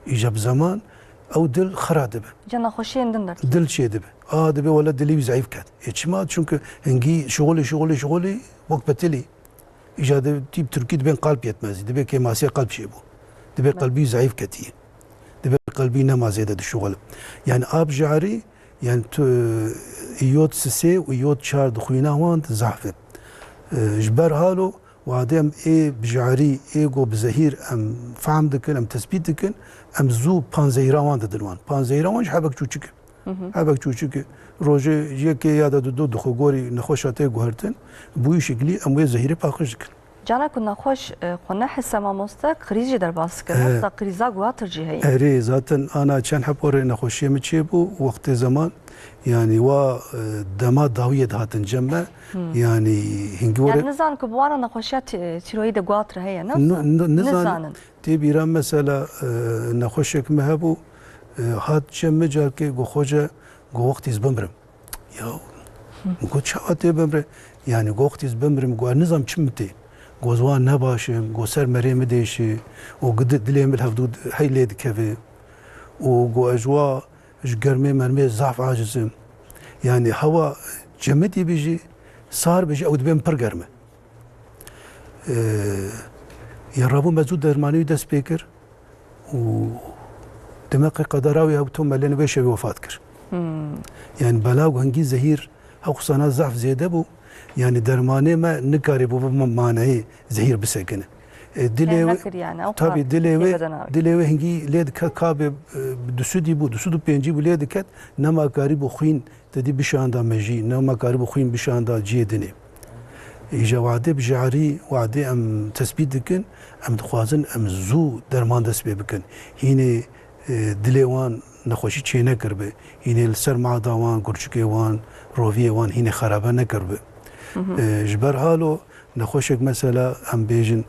Îja bi zeman ew dil xira dibe. Ca nexweşiyên din dertî. Dil çê dibe. A dibe wele dilê wî zeyîf ket. Ê çima? Çunku hingî şixulê, şixulê, şixulê wek betilî. Îja de tî bi tirkî dibên kalp yetmezî. Dibe kêmasiya kalp çêbû. Dibe qelbî zeyîf ketiye. Dibe qelbî nema zêde dişuxile. Yani a bi jahrî, yani tu, îyod sisê û îyod çar di xwîna wan de zahf e. E, ji ber halo wadê em ê bi jahrî, ê go bi zehîr em fehm dikin, em tespît dikin, em zû panzehîra wan didin wan. Panzehîra wan jî hebek çûçik e. Hı hı. Hebek çûçik e. Rojê yekê ya da du du dixwe gorî nexweşa tê guhertin, bi wî şiklî em wê zehîrê paqij dikin. Cara ku nexweş, e, xwe nehise mamoste, krîz jî derbas dike. Evet. Nefsa krîza guatir jî heye. Erê, zaten ana çend heb were nexweşiyê min çêbû, wextê zeman, yani wa, e, dema dawiyê dihatin cem me, hmm, yani hingî were. Yani nizan ku bi wana nexweşiya ti-, tiroyîde guatir heye, ne? N-, n-, nizan. Nizanin. Tê bîra mesela, e, nexweşek me hebû, e, hat cem me carkê got, "Xoce, got wextî ez bimrim." Ya, min got, "Çawa tê bimre?" Yani got, "Wextî ez bimrim, got, ez nizam çi min tê." Got, "Ziwan ne baş im, got, ser merê min dêşe, û gidi-, dilê min hevdû hey lê dikeve, û got, ez wa ji germê mermê zaf aciz im." Yani hewa cemidî bijî, sar bijî, ew dibêm pir germ e. Ee, ya rabû me zû dermanê wî dest pê kir û demeqê qedera wî hebû, me lê wê şevê wefat kir. Hmm. Yani bela ku hingî zehîr heqûsana zehf zêde bû. Yani dermanê me nikarî bû bi maneyê zehîr bisekine. E, dilê Em wê, nekir yani, ew tabî qat dilê wê, têbedena wê. Dilê wê hingî lê dike kabê, e, dusudî bû, dusud û pêncî bû lê diket, nema karî bû xwîn Te dî bişanda mejî, nema karîbû xwîn bişanda cihê dinê. Îja wadê bi jarî, wadê em tespît dikin, em dixwazin em zû derman dest pê bikin. Hînê, e, dilê wan nexweşî çênekiribe. Hînê li ser mada wan, gurçikê wan, roviyê wan hînê xerabe nekiribe. Hı hı. E, ji ber halo nexweşek mesela em bêjin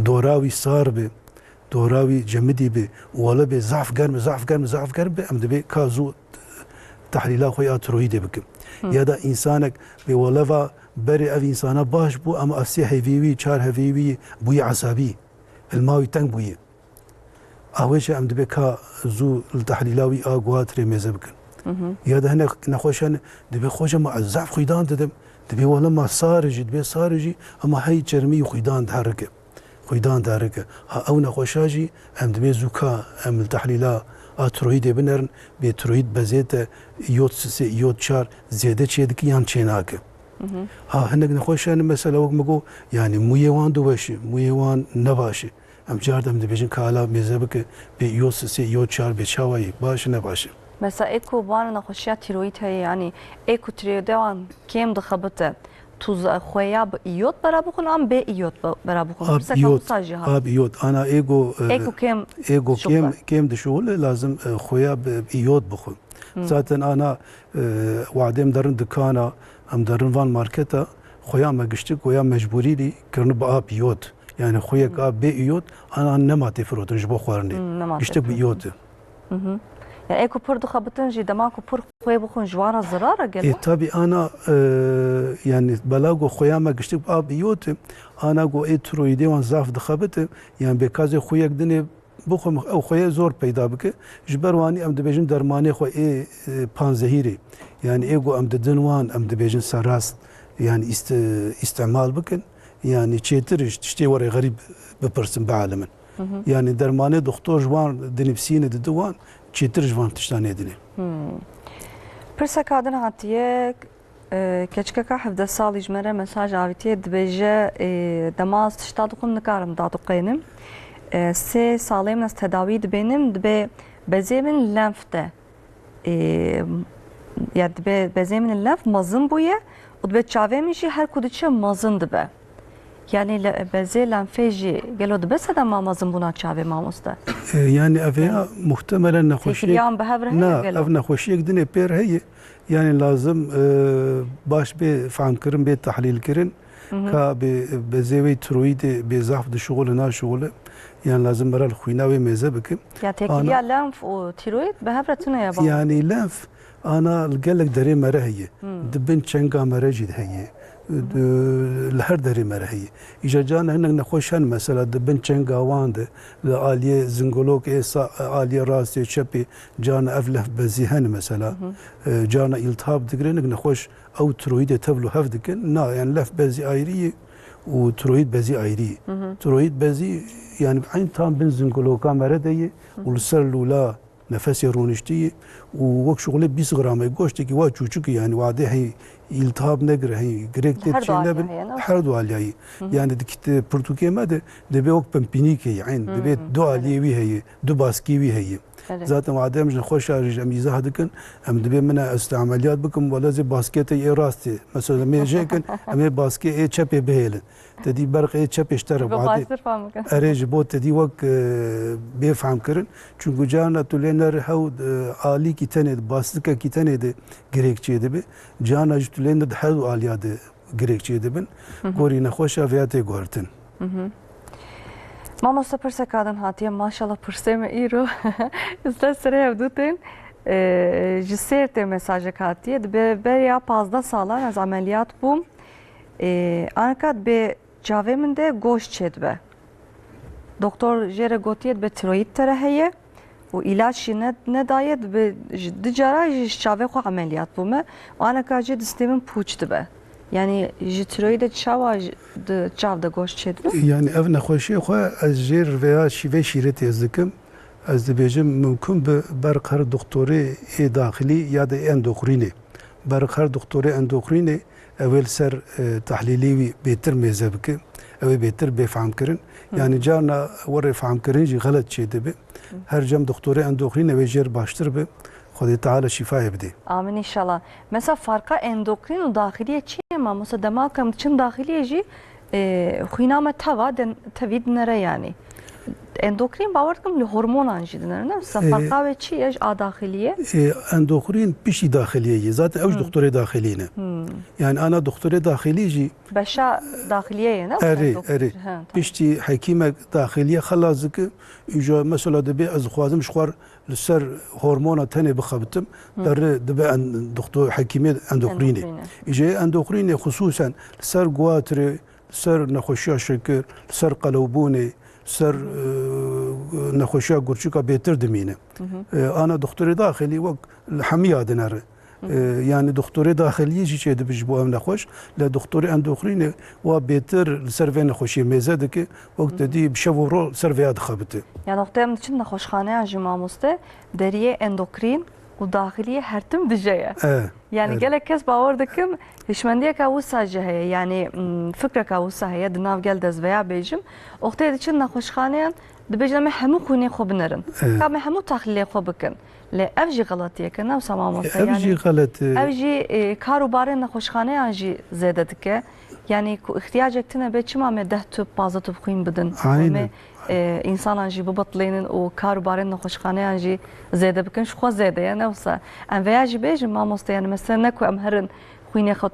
dora wî sar be, dora wî cemidî be û wele bê zaf germ, zaf germ, zaf germ be, em dibê ka zû tehlîla xwe ya tiroyîdê bikin. Hı. Ya da însanek bê wele va berê ev însana baş bû, ama ev sê hevî wî, çar hevî wî bûye esabî, hilma wî teng bûye. A wê jî em dibê ka zû li tehlîla wî a guha tirê mêze bikin. Hı hı. Ya da hinek nexweşan dibê, "Xoce, ma ez zaf xwîdan didim." Dibê, "Wele ma sar jî, dibê sar jî, ama hey çermî xwîdan diherike." Xwîdan derike. Ha ew nexweşa jî em dibê zû ka em li tehlîla A tiroyîdê binerin, bê tiroyîd bezê te îyot sisê, îyot çar zêde çêdike yan çênake. Ha, hinek nexweş hene mesela wek min got, yanî mûyê wan diweşe, mûyê wan ne baş e. Em car de em dibêjin ka ala mêze bike, bê îyot sisê, îyot çar bê çawa yê, baş e, ne baş e. Mesela ê ku wan nexweşiya tîroyîd heye, yanî ê ku tîroyîdê wan kêm dixebite, tu xweya bi îyot bera bixwin an bê îyot be-, bera bixwin? Ab Pirseka îyot, wisa jî hat. Ab îyot. Ana ê ku, e, Ê ku kêm ê ku kêm, şixwe. Kêm dişixule lazim, e, xweya bi îyot bixwe. Zaten ana, e, wadê em derin dikana, em derin van marketa, xweya me giştik, xweya mecbûrî lî kirine bi ab îyot. Yani xweyek ab bê îyot, ana nema tê firotin ji bo xwarinê. Hmm, nema tê firotin. Giştik bi îyot e. Mhm. Ya ê ku pir dixebitin jî dema ku pir xwê bixwin ji wan re zerar e gelo? Ê, tabî ana, e, yani bela ku xweya me giştik bi ab îyot e, ana ku ê tiroyîdê wan zaf dixebite, yani bê kazê xweyek dinê bixwe, ew xweyê zor peyda bike. Ji ber wanî em dibêjin dermanê xwe ê, e, panzehîrê. Yani ê ku em didin wan, em dibêjin serast, yani îst-, îstimal bikin. Yani çêtir ji tiştê werê xerîb bipirsin, bialimin. Hı hı. Yani dermanê doktor ji wan dinivîsîne didi wan, çêtir ji van tiştan nedinê. Hmm. Pirseka din hatiye, e, keçikeka hevdeh salî ji me re mesaj avîtiye, dibêje, e, dema ez tişta dixwim nikarim dadiqênim. E, sê salê min ez tedawî dibênim, dibê bezê min lenf de. E, ya dibe bezê min lenf mezin bûye û dibe çavê min jî her ku diçe mezin dibe. Yani le-, bezê lenfê jî gelo dibe sedema mezinbûna çavê, mamoste? E, yani ev ya muhtemelen nexweşiyek. Têkiliyan bi hev re heye gelo? Na, ev nexweşiyek dinê pêr heye. Yani lazim, e, baş bê fehmkirin, bê tahlîlkirin. Hı hı. Ka bê bezê wê tiroyîdê bê zaf dişixule naşixule. Yani lazim mera li xwîna wê mêze bikin. Ya têkiliya lenf û tiroyîd bi hev re tune ye, ba? Yani lenf ana li gelek derê mere heye. Hmm. Di bin çenga mere jî heye. Di, li her derê mere heye. Îja carna hinek nexweş hene mesela di bin çenga wan de, li aliyê zingolok ê sa-, aliyê rastê çepê carna ev lenf bezî hene mesela. Hı hı. E, carna îltihab digire, hinek nexweş ew tiroyîdê tevlo hev dikin. Na, yani lenf bezî ayrî ye û tiroyîd bezî ayrî ye. Hı hı. Tiroyîd bezî yani eyn tam bin zingoloka mere de ye û li ser lûla nefesê rûniştî ye û wek şixulê bîst gramê goştekî wa çûçik e, yani wadê hey îltihab negire, hey girêk tê çê nebin, her du aliyayî. Hı hı. Yani di kit-, pirtûkê me de dibê wek pimpînîkê ye, eyn, dibê du aliyê wî heye, du baskî wî heye. Evet. Zaten wadê em ji nexweşa jî em îzah dikin, em dibê min e ez te emeliyat bikim, wele zê basketê ê rastê. Mesela mêjê kin, em ê baskê ê çepê bihêlin. Te dî berq ê çepê ji te re wadê. Erê ji bo te dî wek, e, bê fehmkirin. Çunku carna tu lê neri hew, e, alîkî tenê de, bastikekî tenê de girêk çê dibe. Carna jî tu lê nedi hew aliya de girêk çê dibin. Hı hı. Gorî nexweşa vêya tê guhertin. Hı hı. Mamoste pirseka din hatiye, maşallah pirsê me îro. Îster serê hevdû tên, e, ji Sêrtê mesajek hatiye. Dibe beriya pazdeh salan ez emeliyat bûm. E, anka dibe çavê min de goş çêdibe. Doktor jê re gotiye dibe tiroyîd te re heye. Û îlaç jî ne-, nedaye, dibe ji du cara jî ji çavê xwe emeliyat bûme. Aneka jî distê min pûç dibe. Yanî ji tiroyî de çawa ji, di çav de goş çêdibe? Yanî ev nexweşiyê xwe ez jê re vêya şî-, vê şîretê ez dikim. Ez dibêjim mimkun bi berq her doktorê ê daxilî ya de endokrînê. Berq her doktorê endokrînê ew ê li ser, e, tahlîlê wî bêtir mêze bike, ew ê bêtir bê fehmkirin. Hı. Yanî carna werê fehmkirin jî xelet çêdibe. Hı. Her cem doktorê endokrîn ew ê jêr baştir be. Xwedê Teala şîfayê bidê. Amin înşallah. Mesela farqa endokrîn û daxiliyê çi ye mamoste? Dema ku em diçin daxiliyê jî, e, xwîna me teva, den-, tevî dinere yanî. Endokrîn bawer dikim li hormonan jî dinere, ne? Mesela, e, farqa wê çi ye ji a daxiliyê? E, endokrîn piştî daxiliyê ye. Zaten ew ji doktorê daxilî ne. Hmm. Yani ana doktorê daxilî jî. Beşa daxiliyê ye, ne? Erê, endokrîn, erê. He, tamam. Piştî hekîmek daxiliyê xelas dike, îja mesela dibê ez dixwazim ji xwe li ser hormona tenê bixebitim, hmm, derê dibe en-, doktor, hekîmê endokrînê. Endokrînê. Îja endokrînê xisûsen li ser guatirê, li ser nexweşiya şekir, li ser qelewbûnê, li ser, e, nexweşiya gurçika bêtir dimîne. Hı hı. E, ana doktorê daxilî wek li hemiya dinere. Hı hı. E, yani doktorê daxiliyê jî çêdibe ji bo ev nexweş, lê doktorê endokrînê wa bêtir li ser vê nexweşiyê mêze dike, wek te dî bi şev û ro li ser vêya dixebite. Yani wextê em diçin nexweşxaneyan jî mamoste, deriyê endokrîn û daxiliyê her tim dije ye. E, Yani e. gelek kes bawer dikim, hişmendiyeke wisa jî heye, yani, m, fikreke wisa heye, di nav gel de ez vêya bêjim. Wextê diçin nexweşxaneyan, dibêjin em ê hemû xwînê xwe binerin. E. Ka em ê hemû tahlîlê xwe bikin. Lê ev jî xeletiyek e, ne wisa mamoste? Ev jî Yani, xelet e. ev jî, e, kar û barên nexweşxaneyan jî zêde dike. Yani ku îhtiyacek tune bê, çima me deh tub, pazdeh tub xwîn bidin? Û Aynen. me, e, însanan jî bibitlênin û kar û barên nexweşxaneyan jî zêde bikin, ji xwe zêde ye, ne wisa? Em vêya jî bêjin mamoste, yani mesele ne ku em herin xwînê xwe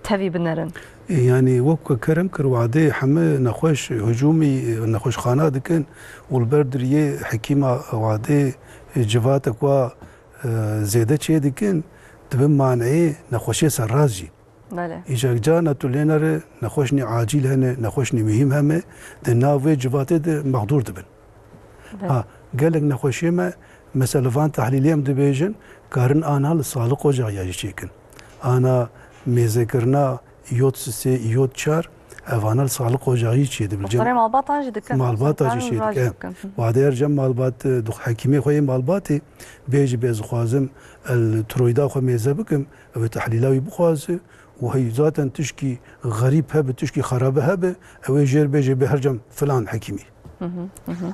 tevî binerin. E, yani wek ku kerem kir, wadê heme nexweş hicûmî, e, nexweşxana dikin û li ber diriyê hekîma wadê, e, civatek wa, e, zêde çê dikin, dibe maneyê nexweşiyê serrast jî. Belê. Îcar carna tu lê nere, nexweşnî acîl hene, nexweşnî muhîm heme, di nav wê civatê de mexdûr dibin. Belê. Ha, gelek nexweşiyê me, mesela van tahlîlê em dibêjin, karin ana li sağlık ocağı ya jî çêkin. Ana mêzekirina îyot sisê, îyot çar, evana li sağlık ocağı çê dibin. Doktorê malbatan jî dikin. Malbata jî Karin çê raj dikin. dikin. Hı. Wadê her cem malbat, e, dux-, hekîmê xwe yê malbatê, bêjî bê ez dixwazim, el tiroyda xwe mêze bikim, ew ê tehlîla wî bixwaze û hey zaten tişkî xerîb hebe, tişkî xerabe hebe, ew ê jêr bêjê bê her cem filan hekîmî. Hı hı, hı hı.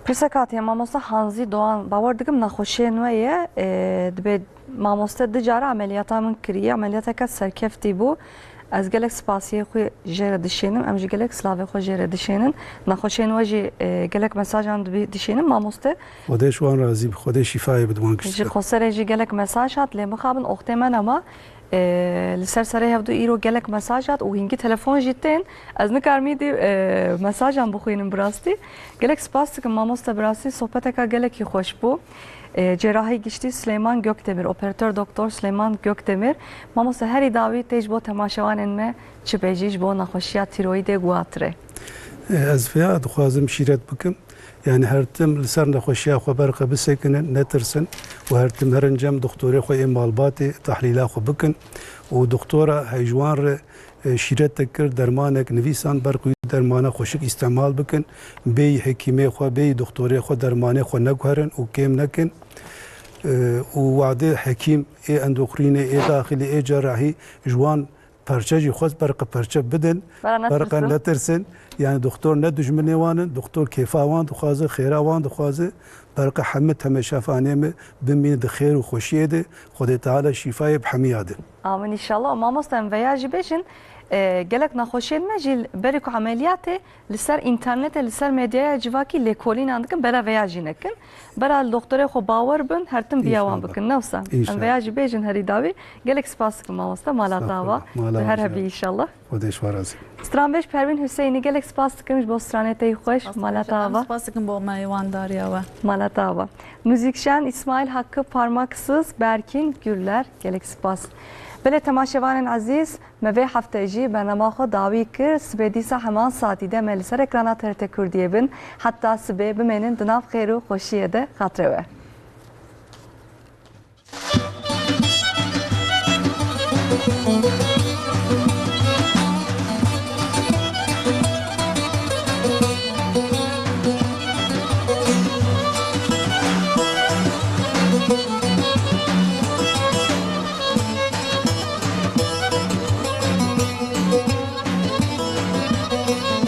Pirsek hatiye mamoste Hanzî Doğan, bawer dikim nexweşiyên we ye, e, dibê mamoste du cara emeliyata min kiriye, emeliyateke serkeftî bû. Ez gelek spasiyê xwe jê re dişênim, em jî gelek silavê xwe jê re dişênin. Nexweşiyên we jî, e, gelek mesajan dibî-, dişênin mamoste. Xwedê ji wan razî bi, Xwedê şîfayê bide wan Ji kiştî. Xweserê jî gelek mesaj hat, lê mixabin oxtê me nema. E, li ser serê hevdu îro gelek mesaj hat û hingî telefon jî tên. Ez nikarim îdî, e, mesajan bixwînim bi rastî. Gelek spas dikim mamoste, bi rastî sohbeteka gelekî xweş bû. E, cerahê giştî Silêman Gökdemir, operatör doktor Silêman Gökdemir. Mamoste herî dawî tê ji bo temaşevanên me çi bêjî ji bo nexweşiya tîroyîdê guhatirê. E, ez vêya dixwazim şîret bikim. Yani her tim li ser nexweşiya xwe berqe bisekinin, netirsin û her tim herin cem doktorê xwe ê malbatê tahlîla xwe bikin û doktora heyjwan re, e, şîretek kir, dermanek nivîsan, berqî dermana xweşik îstemal bikin, bêyî hekîmê xwe, bêyî doktorê xwe dermanê xwe neguherin û kêm nekin. E, û wadê hekîm ê endokrînê, ê daxilî, ê cerahî ji wan perçe jî xwest berqe perçe bidin. Berqe netirsin. Berqe netirsin. Yani doktor ne dijminê wan in, doktor kêfa wan dixwaze, xêra wan dixwaze. Berqe hemî temeşefanê me bimîne di xêr û xweşiyê de. Xwedê Teala şîfayê bi hemiya de. Amin inşallah. Mamoste em veya jî bêjin, e, gelek nexweşiyên me jî berî ku emeliyatê li ser înternetê, li ser medyaya civakî lêkolînan dikin, bera veya jî nekin. Bera li doktorê xwe bawer bin, her tim biya wan bikin. Ne wisa? Înşallah. Em veya jî bêjin herî dawî. Gelek spas dikim mamoste. Mala te ava. Estağfurullah. Mala te her hebî înşallah. Xwedê ji we razî. Stranbêj Pervîn Hüseyinî, gelek spas dikim ji bo stranê te yî xweş. Mala te ava. Spas dikim bo meywandariya we. Mala te ava. Muzîkjen İsmail Hakkı Parmaksız, Berkin Güller, gelek spas. Belê temaşevanên ezîz, me vê hefte jî bernama xwe dawî kir. Sibê dîsa heman saetî de me li ser ekrana T R T Kurdiyê bin. Heta sibê bimênin di nav xêr û xweşiyê de. Xatirê we.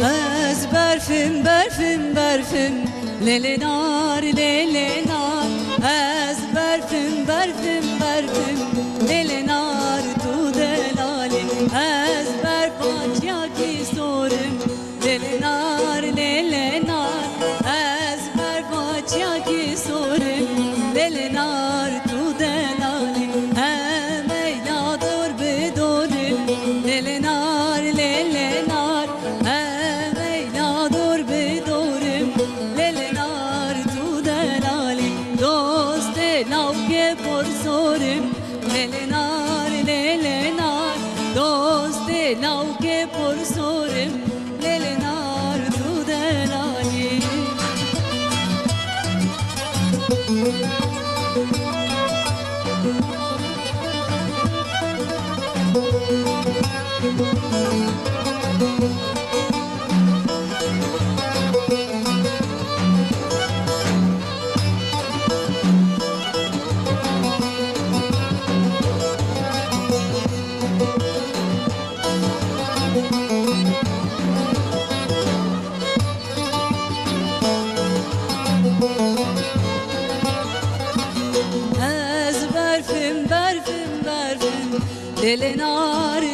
Ez berfim, berfim, berfim, lê lê nar, lê lê nar. Ez berfim, berfim, berfim, lê lê nar, tu delalî. Ez berfa çiyakî sor im, lê lê nar, lê lê nar. Ez berfa çiyakî sor im, lê lê nar, tu delalî. Em eyna dor bi dor im, lê lê nar, lê lê nar. Em eyna dor bi dor im, lê lê nar, tu delalî. Dostê lawkê por sor im, lê lê nar, lê lê nar. Dostê lawkê por sor im, lê lê nar, tu delalî. Dilê nar